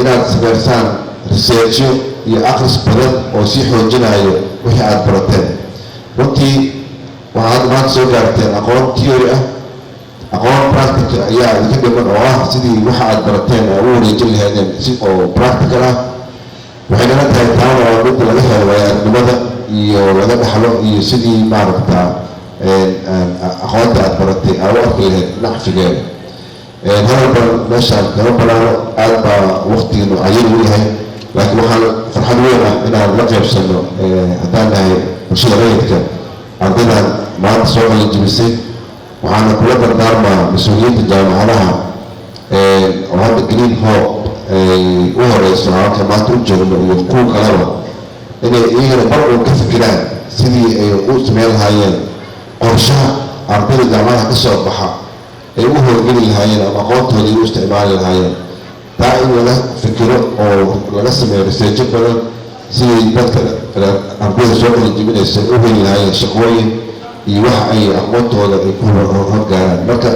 [SPEAKER 19] inaad sameysaan researchyo iyo akhris badan oo sii xoojinayo wixii aad barateen. Runtii waxaad hadda maanta soo gaarteen aqoon theory ah, aqoon practical ayaa idinka dhiman oo ah sidii waxa aad barateen oo u wareejin laheedeen si oo practical ah. Waxay nala tahay taana waa mid laga helo waayo-aragnimada iyo laga dhaxlo iyo sidii maaragta aqoonta aad baratay aa u arki lahayd nacfigeeda. Hadal badan meeshaan kama banaano, aad baa waqtigiinu cayir u yahay, laakiin waxaan farxad weyn ah inaan la qaybsano, haddaan nahay bulshada rayidka, ardaydan maanta soo qalin jebisay. Waxaana kula dardaarmaa mas-uuliyiinta jaamacadaha oo hadda Green Hope ay u horeyso halka maanta u joogno iyo kuwa kaleba, inay iyagana bar uun ka fikiraan sidii ay u sameyn lahaayeen qorshaha ardayda jaamacadaha ka soo baxa ay u howlgeli lahaayeen ama aqoontooda ay u isticmaali lahaayeen. Taa in laga fikiro oo laga sameeyo researcho badan sidii dadka ardayda soo qalin jebinaysa u heli lahaayeen shaqooyin iyo wax ay aqoontooda ay ku horgaaraan. Marka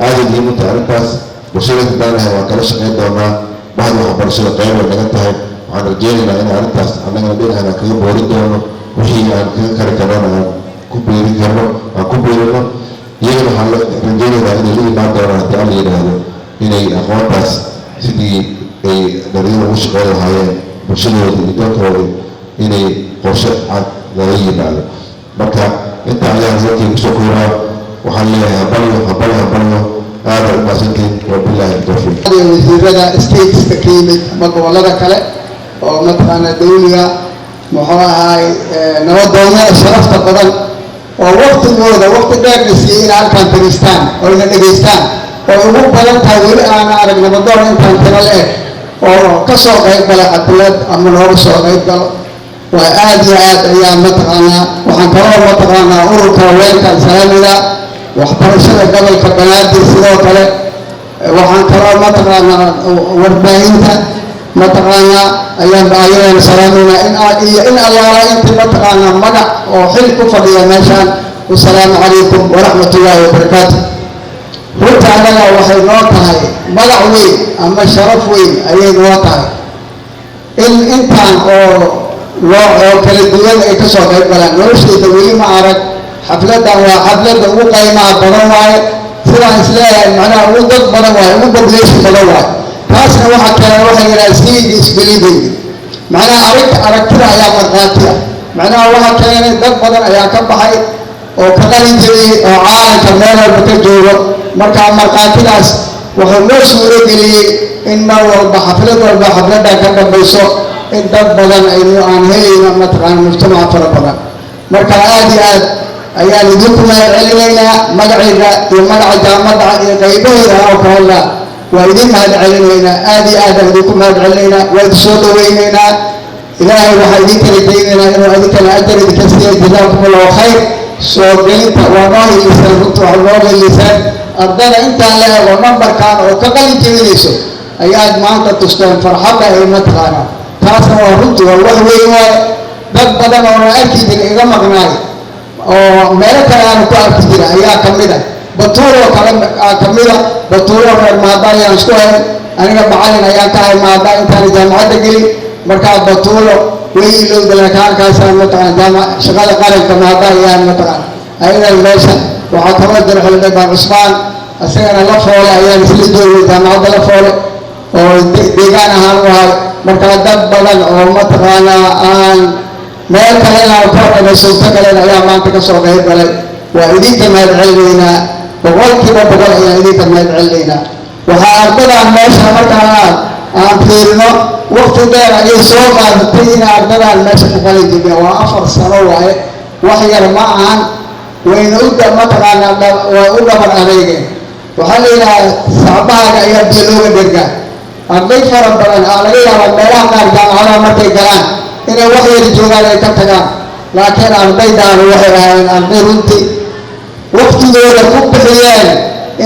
[SPEAKER 19] aaday muhiim u tahay arrintaas. Bulshada haddaanahay waan kala shaqeyn doonaa. Bahda waxbarashada qeyb ay naga tahay. Waxaan rajeynaynaa in arrintaas annagana dhinacana kaga boorin doono, wixii aan kaga kari karnana aan ku biirin karno aan ku biirino. Iyagana waxaan rajeynaynaa inay la imaan doonaan, haddii Alla yidhaahdo, inay aqoontaas sidii ay dhalinyaro ugu shaqeyn lahaayeen bulshadooda iyo dalkooda inay qorshe cad lala yimaado. Marka inta ayaan halkii kusoo koobaa. Waxaan leeyahay hambalyo, hambalyo, hambalyo. Aada u mahadsantihiin. Wabilaahi tawfiiq.
[SPEAKER 20] Wasiirada stateska ka yimid ama gobollada kale oo mataqaanaa dawliga, muxuu ahaay, nabadoonyada sharafta badan oo waktigooda wakti dheer la siiyey inay halkaan fadhiistaan oo ina dhegaystaan oo ugu badan tahay. Weli aana arag nabadoon intaan tiro la eg oo ka soo qayb gala xaflad ama looga soo qayb galo. Waa aad iyo aad ayaa mataqaanaa. Waxaan kaloo mataqaanaa ururka haweenka islaamiga, waxbarashada gobolka Banaadir, sidoo kale waxaan kaloo mataqaanaa warbaahinta mataqaanaa ayaan ayadana salaamayna in iyo in allaala intii mataqaanaa magac oo xil ku fadhiya meeshaan. Wasalaamu calaykum waraxmat ullaahi wabarakaatu. Runta annaga waxay noo tahay magac weyn ama sharaf weyn ayay noo tahay in intaan oo loo oo kala duwan ay kasoo qayb galaan. Noloshayda weli ma arag xafladdan, waa xafladda ugu qiimaha badan waaye sidaan isleeyahay, macnaha ugu dad badan waaye, ugu population badan waaye. Taasna waxa kale waxay yidhaha "seeing is believing", macnaha aragtida ayaa markhaati ah. Macnaha waxa keenay dad badan ayaa ka baxay oo ka qalin jebiyey oo caalamka meel walba ka joogo. Marka markhaatidaas wuxuu noo suuro geliyey in mar walba xaflad walba xafladdan ka dambayso in dad badan aynu aan helayno mataqaana mujtamaca fara badan. Marka aad iyo aad ayaan idinku mahad celinaynaa. Magacayga iyo magaca jaamacadda iyo qaybaheeda oo ka hadlaa, waa idin mahad celinaynaa. Aad iyo aad aan idinku mahad celinaynaa, waa idin soo dhawaynaynaa. Ilaahay waxaa idin kala daynaynaa inuu idinkana ajar idinka siiya. Jazaakum Allahu khayr. Soo gelinta waa noo hiliseen, runta waxaa noo hiliseen ardada intaan la ego nambarkan oo ka qalin jebinayso ayaad maanta tusteen farxadda ay mataqaanaa. Taasna waa runti waa wax weyn waaye. Dad badan oo na arki jira, iga maqnaay oo meelo kale aanu ku arki jira ayaa kamid ah. Batuuroo kale aa kamid a. Batuuro reer Maada ayaan isku helay. Aniga macalin ayaan ka ahay Maada intaana jaamacadda gelin. Markaa Batuulo way ilowda, laakiin halkaasaan mataqana jaamac shaqada qaranka Maada ayaan mataqana ayadan meesha. Waxaa kaloo jira xildhibaan Cusmaan. Isagana La Foole ayaan isla joogay, jaamacadda La Foole oo deegaan ahaan u ahay. Markaa dad badan oo mataqaanaa aan meel kale inaan ku aqoonay suurto galeen ayaa maanta ka soo qayb galay. Waa idinka mahad celinaynaa, 100% ayaan idinka mahad celinaynaa. Waxaa ardadan meesha markaan aan fiirino, waqti dheer ayay soo qaadatay in ardadan meesha ku qalin jebiyaan. Waa 4 sano waaye, wax yar ma ahan. Wayna u mataqaanaa way u dhabar adeegeen. Waxaa la yidhahaa sacbahaaga ayaa biyo looga dhergaa. Arday fara badan aa laga yaabaa meelaha qaar jaamacadaha markay galaan inay wax yar joogaan ay ka tagaan, laakiin ardaydaanu waxay ahaayeen arday runtii waqtigooda ku bixiyeen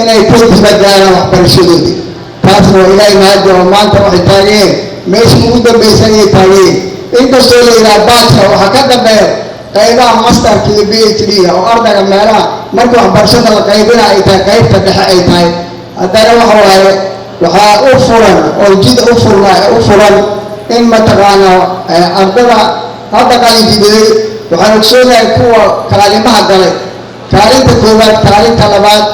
[SPEAKER 20] inay ku dibagaaraan waxbarashadoodii. Taasna waa Ilaahay mahadi oo maanta waxay taageen meeshii ugu dambaysa ayay taageen. Inkastoo la yidhaha bachelor, waxaa ka dambeeya qaybaha masterka iyo PhD-ga oo ardayga meelaha marka waxbarashada la qaybina ay tahay qaybta dhexe ay tahay, haddana waxa waaye waxaa u furan oo jid u furna u furan in mataqaana ardada hadda qalinjibiday. Waxaan ogsoonahay kuwa kaalimaha galay, kaalinta koowaad, kaalinta labaad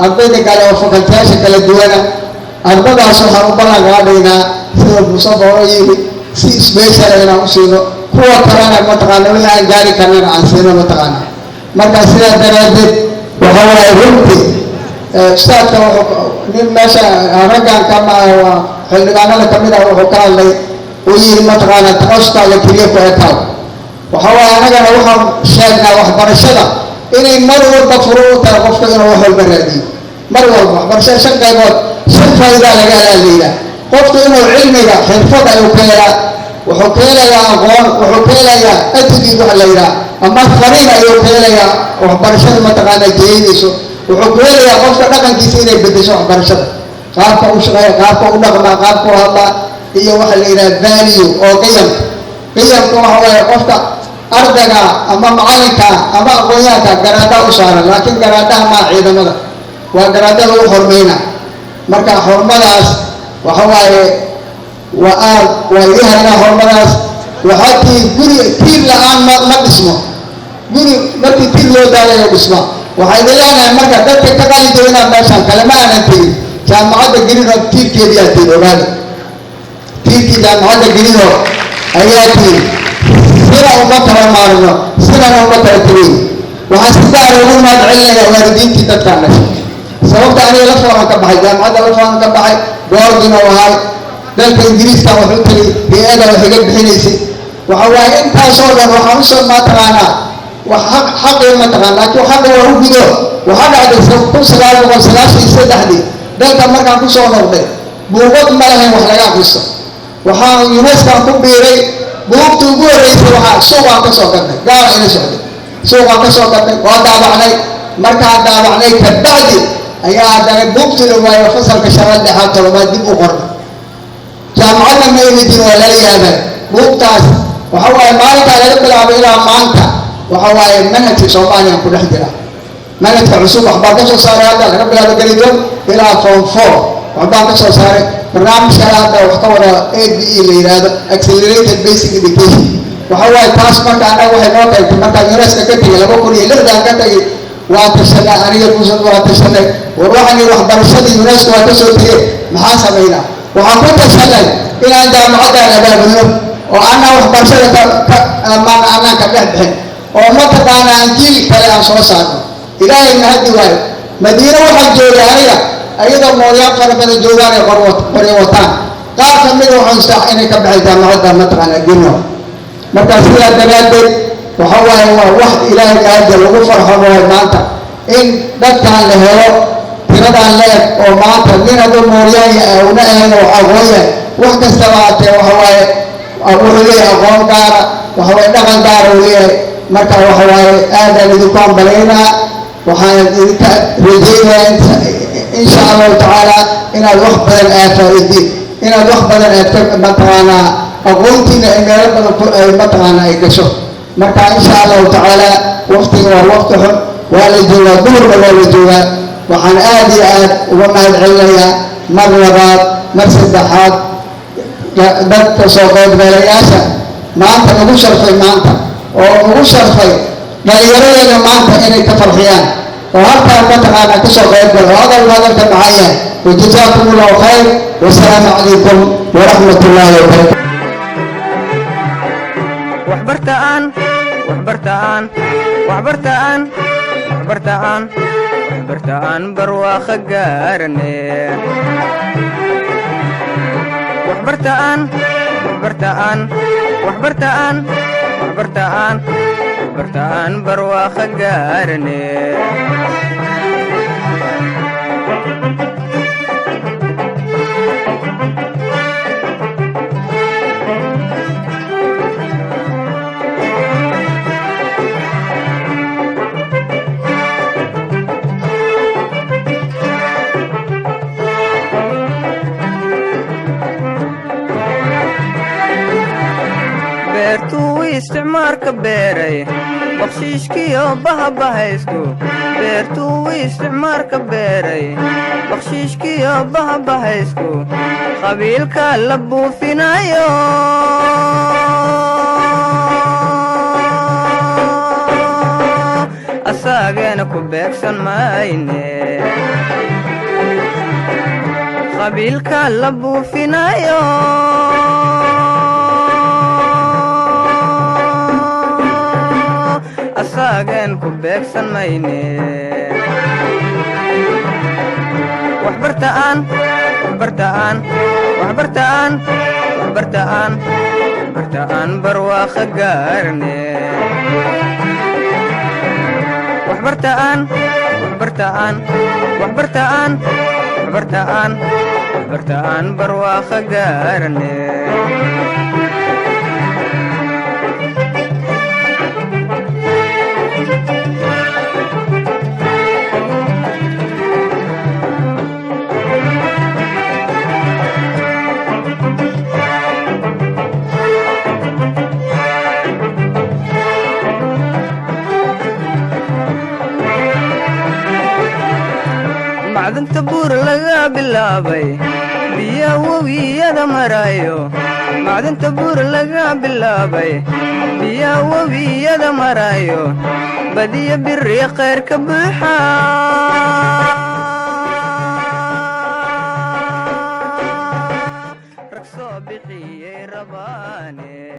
[SPEAKER 20] ardayda gale oo fakaltiyaasha kala duwana. Ardadaas waxaan u ballan qaadaynaa, sida Mustafa oo yiri, si special inaan u siino. Kuwa kalena mataqaana wixii aan gaari karnana aan siino mataqaana. Marka sidaa daraaddeed waxa waaye runtii ustaadka wuxuu nin meesha raggan kama waa xildhibaanada kamid ah wuxuu ka hadlay, uu yiri mataqaana takhasuskaaga keliya ku ekaaw. Waxa waaye annagana waxaan sheegnaa waxbarashada inay mar walba furo u tahay qofka inuu wax walba raadiyo. Mar walba waxbarashada shan qaybood, shan faa'iidaa laga helaa la yidhaah. Qofku inuu cilmiga xirfad ayuu ka helaa, wuxuu ka helayaa aqoon, wuxuu ka helayaa attitude waxa la yidhaha ama fariin ayuu ka helayaa waxbarashada mataqaanaa jeedinayso. Wuxuu ku helayaa qofka dhaqankiisa inay bedesho waxbarashada, qaabka u shaqeeya, qaabka u dhaqmaa, qaabka u hadlaa, iyo waxa la yidhaha value oo qiyamka. Qiyamka waxa waaye qofka ardayga ama macalinka ama aqoonyahanka garaadaha u saaran, laakiin garaadaha maa ciidamada, waa garaada lagu xormeyna. Marka xormadaas waxa waaye waa aad waa idin haynaa xormadaas. Waxaa tii guri tiir la-aan ma dhismo. Guri markii tiir loo daalayo dhisma. Waxaa idin leenahay marka dadka ka qalin jabinaa meeshaan kale ma aanan tegin, jaamacadda Green Hope tiirkeedii aa tiin. Ogaada, tiirkii jaamacadda Green Hope ayaa tiin. Sina uma kala maarno, sinana uma kala tegayn. Waxaan si gaara ugu mahad celinayaa waalidiintii dadkaan dhashay. Sababta aniga La Foolan ka baxay, jaamacadda La Foolan ka baxay, boarding oo ahay, dalka Ingiriiska wax u tagay, hay-ada wax iga bixinaysay. Waxa waaye intaasoo dhan waxaan usoo mataqaanaa wax xaq xaqii mataqaan, laakiin xaqi waa u gudo. Waxaa dhacday 1993-dii dalka markaan kusoo noqday, buugad ma lahayn wax laga akristo. Waxaan UNESCOan ku biiray. Buugta ugu horreysay waxaa suuqaan ka soo gadnay, gaala ila socday, suuqaan ka soo gadnay, waa daabacnay. Markaan daabacnay kabacdi ayaa haddana buugtii la waayo. Fasalka shanaad, dhexaad, toddobaad dib u qornay. Jaamacadna ma ayna jirin, waa lala yaabay buugtaas. Waxa waaye maalintaa laga bilaabay ilaa maanta waxa waaye manhajka Soomaaliyan ku dhex jira. Manhajka cusub waxbaan ka soo saaray, hadda laga bilaabo grade 1 ilaa form 4 waxbaan ka soo saaray. Barnaamijka hadda wax ka wada ABE la yidhaahdo, Accelerated Basic Education. Waxa waaye taas marka annaga waxay noo keentay markaan UNESCO ka tegay 2006-dan ka tegay, waa tashanay aniga kusan, waa tashanay. War waxaan yidhi waxbarashadii UNESCO waa kasoo tegey, maxaa samaynaa? Waxaan ku tashanay inaan jaamacaddan abaabulno oo anaa waxbarashada ka amaan anaan ka dhex bixin oo mataqaana aan jiil kale aan soo saarno. Ilaahay mahadi waayo. Madiine waxaan joogay aniga ayadoo mooryaan fara badan joogaan ay qoryo wataan. Qaar ka mida waxaan istaa inay ka baxay jaamacadda mataqaana Green Hope. Marka sidaa daraaddeed waxa waaye waa wax Ilaahay mahadi lagu farxo waaye maanta in dadkan la helo tiradan leeg oo maanta nin hadduu mooryaan yahay una ahayn oo aqoon yahay, wax kastaba haatee waxa waaye wuxuu leeyahay aqoon gaara, waxa waaye dhaqan gaara uu leeyahay. Marka waxa waaye aadaan idinku ambalaynaa. Waxaan idinka rajaynayaa insha Allahu tacaala inaad wax badan aad faa'iidiin, inaad wax badan aad ka mataqaanaa aqoontiina ay meelo badan ku ay mataqaanaa ay gasho. Marka insha Allahu tacaala waqtiga waa waqti xun, waa la joogaa, duhurna waa la joogaa. Waxaan aad iyo aad uga mahad celinayaa mar labaad, mar saddexaad dadka soo qaybgalayaasha maanta nagu sharfay, maanta oo nagu sharfay dhallinyaradeena maanta inay ka farxiyaan. Oo halkaan mataqaanaa kasoo qayb gala oo hadal hadalka maxaa yahay. Wajazaakum Allahu khayr, wasalaamu calaykum waraxmat ullaahi wabarakatu.
[SPEAKER 1] Waxbartaan, waxbartaan, waxbartaan, waxbartaan, waxbartaan, barwaaqo gaarane. Waxbartaan, waxbartaan, waxbartaan, waxbartaan, waxbartaan, barwaaqo gaarane. Beertuu isticmaarka beeray, bakshiishkiyo bahabahaysku. Beertuu isticmaarka beeray, bakshiishkiyo bahabahaysku, qabiilka la buufinayo. Asaagana ku beegsan mayne, qabiilka la buufinayo. Asaageen ku beegsan mayne. Waxbartaan, waxbartaan, waxbartaan, waxbartaan, waxbartaan, barwaaqo gaarne. Waxbartaan, waxbartaan, waxbartaan, waxbartaan, waxbartaan, barwaaqo gaarne. Macdanta buur laga bilaabay, biya webiyada marayo. Macdanta buur laga bilaabay, biya webiyada marayo, badiyo biri khayr ka buuxa. Rag soo bixiyey rabaane.